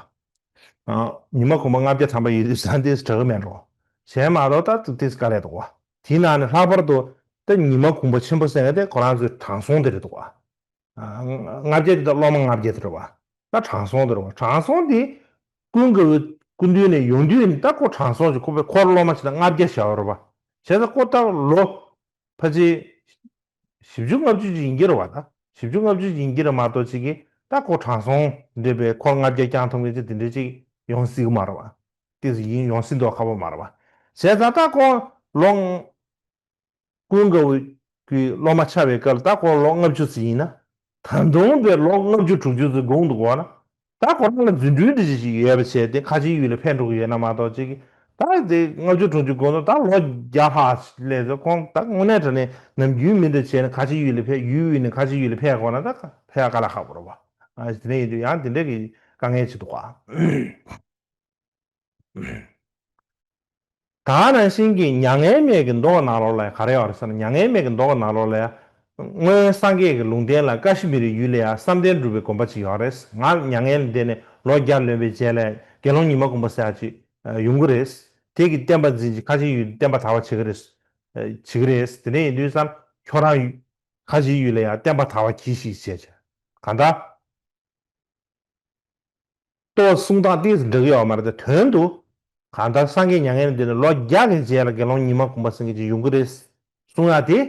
ཨ། ཉི་མ་གུང་པ་ལྔ་བརྒྱ་ཐམ་པ་ཡོད་དུས་ཙང་དེ་དྲག་གི་མེད་འགྲོ། གཞན་མ་གཏོགས་ད་དེ་དཀའ་ལས་འདུག་བ། དེའི་ནང་ནས་ལྷག་པར་དུ་ད་ཉི་མ་གུང་པ་ཆེན་པོ་ཟེར་མཁན་དེ་ཁོ་རང་ཚོའི་དྲང་སྲོང་དེ་རེད་འདུག་བ། ལྔ་བརྒྱ་དེ་དག་སློབ་མ་ལྔ་བརྒྱ་དེ་རེད་བ། ད་དྲང་སྲོང་དེ་རེད་བ། དྲང་སྲོང་དེ་ཀུན་དགའ་བོའི་སྐུ་མདུན་ནས་ཡོང་དུས་ནི་ད་ཁོ་དྲང་སྲོང་ཅིག་ཁོ་པའི་འཁོར་སློབ་མ་ཅིག་ད་ལྔ་བརྒྱ་བཞག་ཡོད་རེད་བ། བྱས་ཙང་ཁོ་ད་ལོ་ཕལ་ཆེར་བཞི་བཅུ་ལྔ་བཅུ་ཅིག་ཡིན་གྱི་རེད་བ། ད་བཞི་བཅུ་ལྔ་བཅུ་ཅིག་ཡིན་གྱི་རེད་མ་གཏོགས་ཅིག་གིས་ད་ཁོ་དྲང་སྲོང་འདྲ་བའི་འཁོར་ལྔ་བརྒྱ་བསྐྱང་ཐུབ་མཁན་ཅིག་དེ་འདྲ་ཅིག་ཡོང་སྲིད་ཀྱི་མ་རེད་བ། དེ་ཡིན་ཡོང་སྲིད་མདོག་ཁ་པོ་མ་རེད་བ། བྱས་ཙང་ད་ཁོ་ལོ་ཀུན་དགའ་བོ་གི་སློབ་མ་ཆགས་པའི་སྐབས་ལ་ད་ཁོ་ལོ་ལྔ་བཅུ་ཙམ་ཡིན་ན། ད་དུང་པའི་ལོ་ལྔ་བཅུ་དྲུག་ཅུ་ཙམ་སྒུག་འདུག་བ་ན། ད་ཁོ་རང་ལ་རྫུ་འཕྲུལ་འདི་ཅིག་ཡོད་པ་བྱས་ཏེ་ཁ་ཆེའི་ཡུལ་ལ་ཕེབས་འགྲོ་གི་ཡོད་ན་མ་གཏོགས་ཅིག་ད་དེ་ལྔ་བཅུ་དྲུག་ཅུ་སྒུག་འདུག་ད་ལོ་བརྒྱ་ལྷག་སླེབས་ཚེ་ཁོང་ད་དངོས་གནས་དྲང་གནས་ནམ་རྒྱུན་མི་འདྲ་བྱས་ནས་ཁ་ཆེའི་ཡུལ་ལ་ཕེབས་ཡུལ་དབུས་ནས་ཁ་ཆེའི་ཡུལ་ལ་ཕེབས་དགོས་ན་ད་ཕེབས་དཀའ་ལས་ཁག་པོ་རེད་བ། ཨ་དེ་ནས་ཡིན་དུས་ཡང་དེ་འདྲ་གི་དཀའ་ངལ་ཅིག་འདུག་བ། ད་ནང་བཞིན་གྱི་མྱ་ངན་མེད་ཀྱི་མདོ་ནང་ལོགས་ལ་ག་རེ་ཡོད་རེད་ཟེར་ན། མྱ་ངན་མེད་ཀྱི་མདོ་ནང་ལོགས་ལ་ཡང་སྔོན་སངས་རྒྱས་ཀྱི་ལུང་བསྟན་ལ་ཀ་ཤི་མིར་ཡུལ་ལ་ཡང་བསམ་གཏན་སྒྲུབ་པའི་དགོན་པ་ཅིག་ཡོད་རེད། ང་མྱ་ངན་ལས་འདས་ནས་ལོ་བརྒྱ་ལོན་པའི་རྗེས་ལ་དགེ་སློང་ཉི་མ་གུང་པ་ཟེར་ཡག་ཅིག་ཡོང་གི་རེད། དེ་གི་བསྟན་པ་འཛིན་ཅིག་ཁ་ཆེའི་ཡུལ་བསྟན་པ་དར་བ་བྱེད་ཀྱི་རེད། བྱེད་ཀྱི་རེད། དེ་འདྲ་ཡིན་དུས་ཙང་ཁྱོད་རང་ཁ་ཆེའི་ཡུལ་ལ་ཡང་བསྟན་པ་དར་བ་གྱིས་ཤིག་བྱས་བྱས་གང་ལྟར། ལྟོ་གསུང་སྟངས་ཏོག་ཙམ་འདྲ་གི་ཡོད་མ་རེད་དེ། དོན་དུ་གང་ལྟར་སངས་རྒྱས་མྱ་ངན་ལས་འདས་ནས་ལོ་བརྒྱ་གི་རྗེས་ལ་དགེ་སློང་ཉི་མ་གུང་པ་ཟེར་མཁན་ཅིག་ཡོང་གི་རེད་གསུང་ཡག་དེ་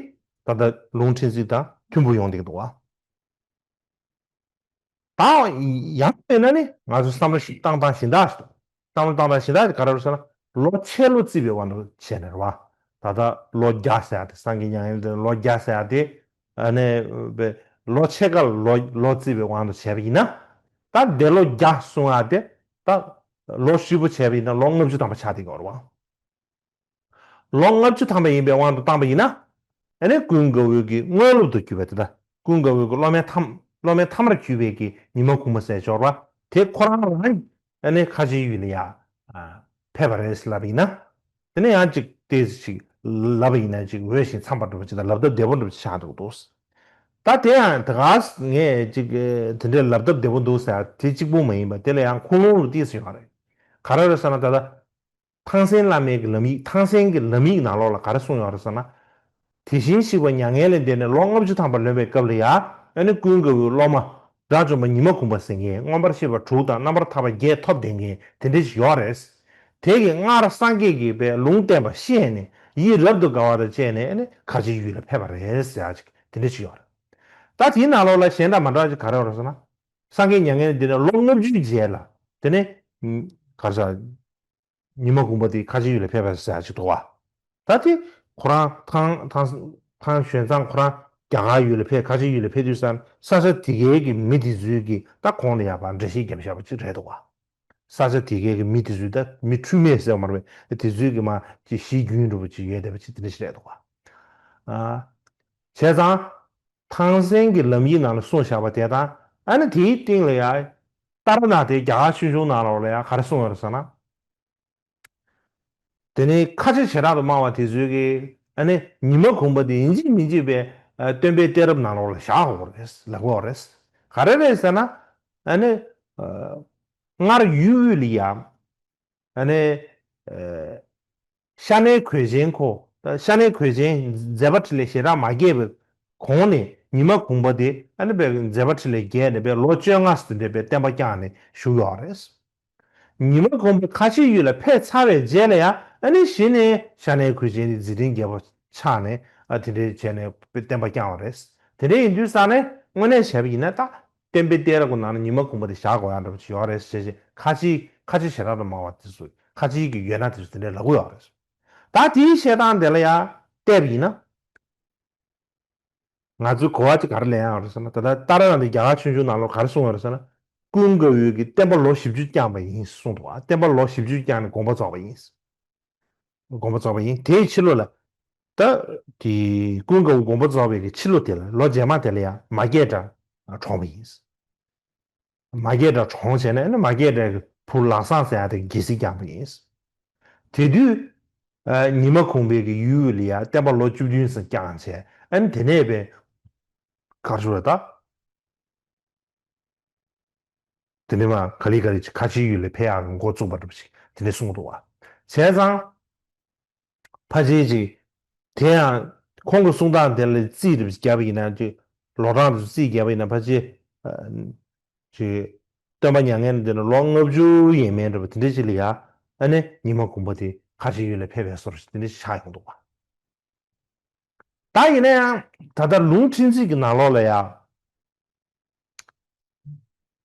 ད་ལྟ་ལུང་ཕྲན་ཚེགས་དང་མཐུན་པོ་ཡོང་བསྡད་ཀྱི་འདུག་བ། ད་ཡང་མེད་ན་ནི་ང་ཚོ་བསམ་བློ་ཞིག་བཏང་སྟངས་གཞན་དག་ཞིག་འདུག་བསམ་བློ་བཏང་སྟངས་གཞན་དག་དེ་ག་རེ་རེད་ཟེར་ན། ལོ་ཕྱེད་ལོ་བརྩིས་པའི་དབང་དུ་བྱས་ནས་རེད་བ། ད་ལྟ་ལོ་བརྒྱ་ཟེར་ཡག་དེ་སངས་རྒྱས་མྱ་ངན་ལས་འདས་ནས་ལོ་བརྒྱ་ཟེར་ཡག་དེ། ཨ་ནི་བས་ལོ་ཕྱེད་ཀ་ལོ་ལོ་བརྩིས་པའི་དབང་དུ་བྱས་པ་ཡིན་ན། ད་འདས་ལོ་བརྒྱ་གསུང་ཡག་དེ་ད་ལོ་ཧྲིལ་པོ་བྱས་པ་ཡིན་ན་ལོ་ལྔ་བཅུ་ཐམ་པ་ཆགས་བསྡད་ཀྱི་ཡོད་རེད་བ། ལོ་ལྔ་བཅུ་ཐམ་པ་ཡིན་པའི་དབང་དུ་བཏང་པ་ཡིན་ན། ཨ་ནི་ཀུན་དགའ་བོ་གི་དངོས་སློབ་ཏུ་གྱུར་པའི་དེ་ད་ཀུན་དགའ་བོ་གི་སློབ་མའི་ཐམ་སློབ་མའི་ཐ་མར་གྱུར་པའི་གི་ཉི་མ་གུང་པ་ཟེར་ཡག་ཅིག་ཡོད་རེད་བ། དེ་ཁོ་རང་རང་ཨ་ནི་ཁ་ཆེའི་ཡུལ་ལ་ཡ་ཕེབས་པ་རེད་ཟེར་ལབ་པ་ཡིན་ན། དེ་ནས་ཡང་ཅིག་ཏོག་ཙམ་ཅིག་ལབ་པ་ཡིན་ན་ཅིག་འོས་ཤིང་འཚམས་པ་འདྲ་པོ་ཅིག་དང་ལབ་སྟབས་བདེ་པོ་འདྲ་པོ་ཅིག་ཆགས་འགྲོ་གི་འདུག་ད་དེ་ཡང་ད་ག་ངས་ཅིག་དེ་འདྲའི་ལབ་སྟབས་བདེ་པོ་འདུག་ཟེར་དེ་གཅིག་པུ་མ་ཡིན་པ་དེ་ལ་ཡང་ཁུངས་ལུང་རུ་ཏོག་ཙམ་ཡོད་རེད། ག་རེ་རེད་ཟེར་ན་ད་ལྟ་ཐང་སན་བླ་མའི་གི་ལམ་ཡིག་ཐང་སན་གྱི་ལམ་ཡིག་ནང་ལོགས་ལ་ག་རེ་གསུངས་ཡོད་རེད་ཟེར་ན། དེ་བཞིན་གཤེགས་པ་མྱ་ངན་ལས་འདས་ནས་ལོ་ལྔ་བཅུ་ཐམ་པ་ལོན་པའི་སྐབས་ལ་ཡ་ཨ་ནི་ཀུན་དགའ་བོའི་སློབ་མ་དགྲ་བཅོམ་པ་ཉི་མ་གུང་པ་ཟེར་མཁན་མངོན་པར་ཤེས་པ་དྲུག་དང་རྣམ་པར་ཐར་པ་བརྒྱད་ཐོབ་བསྡད་མཁན་དེ་འདྲ་ཞིག་ཡོད་རེད། དེ་གི་སྔར་སངས་རྒྱས་ཀྱིས་པའི་ལུང་བསྟན་པ་ཤེས་ནས་ཡིད་རབ་ཏུ་དགའ་བ་དང་བཅས་ནས་ཨ་ནི་ཁ་ཆེའི་ཡུལ་ལ་ཕེབས་པ་རེད་ཟེར་ཡག་ཅིག་དེ་འདྲ་ཞིག་ཡོད་རེད། ད་དེའི་ནང་ལོགས་ལ་གཞན་དང་མ་འདྲ་བ་ཅིག་ག་རེ་ཡོད་རེད་ཟེར་ན། སངས་རྒྱས་མྱ་ངན་ལས་འདས་ནས་ལོ་ལྔ་བཅུའི་རྗེས་ལ་དེ་ནས་ག་རེ་ཟེར། ཉི་མ་གུང་པ་དེ་ཁ་ཆེའི་ཡུལ་ལ་ཕེབས་པ་ཟེར་ཡག་ཅིག་འདུག་བ། ད་དེ་ཁོ་རང་ཐང་ཐང་ཐང་ཞོན་ཙང་ཁོ་རང་རྒྱ་གར་ཡུལ་ལ་ཕེབས་ཁ་ཆེའི་ཡུལ་ལ་ཕེབས་དུས་ཙང་ས་ཆ་དེ་གའི་གི་མི་དེ་ཚོའི་གི་ད་ཁོང་ལ་ཡ་ཕར་འགྲེལ་བཤད་བརྒྱབ་བཞག་པ་ཅིག་རེད་འདུག་བ། ས་ཆ་དེ་གའི་གི་མི་དེ་ཚོའི་ད་མི་འཁྲུལ་མེད་ཟེར་བ་མ་རེད་པས། དེ་ཚོའི་གི་མ་ཅིག་གཞི་རྒྱུན་འདྲ་པོ་ཅིག་ཡོད་བསྡད་པ་ཅིག་དེ་འདྲ་ཞིག་རེད་འདུག་བ། ཨ། བྱས་ཙང་། ཐང་སན་གྱི་ལམ་ཡིག་ནང་ལ་གསུངས་བཞག་པ་དེ་དང་ཨ་ནི་དེའི་སྟེང་ལ་ཡ། ཏཱ་ར་ནཱ་ཐའི་རྒྱ་གར་ཆོས་འབྱུང་ནང་ལོགས་ལ་ཡ་ག་རེ་གསུངས་ཡོད་རེད་ཟེར་ན། དེ་ནས་ཁ་ཆེ་བྱེ་བྲག་ཏུ་སྨྲ་བ་དེ་ཚོས་ཀྱིས་ཨ་ནི་ཉི་མ་གུང་པ་དེ་ཡིན་གཅིག་མིན་གཅིག་པའི་ཨ་སྟོན་པའི་གཏད་རབས་ནང་ལོགས་ལ་བཞག་དགོས་རེད་ལབ་ཀྱི་ཡོད་རེད། ག་རེ་རེད་ཟེར་ན། ཨ་ནི་ཨ་སྔར་ཡུལ་དབུས་ལ་ཡ། ཨ་ནི་ཨ་ཤ་ནའི་གོས་ཆེན་ཁོ། ཤ་ནའི་གོས་ཆེན་མཛད་པ་འཕྲིན་ལས་ཞེ་དྲག་མ་རྒྱས་པའི་གོང་ནས་ཉི་མ་གུང་པ་དེ་ཨ་ནི་པའི་མཛད་པ་འཕྲིན་ལས་རྒྱས་ནས་པའི་ལོ་བཅོ་ལྔ་ཙམ་འདས་པའི་བསྟན་པ་བསྐྱངས་ནས་བཞུགས་ཡོད་རེད། ཉི་མ་གུང་པ་ཁ་ཆེའི་ཡུལ་ལ་ཕེབས་ཚར་བའི་རྗེས་ལ་ཡང་ཨ་ནི་གཞི་ནས་ཤ་ནའི་གོས་ཆེན་དེ་མཛད་འཕྲིན་རྒྱས་པོ་ཆགས་ནས་ ཨ་དེ་འདྲའི་བྱས་ནས་བསྟན་པ་བསྐྱངས་པ་རེད། དེ་འདྲ་ཡིན་དུས་ཙང་ནས་དངོས་གནས་བྱས་པ་ཡིན་ན་ད་བསྟན་པའི་གཏད་རབས་ཀྱི་ནང་ན་ཉི་མ་གུང་པ་དེ་བཞག་དགོས་ཡག་འདྲ་པོ་ཅིག་ཡོད་རེད་ཟེར་བྱས་ཁ་ཆེ་ཁ་ཆེ་ཞེ་དྲག་ཏུ་མང་བ་དེ་ཚོ་ཁ་ཆེ་གི་ཡོད་ན་དེ་ཚོ་དེ་འདྲ་ལབ་ཀྱི་ཡོད་རེད། ད་དེའི་བཤད་སྟངས་དེ་ལ་ཡང་བལྟས་པ་ཡིན་ན། ང་ཚོས་གོ་བ་ཅིག་ག་རེ་ལེན་ཡག་རེད་ཟེར་ན། ད་ལྟ་ཏཱ་ར་ནཱ་ཐའི་རྒྱ་གར་ཆོས་འབྱུང་ནང་ལོགས་ག་རེ་གསུངས་ཡོད་རེད་ཟེར་ན། ཀུན་དགའ་བོས་ཀྱིས་བསྟན་པ་ལོ་བཞི་བཅུ་བསྐྱངས་པ་ཡིན་གསུངས་འདུག་བ། བསྟན་པ་ལོ་བཞི་བཅུ་བསྐྱངས་ནས་དགོངས་པ་རྫོགས་པ་ཡིན། དགོངས་པ་རྫོགས་པ་ཡིན། དེའི་ཕྱི་ལོགས་ལ་ད་དེ་ཀུན་དགའ་བོ་དགོངས་པ་རྫོགས་པའི་གི་ཕྱི་ལོ་དེ་ལ་ལོ་རྗེས་མ་དེ་ལ་ཡང་མ་སྐྱེས་དགྲ་གྲོངས་པ་ཡིན། མ་སྐྱེས་དགྲ་གྲོངས་བྱས་ནས་ཨ་ནི་མ་སྐྱེས་དགྲའི་བུ་ལམ་སང་ཟེར་ཡག་དེ་རྒྱལ་སྲིད་བསྐྱངས་པ་ཡིན། དེ་དུས་ཨ་ཉི་མ་གུང་པའི་གི་ཡུལ་ལ་ཡང་བསྟན་པ་ལོ་བཅུ་བདུན་ཙམ་བསྐྱངས་བྱས། ཨ་ནི་དེ་ནས་པའི་གར་ཞུ་བ་ད། དེ་ནས་མ་ག་ལེ་ག་ལེ་ཅིག་ཁ་ཆེའི་ཡུལ་ལ་ཕེབས་ཡག་གི་འགོ་བཙུགས་པ་འདྲ་པོ་ཞིག་དེ་འདྲ་གསུངས་འདུག་བ། བྱས་ཙང་། ཕལ་ཆེར་ཅིག་དེ་ཡང་ཁོང་གི་གསུང་སྟངས་དེ་ལ་རྩིས་འདྲ་པོ་ཞིག་བརྒྱབ་པ་ཡིན་ན་ཅིག་ལོ་གྲངས་དེ་ཚོ་རྩིས་བརྒྱབ་པ་ཡིན་ན་ཕལ་ཆེར་ཅིག་སྟོན་པ་མྱ་ངན་འདས་ནས་ལོ་ལྔ་བཅུ་ཡས་མས་འདྲ་པོ་དེ་འདྲ་ཞིག་ལ་ཡ་ཨ་ནི་ཉི་མ་གུང་པ་དེ་ཁ་ཆེའི་ཡུལ་ལ་ཕེབས་པའི་བཟོ་འདྲ་ཞིག་དེ་འདྲ་ཞིག་ཆགས་ཡོང་འདུག་བ། ད་ཡིན་ན་ཡང་ད་ལྟ་ལུང་ཁྲིད་རྩིས་ཀྱི་ནང་ལོགས་ལ་ཡ།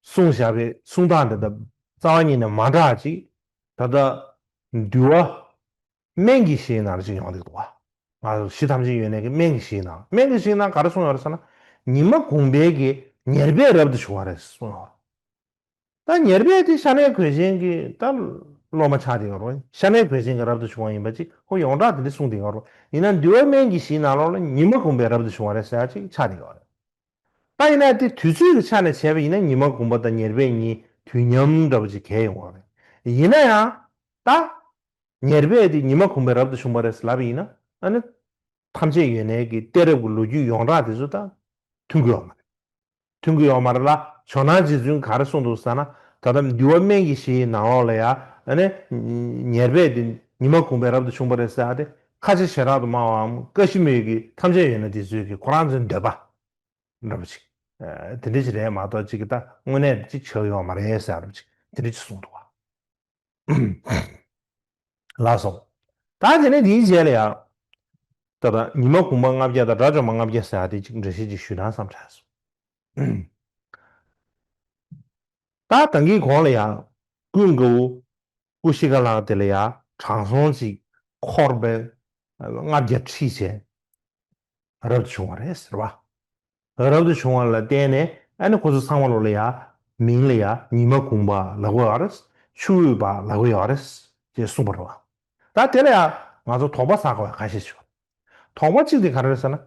གསུངས་བཞག་པའི་གསུང་སྟངས་དེ་དང་རྩ་བ་ཉིད་ནས་མ་འདྲ་ཅིག་ད་ལྟ་འདུལ་བ་སྨན་གྱི་གཞིའི་ནང་ལ་ཅིག་ཡོང་བསྡད་འདུག་བ། ང་ཚོ་གཞི་ཐམས་ཅད་ཡོད་གནས་ཀྱི་སྨན་གྱི་གཞིའི་ནང་། སྨན་གྱི་གཞིའི་ནང་ག་རེ་གསུངས་ཡོད་རེད་ཟེར་ན། ཉི་མ་གུང་པའི་གི་ཉེར་སྦས་རབ་ཏུ་བྱུང་བ་རེད་གསུངས་ཡོད། ད་ཉེར་སྦས་དེ་ཤ་ནའི་གོས་ཆེན་གྱི་ད་སློབ་མ་ཆགས་བསྡད་ཡོད་རེད། ཤ་ནའི་གོས་ཆེན་གྱི་རབ་ཏུ་བྱུང་བ་ཡིན་པ་ཅིག་ཁོ་ཡོངས་གྲགས་དེ་འདྲ་གསུངས་བསྡད་ཡོད་རེད། ཡིན་ན་འདུལ་བ་སྨན་གྱི་གཞིའི་ནང་ལོགས་ལ་ཉི་མ་གུང་པའི་རབ་ཏུ་བྱུང་བ་རེད་ཟེར་ཡ་ཅིག་ཆགས་བསྡད་ཡོད་རེད། ད་ཡིན་ན་དེ་དུས་ཚོད་ཀྱི་ཆ་ནས་བྱས་པ་ཡིན་ན་ཉི་མ་གུང་པ་དང་ཉེར་སྦས་གཉིས་དུས་མཉམ་འདྲ་པོ་ཅིག་གས་ཡོང་བ་རེད། ཡིན་ན་ཡང་ད་ཉེར་སྦས་དེ་ཉི་མ་གུང་པའི་རབ་ཏུ་བྱུང་བ་རེད་ལབ་པ་ཡིན་ན་ཨ་ནི་ཐམས་ཅད་ཡོད་གནས་ཀྱི་གཏད་རབས་ཀྱི་ལོ་རྒྱུས་ཡོངས་གྲགས་དེ་ཚོ་ད་མཐུན་གྱི་ཡོད་མ་རེད། མཐུན་གྱི་ཡོད་མ་རེད་ལ། ཇོ་ནང་རྗེ་བཙུན་ག་རེ་གསུངས་འདུག་ཟེར་ན། ད་ལྟ་འདུལ་བ་སྨན་གྱི་གཞིའི་ནང་ལོགས་ལ་ཡ་ཨ་ནི་ཉེར་སྦས་དེ་ཉི་མ་གུང་པའི་རབ་ཏུ་བྱུང་བ་རེད་ཟེར་ཡ་དེ་ཁ་ཆེ་ཞེ་དྲག་ཏུ་སྨྲ་བའམ་ཀ་ཤི་མིར་གྱི་ཐམས་ཅད་ཡོད་གནས་དེ་ཚོའི་གི་ཁོ་རང་ཚོའི་འདོད་པ། འདྲ་པོ་ཅིག་ཨ་དེ་འདྲ་ཞིག་རེད་མ་གཏོགས་ཅིག་གི་ད་དངོས་གནས་ཅིག་ཆགས་ཡོད་མ་རེད་ཟེར་འདྲ་པོ་ཅིག་དེ་འདྲ་ཅིག་གསུངས་འདུག་བ། ལགས་སོ། ད་དེ་ནས་དེའི་རྗེས་ལ་ཡང་ད་ལྟ་ཉི་མ་གུང་པ་ལྔ་བརྒྱ་དང་དགྲ་བཅོམ་པ་ལྔ་བརྒྱ་ཟེར་ཡ་དེ་ཅིག་འགྲེལ་བཤད་ཅིག་ཞུས་ན་བསམ་དྲན་སོང་། ད་ད་གིན་གོང་ལ་ཡང་ཀུན་དགའ་བོ་ཀུ་ཤི་ཀ་ལ་དེ་ལ་ཡང་དྲང་སྲོང་ཅིག་འཁོར་བའི་ལྔ་བརྒྱ་ཁྲིད་བྱས། རབ་ཏུ་བྱུང་བ་རེད་ཟེར་བ། རབ་ཏུ་བྱུང་བ་ལ་བརྟེན་ནས་ཨ་ནི་ཁོ་ཚོ་ཚང་མ་ལོ་ལ་ཡ་མིང་ལ་ཡ་ཉི་མ་གུང་པ་ལབ་ཀྱི་ཡོད་རེད། ཆུ་འོད་པ་ལབ་ཀྱི་ཡོད་རེད་ཅེས་གསུངས་པ་རེད་བ། ད་དེ་ལ་ཡ་ང་ཚོ་དོགས་པ་ཟ་དགོས་པ་ཁ་ཤས་ཤིག་ཡོད། དོགས་པ་གཅིག་དེ་ག་རེ་རེད་ཟེར་ན།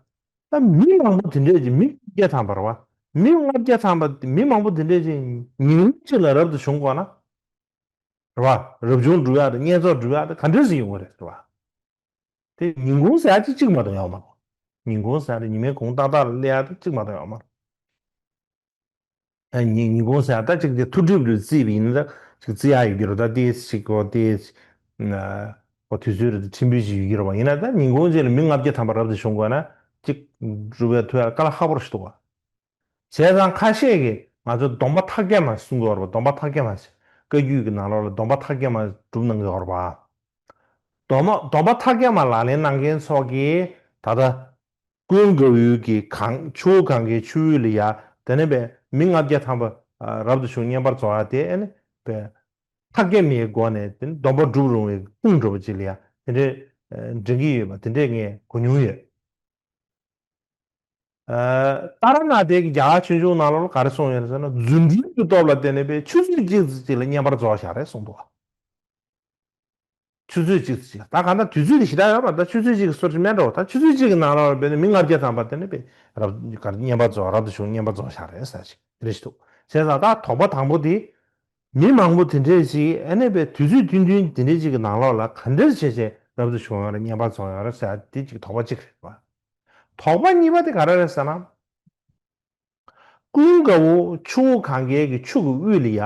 ད་མི་མང་པོ་དེ་འདྲས་ཀྱི་མི་ལྔ་བརྒྱ་ཐམ་པ་རེད་བ། མི་ལྔ་བརྒྱ་ཐམ་པ་མི་མང་པོ་དེ་འདྲས་ཀྱི་ཉིན་གཅིག་ལ་རབ་ཏུ་བྱུང་དགོས་ན། རེད་བ། རབ་བྱུང་སྒྲུབ་ཡག་དང་བསྙེན་རྫོགས་སྒྲུབ་ཡག་དང་ག་འདྲས་ཟིག་ཡོང་གི་རེད་ཟེར་བ། དེ་ཉིན་གུང་ཟེར་ཡག་ཅིག་གཅིག་མ་གཏོགས་ཡོད་མ་རེད། ཉིན་གུང་ཟེར་ཡག་དེ་ཉི་མའི་གུང་ཏག་ཏག་ལ་སླེབས་ཡག་དེ་གཅིག་མ་གཏོགས་ཡོད་མ་རེད། ཨ་ཉིན་ཉིན་གུང་ཟེར་ཡག་ད་ཅིག་དེ་ཐུགས་སྒྲུབ་རེ་རྩིས་པ་ཡིན་ན་ད་ཅིག་རྩི་ཡག་ཡོད་ཀྱི་རེད། ད་ཏོག་ཙམ་ཅིག་གོ་ཏོག་ཙམ་ཨ་གོ་དུས་ཚོད་རེ་ད་ཕྲན་བུ་ཞིག་ཡོད་ཀྱི་རེད་བ། ཡིན་ན་ད་ཉིན་གུང་རྗེས་ལ་མི་ལྔ་བརྒྱ་ཐམ་པ་རབ་ཏུ་བྱུང་དགོས་ན་ཅིག་སྒྲུབ་ཡག་ཐུབ་ཡག་དཀའ་ལས་ཁག་པོ་རེད་ཤག་འདུག་བ། བྱས་ཙང་ཁ་ཤས་ཀྱིས་ང་ཚོ་སྡོམ་པ་མཐའ་སྐྱེལ་མ་གསུང་གི་ཡོད་རེད་པ། སྡོམ་པ་མཐའ་སྐྱེལ་མ་བཀའ་བརྒྱུད་ཀྱི་ནང་ལོགས་ལ་སྡོམ་པ་མཐའ་སྐྱེལ་མ་སྒྲུབ་གནང་གི་ཡོད་རེད་པ། སྡོམ་པ་སྡོམ་པ་མཐའ་སྐྱེལ་མ་ལག་ལེན་གནང་མཁན་ཚོ་གིས་ད་ལྟ་ཀུན་དགའ་བོའི་གི་གངས་ཆུ་བོ་གངྒཱའི་ཆུ་བོ་ལ་ཡ་དེ་ནས་པའི་མི་ལྔ་བརྒྱ་ཐམ་པ་རབ་ཏུ་བྱུང་བསྙེན་པར་རྫོགས་ཡག་དེ་ཨ་ནི་པའི་མཐའ་སྐྱེལ་མའི་སྒོ་ནས་དེ་ནི་སྡོམ་པ་སྒྲུབ་རུང་བའི་ཁུངས་འདྲ་པོ་ཅིག་ལ་ཡ་དེ་འདྲའི་འདྲེན་གྱི་ཡོད་པ་དེ་འདྲས་ངས་གོ་མྱོང་ཡོད། ཏཱ་ར་ནཱ་ཐའི་གི་རྒྱ་གར་ཆོས་འབྱུང་ནང་ལོགས་ལ་ག་རེ་གསུངས་ཡོད་རེད་ཟེར་ན། རྫུ་འཕྲུལ་གྱི་སྟོབས་ལ་བརྟེན་ནས་པའི་ཆུ་ཚོད་གཅིག་ཙམ་ཅིག་ལ་བསྙེན་པར་རྫོགས་བཞག་རེད་གསུངས་འདུག་བ། ཆུ་ཚོད་གཅིག་ཙམ་ཅིག་ད་གང་ལྟར་དུས་ཚོད་དེ་ཞེ་དྲག་ཡོད་མ་རེད། ད་ཆུ་ཚོད་གཅིག་གི་སོར་ཅིག་མེད་འགྲོ། ད་ཆུ་ཚོད་གཅིག་གི་ནང་ལོགས་ལ་བས་ནས་མི་ལྔ་བརྒྱ་ཐམ་པ་དེ་ནས་པའི་རབ་གར་བསྙེན་པར་རྫོགས། རབ་ཏུ་བྱུང་བསྙེན་པར་རྫོགས་བཞག་རེད་ཟེར་ཞིག་དེ་རེད་ཞིག་འདུག། བྱས་ཙང་ད་དོགས་པ་དང་པོ་དེ། མི་མང་པོ་དེ་འདྲས་ཞིག་ཨ་ནི་པའི་དུས་ཚོད་ཐུང་ཐུང་དེ་འདྲས་ཅིག་གི་ནང་ལོགས་ལ་ག་འདྲས་བྱས་བྱས་རབ་ཏུ་བྱུང་ཡོད་རེད། བསྙེན་པར་རྫོགས་ཡོད་རེད་ཟེར་དེ་ཅིག་དོགས་པ་གཅིག་རེད་པ། དོགས་པ་གཉིས་པ་དེ་ག་རེ་རེད་ཟེར་ན། ཀུན་དགའ་བོ་ཆུ་བོ་གངྒཱའི་གི་ཆུ་གི་དབུས་ལ་ཡ་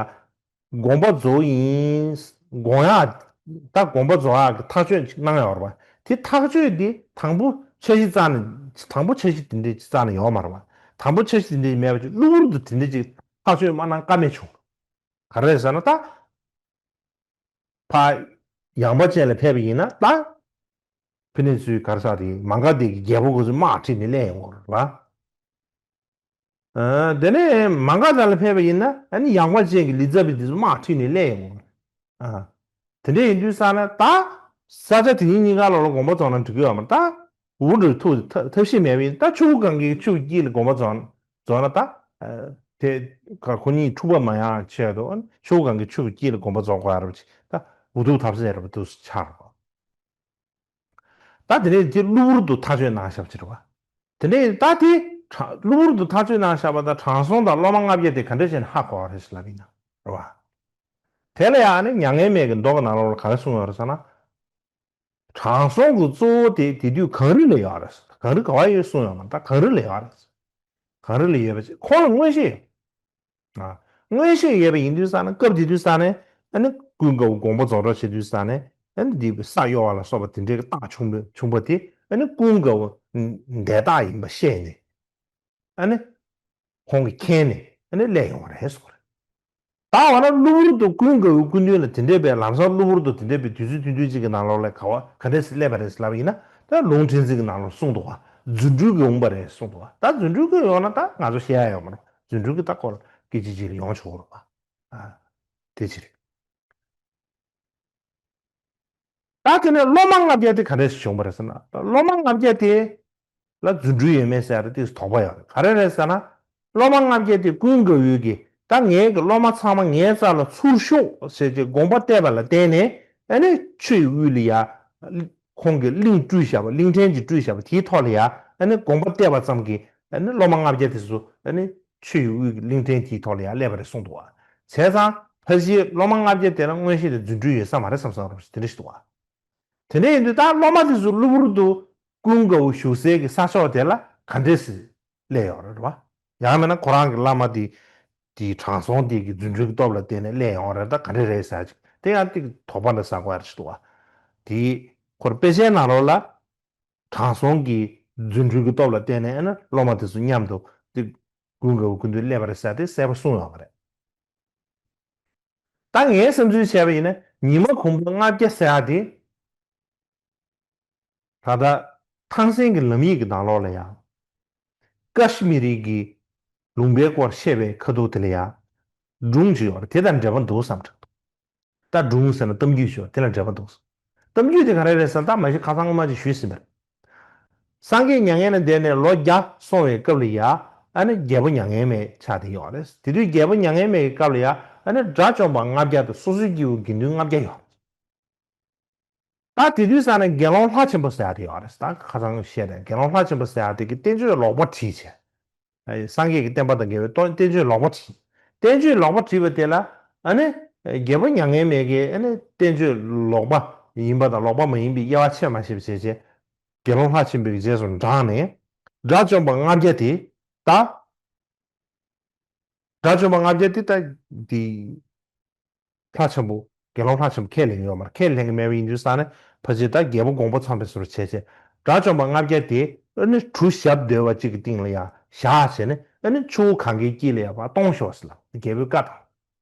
དགོངས་པ་རྫོགས་ཡིན། དགོངས་ཡག་ད་དགོངས་པ་རྫོགས་ཡག་གི་ཐག་གཅོད་ཅིག་གནང་ཡོད་རེད་པ། དེ་ཐག་གཅོད་དེ་དང་པོ་འཆར་གཞི་རྩ་ནས་དང་པོ་འཆར་གཞི་དེ་འདྲས་ཅིག་རྩ་ནས་ཡོད་མ་རེད་པ། དང་པོ་འཆར་གཞི་དེ་འདྲས་མེད་པ་ཅིག་གློ་བུར་དུ་དེ་འདྲས་ཅིག་ཐག་གཅོད་མ་གནང་ཀ་མེད་བྱུང་། ག་རེ་རེད་ཟེར་ན་ད། ཕར་ཡངས་པ་ཅན་ལ་ཕེབས་པ་ཡིན་ན་ད། ཕི་ནས་ཚུར་ག་རེ་ཟེར་དེ་མ་འགགས་དེ་གི་རྒྱལ་པོ་ཁོ་ཚོས་དམག་ཁྲིད་ནས་སླེབས་ཡོང་གི་རེད་བ། ཨ། དེ་ནས་མ་འགགས་དེ་ལ་ཕེབས་པ་ཡིན་ན་ཨ་ནི་ཡངས་པ་ཅན་གྱི་ལི་ཙ་བི་དེ་ཚོ་དམག་ཁྲིད་ནས་སླེབས་ཡོང་གི་རེད། ཨ། དེ་འདྲ་ཡིན་དུས་ཙ་ན་ད་ས་ཆ་དེ་གཉིས་གཉིས་ཀ་ལོག་ལ་དགོངས་པ་རྫོགས་ན་འགྲིག་གི་ཡོད་མ་རེད། ད་འུ་འགྲོ་ཐུབ་ཐབས་ཤེས་མེད་པ་ཡིན། ད་ཆུ་བོ་གངྒཱའི་ཆུ་བོ་དཀྱིལ་ལ་དགོངས་པ་རྫོགས་རྫོགས་ན་ད་ཨ་དེ་ག་ཁོ་གཉིས་འཁྲུག་པ་མ་ཡོང་ཆེད་དུ་ཆུ་བོ་གངྒཱའི་ཆུ་བོ་དཀྱིལ་ལ་དགོངས་པ་རྫོགས་དགོས་ཡ་རེད་པ། ཅིག་ད་འུ་ཐུག་ཐབས་ཟད་རེད་པ་འདུག་སེ་ཆགས་རེད་པ། ད་དེ་ནས་དེ་གློ་བུར་དུ་ཐག་གཅོད་གནང་བཞག་པ་ཅིག་རེད་བ། དེ་ནས་ད་དེ་གྲ་གློ་བུར་དུ་ཐག་གཅོད་གནང་བཞག་པ་དང་དྲང་སྲོང་དང་སློབ་མ་ལྔ་བརྒྱ་དེ་ག་འདྲ་བྱས་ནས་ཧ་གོ་བ་རེད་ཟེར་ལབ་ཡིན་ན་རེད་བ། དེ་ལ་ཡང་ནི་མྱ་ངན་མེད་ཀྱི་མདོ་གི་ནང་ལོགས་ལ་ག་རེ་གསུངས་ཡོད་རེད་ཟེར་ན། དྲང་སྲོང་གི་གཙོ་བོ་དེ་དེ་དུས་གངས་རི་ལ་ཡོད་རེད། གངས་རི་ག་བ་ཡོད་གསུངས་ཡོད་མ་རེད། ད་གངས་རི་ལ་ཡོད་རེད། གངས་རི་ལ་ཡོད་པ་ཅིག་ཁོང་ལ་མངོན་ཤེས་ཡོད། ཨ། མངོན་ཤེས་ཡོད་པ་ཡིན་དུས་ཙ་ན་སྐབས་དེ་དུས་ཙ་ན་ཨ་ནི་ཀུན་དགའ་བོ་དགོངས་པ་རྫོགས་གྲབས་བྱེད་དུས་ཙ་ན་ཨ་ནི་འདི་ས་གཡོ་བ་ལ་སོགས་པ་དེ་འདྲའི་རྟགས་བྱུང་བ་བྱུང་བ་དེ་ཨ་ནི་ཀུན་དགའ་བོ་དེ་རྟགས་ཡིན་པ་ཤེས་ནས་ཨ་ནི་ཁོང་གིས་མཁྱེན་ནས་ཨ་ནི་སླེབས་ཡོང་བ་རེད་གསུངས་པ་རེད། ད་འོ་ན་གློ་བུར་དུ་ཀུན་དགའ་བོའི་སྐུ་མདུན་ལ་དེ་འདྲས་པའི་ལམ་སང་གློ་བུར་དུ་དེ་འདྲས་པའི་དུས་ཚོད་ཐུང་ཐུང་ཅིག་གི་ནང་ལོགས་ལ་ག་བ་ག་འདྲས་སེ་སླེབས་པ་རེད་ཟེར་ལབ་པ་ཡིན་ན། ད་ལུང་ཕྲན་ཚེགས་ཀྱི་ནང་ལོགས་གསུངས་འདུག་བ། རྫུ་འཕྲུལ་གྱིས་ཡོང་བ་རེད་གསུངས་འདུག་བ། ད་རྫུ་འཕྲུལ་གྱིས་ཡོང་ན་ད་ང་ཚོ་བཤད་ཡ་ཡོད་མ་རེད། རྫུ་འཕྲུལ་གྱི་ད་སྐོར་སྐད་ཆ་ཅིག་ལ་ཡོང་ཆོག་གི་རེད་བ། ཨ། དེ་ཅི་རེད། ད་དེ་ནས་སློབ་མ་ལྔ་བརྒྱ་དེ་ག་འདྲས་སེ་བྱུང་བ་རེད་ཟེར་ན། ད་སློབ་མ་ལྔ་བརྒྱ་དེ་ལ་རྫུ་འཕྲུལ་ཡོད་མེད་ཟེར་ཡ་དེ་ཏོག་ཙམ་དོགས་པ་ཡོད་རེད། ག་རེ་རེད་ཟེར་ན། སློབ་མ་ལྔ་བརྒྱ་དེ་ཀུན་དགའ་བོས་ཀྱིས་ད་ངའི་གི་སློབ་མ་ཚང་མ་ངའི་རྩ་ལ་ཚུར་ཤོག་ཟེར་གྱི་དགོངས་པ་གཏད་པ་ལ་བརྟེན་ནས་ཨ་ནི་ཆུ་ཡི་དབུས་ལ་ཡ་ཁོང་གིས་གླིང་བསྐྲུན་བཞག་པ། གླིང་ཕྲན་ཅིག་བསྐྲུན་བཞག་པ་དེའི་ཐོག་ལ་ཡ་ཨ་ནི་དགོངས་པ་གཏད་པ་ཙམ་གྱིས་ཨ་ནི་སློབ་མ་ལྔ་བརྒྱ་དེ་ཚོ་ཨ་ནི་ཆུ་ཡི་དབུས་ཀྱི་གླིང་ཕྲན་དེའི་ཐོག་ལ་ཡ་སླེབས་པ་རེད་གསུངས་འདུག་བ། བྱས་ཙང་ཕལ་ཆེར་སློབ་མ་ལྔ་བརྒྱ་དེ་ལ་མངོན་ཤེས་དང་རྫུ་འཕྲུལ་ཡོད་ས་མ་རེད་བསམ་བསམ་རོགས་ཞེས་དེ་འདྲ་ཞིག་འདུག་བ། དེ་འདྲ་ཡིན་དུས་ད་སློབ་མ་དེ་ཚོ་གློ་བུར་དུ་ཀུན་དགའ་བོ་བཞུགས་སའི་གི་ས་ཕྱོགས་དེ་ལ་ག་འདྲས་སེ་སླེབས་ཡོང་རེད་བ། ཡང་མིན་ན་ཁོ་རང་གི་བླ་མ་དེ་དེའི་དྲང་སྲོང་དེ་གི་རྫུ་འཕྲུལ་གྱི་སྟོབས་ལ་བརྟེན་ནས་སླེབས་ཡོང་རེད། ད་ག་འདྲས་རེད་ཟེར་ཅིག་དེ་ཡང་ཏིག་དོགས་པ་འདྲ་ཟ་དགོས་ཡ་ཞིག་འདུག་བ། དེ་ཁོར་དཔེ་ཆའི་ནང་ལོགས་ལ་དྲང་སྲོང་གི་རྫུ་འཕྲུལ་གྱི་སྟོབས་ལ་བརྟེན་ནས་ཨ་ནི་སློབ་མ་དེ་ཚོ་མཉམ་དུ་དེ་ཀུན་དགའ་བོ་སྐུ་མདུན་སླེབས་པ་རེད་ཟེར་དེ་གསལ་པོ་གསུངས་ཡོད་མ་རེད། ད་ངའི་བསམ་ཚུལ་བྱས་པ་ཡིན་ན་ཉི་མ་གུང་པ་ལྔ་བརྒྱ་ཟེར་ཡ་དེ། ད་ལྟ་ཐང་སན་གྱི་ལམ་ཡིག་གི་ནང་ལོགས་ལ་ཡང་། ཀ་ཤི་མི་རི་གི་ལུང་པའི་སྐོར་བཤད་པའི་ཁ་ཐུག་དེ་ལ་ཡང་། སྒྲུང་ཅིག་ཡོད་རེད། དེ་དང་འབྲེལ་བ་འདུག་བསམ་དྲན་འདུག་ད་སྒྲུང་ཟེར་ན་གཏམ་རྒྱུད་ཅིག་ཡོད་རེད། དེ་ལ་འབྲེལ་བ་འདུག་གཏམ་རྒྱུད་དེ་ག་རེ་རེད་ཟེར་ན་ད་མ་གཞི་ཁ་སང་སྔོན་མ་ཅིག་ཞུས་ཟིན་པ་རེད། སངས་རྒྱས་མྱ་ངན་ལས་འདས་ནས་ལོ་བརྒྱ་སོང་བའི་སྐབས་ལ་ཡ། ཨ་ནི་རྒྱལ་པོ་མྱ་ངན་མེད་ཆགས་བསྡད་ཡོད་རེད། དེ་དུས་རྒྱལ་པོ་མྱ་ངན་མེད་ཀྱི་སྐབས་ལ་ཡ། ཨ་ནི་དགྲ་བཅོམ་པ་ལྔ་བརྒྱ་དང་སོ་སོའི་སྐྱེ་བོ་དགེ་འདུན་ལྔ་བརྒྱ་ཡོད་རེད། ད་དེ་དུས་ས་ནས་དགེ་སློང་ལྷ་ཆེན་པོ་ཟེར་ཡ་དེ་ཡོད་རེད། ད་ཁ་སང་བཤད་དེ་དགེ་སློང་ལྷ་ཆེན་པོ་ཟེར་ཡ་དེ་གིས་བསྟན་བཅོས་ལོག་པ་བྲིས་བྱས། སངས་རྒྱས་ཀྱི་བསྟན་པ་དང་འགལ་བའི་བསྟན་བཅོས་ལོག་པ་བྲིས། བསྟན་བཅོས་ལོག་པ་བྲིས་པ་དེ་ལ་ཨ་ནི་རྒྱལ་པོ་མྱ་ངན་མེད་ཀྱིས་ཨ་ནི་བསྟན་བཅོས་ལོག་པ་ཡིན་པ་དང་ལོག་པ་མ་ཡིན་པའི་དབྱེ་བ་ཕྱེ་མ་ཤེས་པ་བྱས་བྱས། དགེ་སློང་ལྷ་ཆེན་པོའི་རྗེས་སུ་འབྲངས་ནས་དགྲ་བཅོམ་པ་ལྔ་བརྒྱ་དེ་ད། དགྲ་བཅོམ་པ་ལྔ་བརྒྱ་དེ་ད་དེ། ལྷ་ཆེན་པོ། དགེ་སློང་ལྷ་ཆེན་པོ་ཁས་ལེན་ཡོད་མ་རེད། ཁས་ལེན་གྱི་མེད་པ་ཡིན་དུས་ཙ་ནས་ཕལ་ཆེར་ད་རྒྱལ་པོ་དགོངས་པ་ཚོམ་པའི་བཟོ་འདྲ་བྱས་བྱས། དགྲ་བཅོམ་པ་ལྔ་བརྒྱ་དེ་ཨ་ནི་གྲུ་ཞབས་བརྡོལ་བ་གཅིག་གི་སྟེང་ལ་ཡང་བཞག་བྱས་ནས་ཨ་ནི་ཆུ་བོ་གངྒཱའི་དཀྱིལ་ལ་ཡང་ཕར་གཏོང་ཤོག་ཟེར་ལབ། རྒྱལ་པོའི་བཀའ་དང་།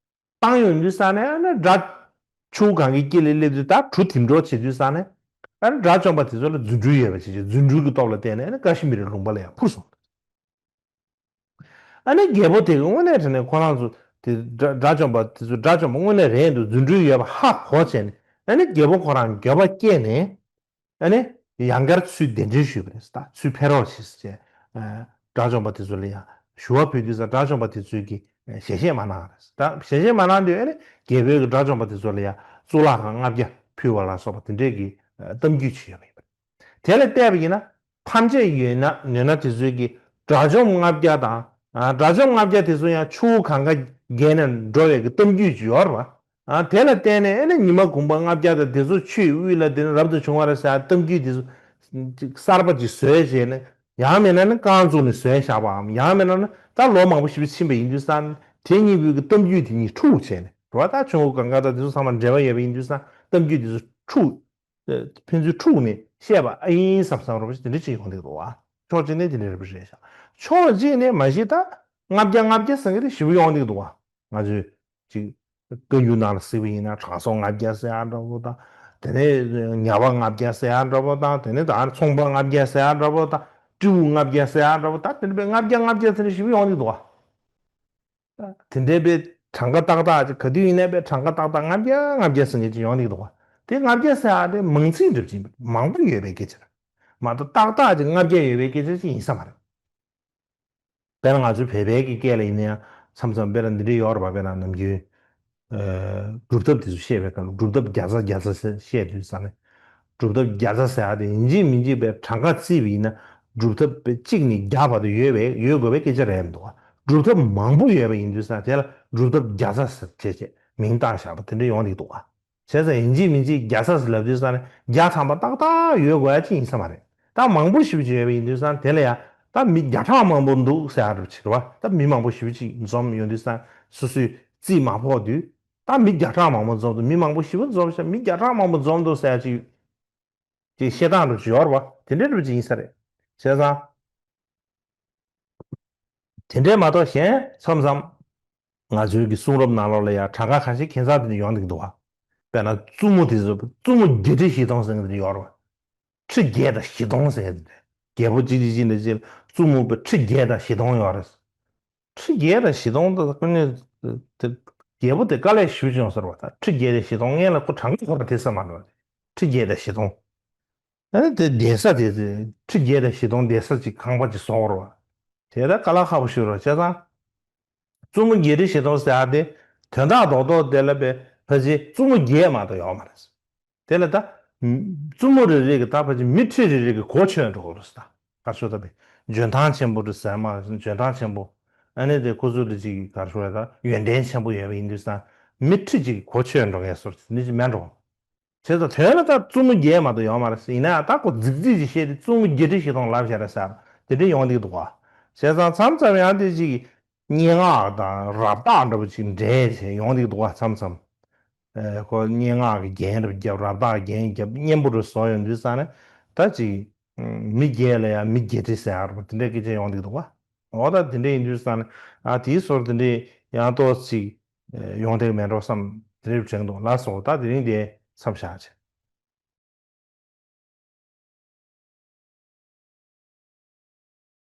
བཏང་ཡོང་དུས་ཙ་ནས་ཨ་ནི་དགྲ། ཆུ་བོ་གངྒཱའི་དཀྱིལ་ལ་སླེབས་དུས་ད་གྲུ་འདེམས་སྒྲོག་བྱེད་དུས་ཙ་ནས་ཨ་ནི་དགྲ་བཅོམ་པ་དེ་ཚོ་ལ་རྫུ་འཕྲུལ་ཡོད་པ་བྱས་བྱས་རྫུ་འཕྲུལ་གྱི་སྟོབས་ལ་བརྟེན་ནས་ཨ་ནི་ཀ་ཤི་མི་རི་ལུང་པ་ལ་ཡང་འཕུར་སོང་། ཨ་ནི་རྒྱལ་པོ་དེ་གི་དངོས་གནས་དྲང་གནས་ཁོ་རང་ཚོ་དེ་དགྲ་དགྲ་བཅོམ་པ་དེ་ཚོ་དགྲ་བཅོམ་པ་དངོས་གནས་རེད་འདུག་རྫུ་འཕྲུལ་ཡོད་པ་ཧ་གོ་བྱས་ནས་ཨ་ནི་རྒྱལ་པོ་ཁོ་རང་འགྱོད་པ་སྐྱེས་ནས་ཨ་ནི་ཡང་བསྐྱར་ཚུར་གདན་འདྲེན་ཞུས་པ་རེད། ད་ཚུར་ཕེབས་རོགས་བྱེད་ཟེར་བྱས་དགྲ་བཅོམ་པ་དེ་ཚོ་ལ་ཡང་ཞུ་བ་ཕུལ་དུས་ཙང་དགྲ་བཅོམ་པ་དེ་ཚོས་ཀྱིས་ཞལ་བཞེས་མ་གནང་རེད། ད་ཞལ་བཞེས་མ་གནང་དུས་ཨ་ནི་རྒྱལ་པོས་ཀྱི་དགྲ་བཅོམ་པ་དེ་ཚོ་ལ་ཡང་གཙུག་ལག་ཁང་ལྔ་བརྒྱ་ཕུལ་བ་ལ་སོགས་པ་དེ་འདྲས་ཀྱི་གཏམ་རྒྱུད་ཅིག་ཡོད་པ་ཡིན་པ་རེད། དེ་ལ་བལྟས་པ་ཡིན་ན་ཐམས་ཅད་ཡོད་ན་ནོར་ན་དེ་ཚོས་ཀྱི་དགྲ་བཅོམ་ལྔ་བརྒྱ་དང་། ཨ། དགྲ་བཅོམ་ལྔ་བརྒྱ་དེ་ཚོ་ཡང་ཆུ་བོ་གངྒཱ་བརྒལ་ནས་འགྲོ་བའི་གི་གཏམ་རྒྱུད་ཅིག་ཡོད་རེད་པ། ཨ། དེ་ལ་བརྟེན་ནས་ཨ་ནི་ཉི་མ་གུང་པ་ལྔ་བརྒྱ་དང་དེ་ཚོ་ཆུའི་དབུས་ལ་དེ་ནི་རབ་ཏུ་བྱུང་བ་རེད་ཟེར་གཏམ་རྒྱུད་དེ་ཚོ་གསར་པ་ཅིག་བཟོས་བྱས་ནས་ཡང་མིན་ན་ནི་རྐང་བཙུགས་ནས་བཟོས་བཞག་པའམ་ཡང་མིན་ན་ནི་ད་ལོ་མང་པོ་ཞེ་པོ་ཕྱིན་པ་ཡིན་དུས་ཙང་དེ་གཉིས་པོའི་གི་གཏམ་རྒྱུད་དེ་གཉིས་འཁྲུག་བྱས་ནས་རེད་པ། ད་ཆུ་བོ་གངྒཱ་དང་དེ་ཚོ་ཚང་མ་འབྲེལ་བ་ཡོད་པ་ཡིན་དུས་ཙང་གཏམ་རྒྱུད་དེ་ཚོ་འཁྲུག་ཕན་ཚུན་འཁྲུག་ནས་བཤད་པ་ཨ་ཡིན་བསམ་བསམ་རོ་དེ་འདྲ་ཅིག་ཡོང་གི་འདུག་བ། ཕྱོགས་གཅིག་ནས་དེ་འདྲ་རེད་པ་རེད་ཤག་ཕྱོགས་གཅིག་ནས་མ་གཞི་ད་ལྔ་བརྒྱ་ལྔ་བརྒྱ་ཟེར་མཁན་དེ་ཞེ་པོ་ཡོང་གི་འདུག་བ། ང་ཚོས་ཅིག་བཀའ་འགྱུར་ནང་ལ་གཟིགས་པ་ཡིན་ན་དྲང་སྲོང་ལྔ་བརྒྱ་ཟེར་ཡ་འདྲ་བོ་དང་ དེ་ནས་ཉ་པ་ལྔ་བརྒྱ་ཟེར་ཡ་འདྲ་པོ་དང་། དེ་ནས་ད་ཚོང་པ་ལྔ་བརྒྱ་ཟེར་ཡ་འདྲ་པོ་དང་། སྤྲེའུ་ལྔ་བརྒྱ་ཟེར་ཡ་འདྲ་པོ། ད་དེ་འདྲ་པའི་ལྔ་བརྒྱ་ལྔ་བརྒྱ་དེ་འདྲ་ཞིག་ཡོང་གི་འདུག་བ། དེ་འདྲའི་པའི་གྲངས་ཀ་ཏག་ཏག་ཅིག་ག་དུས་ཡིན་ནའི་པའི་གྲངས་ཀ་ཏག་ཏག་ལྔ་བརྒྱ་ལྔ་བརྒྱ་ཟེར་མཁན་ཅིག་ཡོང་གི་འདུག་བ། དེ་ལྔ་བརྒྱ་ཟེར་ཡ་དེ་མང་ཚིག་འགྲུབ་ཀྱི་མང་པོ་ཡོད་པའི་སྐད་ཆ་རེད། མ་གཏོགས་ཏག་ཏག་ཅིག་ལྔ་བརྒྱ་ཡོད་པའི་སྐད་ཆ་ཅིག་ཡིན་ས་མ་རེད། དཔེར་ན་ང་ཚོའི་བོད་པའི་གི་སྐད་ལ་ཡིན་ན་ཡང་མཚམས་མཚམས་དཔེར་ན་འདི་འདྲ་ཡོད་རེད་པ། དཔེར་ན་ནམ་རྒྱུན་ཨ་སྒྲུབ་ཐབས་དེ་ཚོ་བཤད་པའི་སྐབས་ལ་སྒྲུབ་ཐབས་བརྒྱ་རྩ་བརྒྱ་རྩ་ཟེར་བཤད་དུས་ཙང་ནས། སྒྲུབ་ཐབས་བརྒྱ་རྩ་ཟེར་ཡ་དེ་ཡིན་གཅིག་མིན་གཅིག་པའི་གྲངས་ཀ་བརྩིས་པ་ཡིན་ན། སྒྲུབ་ཐབས་པའི་གཅིག་ནས་བརྒྱ་བར་དུ་ཡོད་པའི་ཡོད་དགོས་པའི་སྐད་ཆ་རེད་མི་འདུག་བ། སྒྲུབ་ཐབས་མང་པོ་ཡོད་པ་ཡིན་དུས་ཙང་དེ་ལ་སྒྲུབ་ཐབས་བརྒྱ་རྩ་ཟེར་བྱས་བྱས་མིང་བཏགས་བཞག་པ་དེ་འདྲ་ཡོང་གི་འདུག་བ། བྱས་ཙང་ཡིན་གཅིག་མིན་གཅིག་བརྒྱ་རྩ་ཟེར་ལབ་དུས་ཙང་ནས་བརྒྱ་ཐམ་པ་ཏག་ཏག་ཡོད་དགོས་ཡ་ཅིག་ཡིན་ས་མ་རེད། ད་མང་པོ་ཞེ་པོ་ཅིག་ཡོད་པ་ཡིན་དུས་ཙང་དེ་ལ་ཡ་ད་མི་བརྒྱ་ཕྲག་མང་པོ་འདུག་ཟེར་ཡ་རེད་བྱེད་རེད་བ། ད་མི་མང་པོ་ཞེ་པོ་ཅིག་འཛོམས་ཡོང་དུས་ཙང་སོ་སོའི་རྩིས་མ་ཕོག་དུས། ད་མི་བརྒྱ་ཕྲག་མང་པོ་འཛོམས་འདུག་མི་མང་པོ་ཞེ་པོ་འཛོམས་ཤག་མི་བརྒྱ་ཕྲག་མང་པོ་འཛོམས་འདུག་ཟེར་ཡ་ཅིག་ཅིག་བཤད་སྟངས་འདྲ་ཅིག་ཡོད་རེད་བ། དེ་འདྲའི་འདྲ་ཅིག་ཡིན་ས་རེད། བྱས་ཙང་དེ་འདྲའི་མ་གཏོགས་གཞན་མཚམས་མཚམས་ང་ཚོའི་གི་གསུང་རབ་ནང་ལོགས་ལ་ཡང་གྲངས་ཀ་ཁ་ཤས་ཁྱད་མཚར་དེ་འདྲ་ཡོང་གི་འདུག་བ། དཔེར་ན་བཙུན་མོ་དེ་ཚོ་བཙུན་མོ་བརྒྱད་ཁྲི་བཞི་སྟོང་ཟེར་མཁན་དེ་འདྲ་ཡོད་རེད་བ། ཁྲི་བརྒྱད་དང་བཞི་སྟོང་ཟེར་མཁན་དེ་འདྲ། རྒྱལ་པོ་གཅིག་གཅིག་གཅིག་འདྲ་གཅིག་ལ་བཙུན་མོ་པའི་ཁྲི་བརྒྱད་དང་བཞི་སྟོང་ཡོད་རེད། ཁྲི་བརྒྱད་དང་བཞི་སྟོང་དེ་ཀུན་ནས་དེ་རྒྱལ་པོ་དེ་དཀའ་ལས་ཞེ་པོ་ཅིག་ཡོང་ས་རེད་བ། ད་ཁྲི་བརྒྱད་དང་བཞི་སྟོང་སྔོན་ལ་ཁོ་གྲངས་ཀ་ཁོ་རང་དེ་ས་མ་རེད་བ། ཁྲི་བརྒྱད་དང་བཞི་སྟོང་། ཨ་ནི་དེ་བསྡད་ས་དེ་ཁྲི་བརྒྱད་དང་བཞི་སྟོང་བསྡད་ས་ཅིག་ཁང་པ་ཅིག་བཟོ་དགོས་རེད་བ། དེ་ད་དཀའ་ལས་ཁག་པོ་ཞིག་རེད་བ། བྱས་ཙང་བཙུན་མོ་བརྒྱད་ཁྲི་བཞི་སྟོང་ཟེར་ཡ་དེ་དོན་དག་རྡོག་རྡོག་དེ་ལ་པའི་ཕལ་ཆེར་བཙུན་མོ་བརྒྱད་མ་གཏོགས་ཡོད་མ་རེད། དེ་ལ་ད་བཙུན་མོ་རེ་རེ་གི་ད་ཕལ་ཆེར་མི་ཁྲི་རེ་རེ་གི་གོ་ཆོད་འགྲོ་གི་རེད་ད། ག་རེ་ཟེར་ད་པའི་འཇོན་ཐང་ཆེན་པོ་རེད་ཟེར་མ་འཇོན་ཐང་ཆེན་པོ། ཨ་ནི་དེ་ཁོ་ཚོ་ལ་ཅིག་ག་རེ་ཟེར་ད་ཡོན་ཏན་ཆེན་པོ་ཡོད་པ་ཡིན་དུས་ཙང་མི་ཁྲི་གཅིག་གི་གོ་ཆོད་འགྲོ་མཁན་བཟོ་འདྲ་ཅིག་མེད་འགྲོ། བྱས་ཙང་དོན་ལ་ད་བཙུན་མོ་བརྒྱད་མ་གཏོགས་ཡོད་མ་རེད་ཟེར། ཡིན་ན་ཡང་ད་ཁོ་རྫིག་རྫིག་ཅིག་བཤད་དེ་བཙུན་མོ་བརྒྱད་ཁྲི་བཞི་སྟོང་ལབ་བཞག་རེད་ཟེར་དེ་འདྲ་ཡོང་གི་འདུག་ག། བྱས་ཙང་མཚམས་མཚམས་ཡང་དེ་ཅིག་སྙན་ངག་དང་རབ་རྟགས་འདྲ་པོ་ཅིག་འདྲེས་བྱས་ཡོང་གི་འདུག་ག། མཚམས་མཚམས་ཨེ་ཁོ་སྙན་ངག་གི་རྒྱན་རབ་རྒྱབ་རབ་རྟགས་རྒྱན་རྒྱབ་སྙན་པོ་རུ་བཟོ་ཡོང་དུས་ཙང་ནས་ད་ཅིག་མི་བརྒྱད་ལ་ཡང་མི་བརྒྱད་ཁྲི་ཟེར་ཡག་རུ་དེ་འདྲའི་སྐད་ཆ་ཡོང་གི་འདུག་ག། འོ་ད་དེ་འདྲ་ཡིན་དུས་ཙང་ནས་ཨ་དེའི་ཟུར་དེ་འདྲའི་ཡང་ཏོག་ཅིག་ཡོང་བསྡད་མེད་འགྲོ་བསམ་དེ་འདྲའི་དྲན་འདུག་ལ་སོགས། ད་དེ་རིང་དེ་མཚམས་བཞག་བྱས།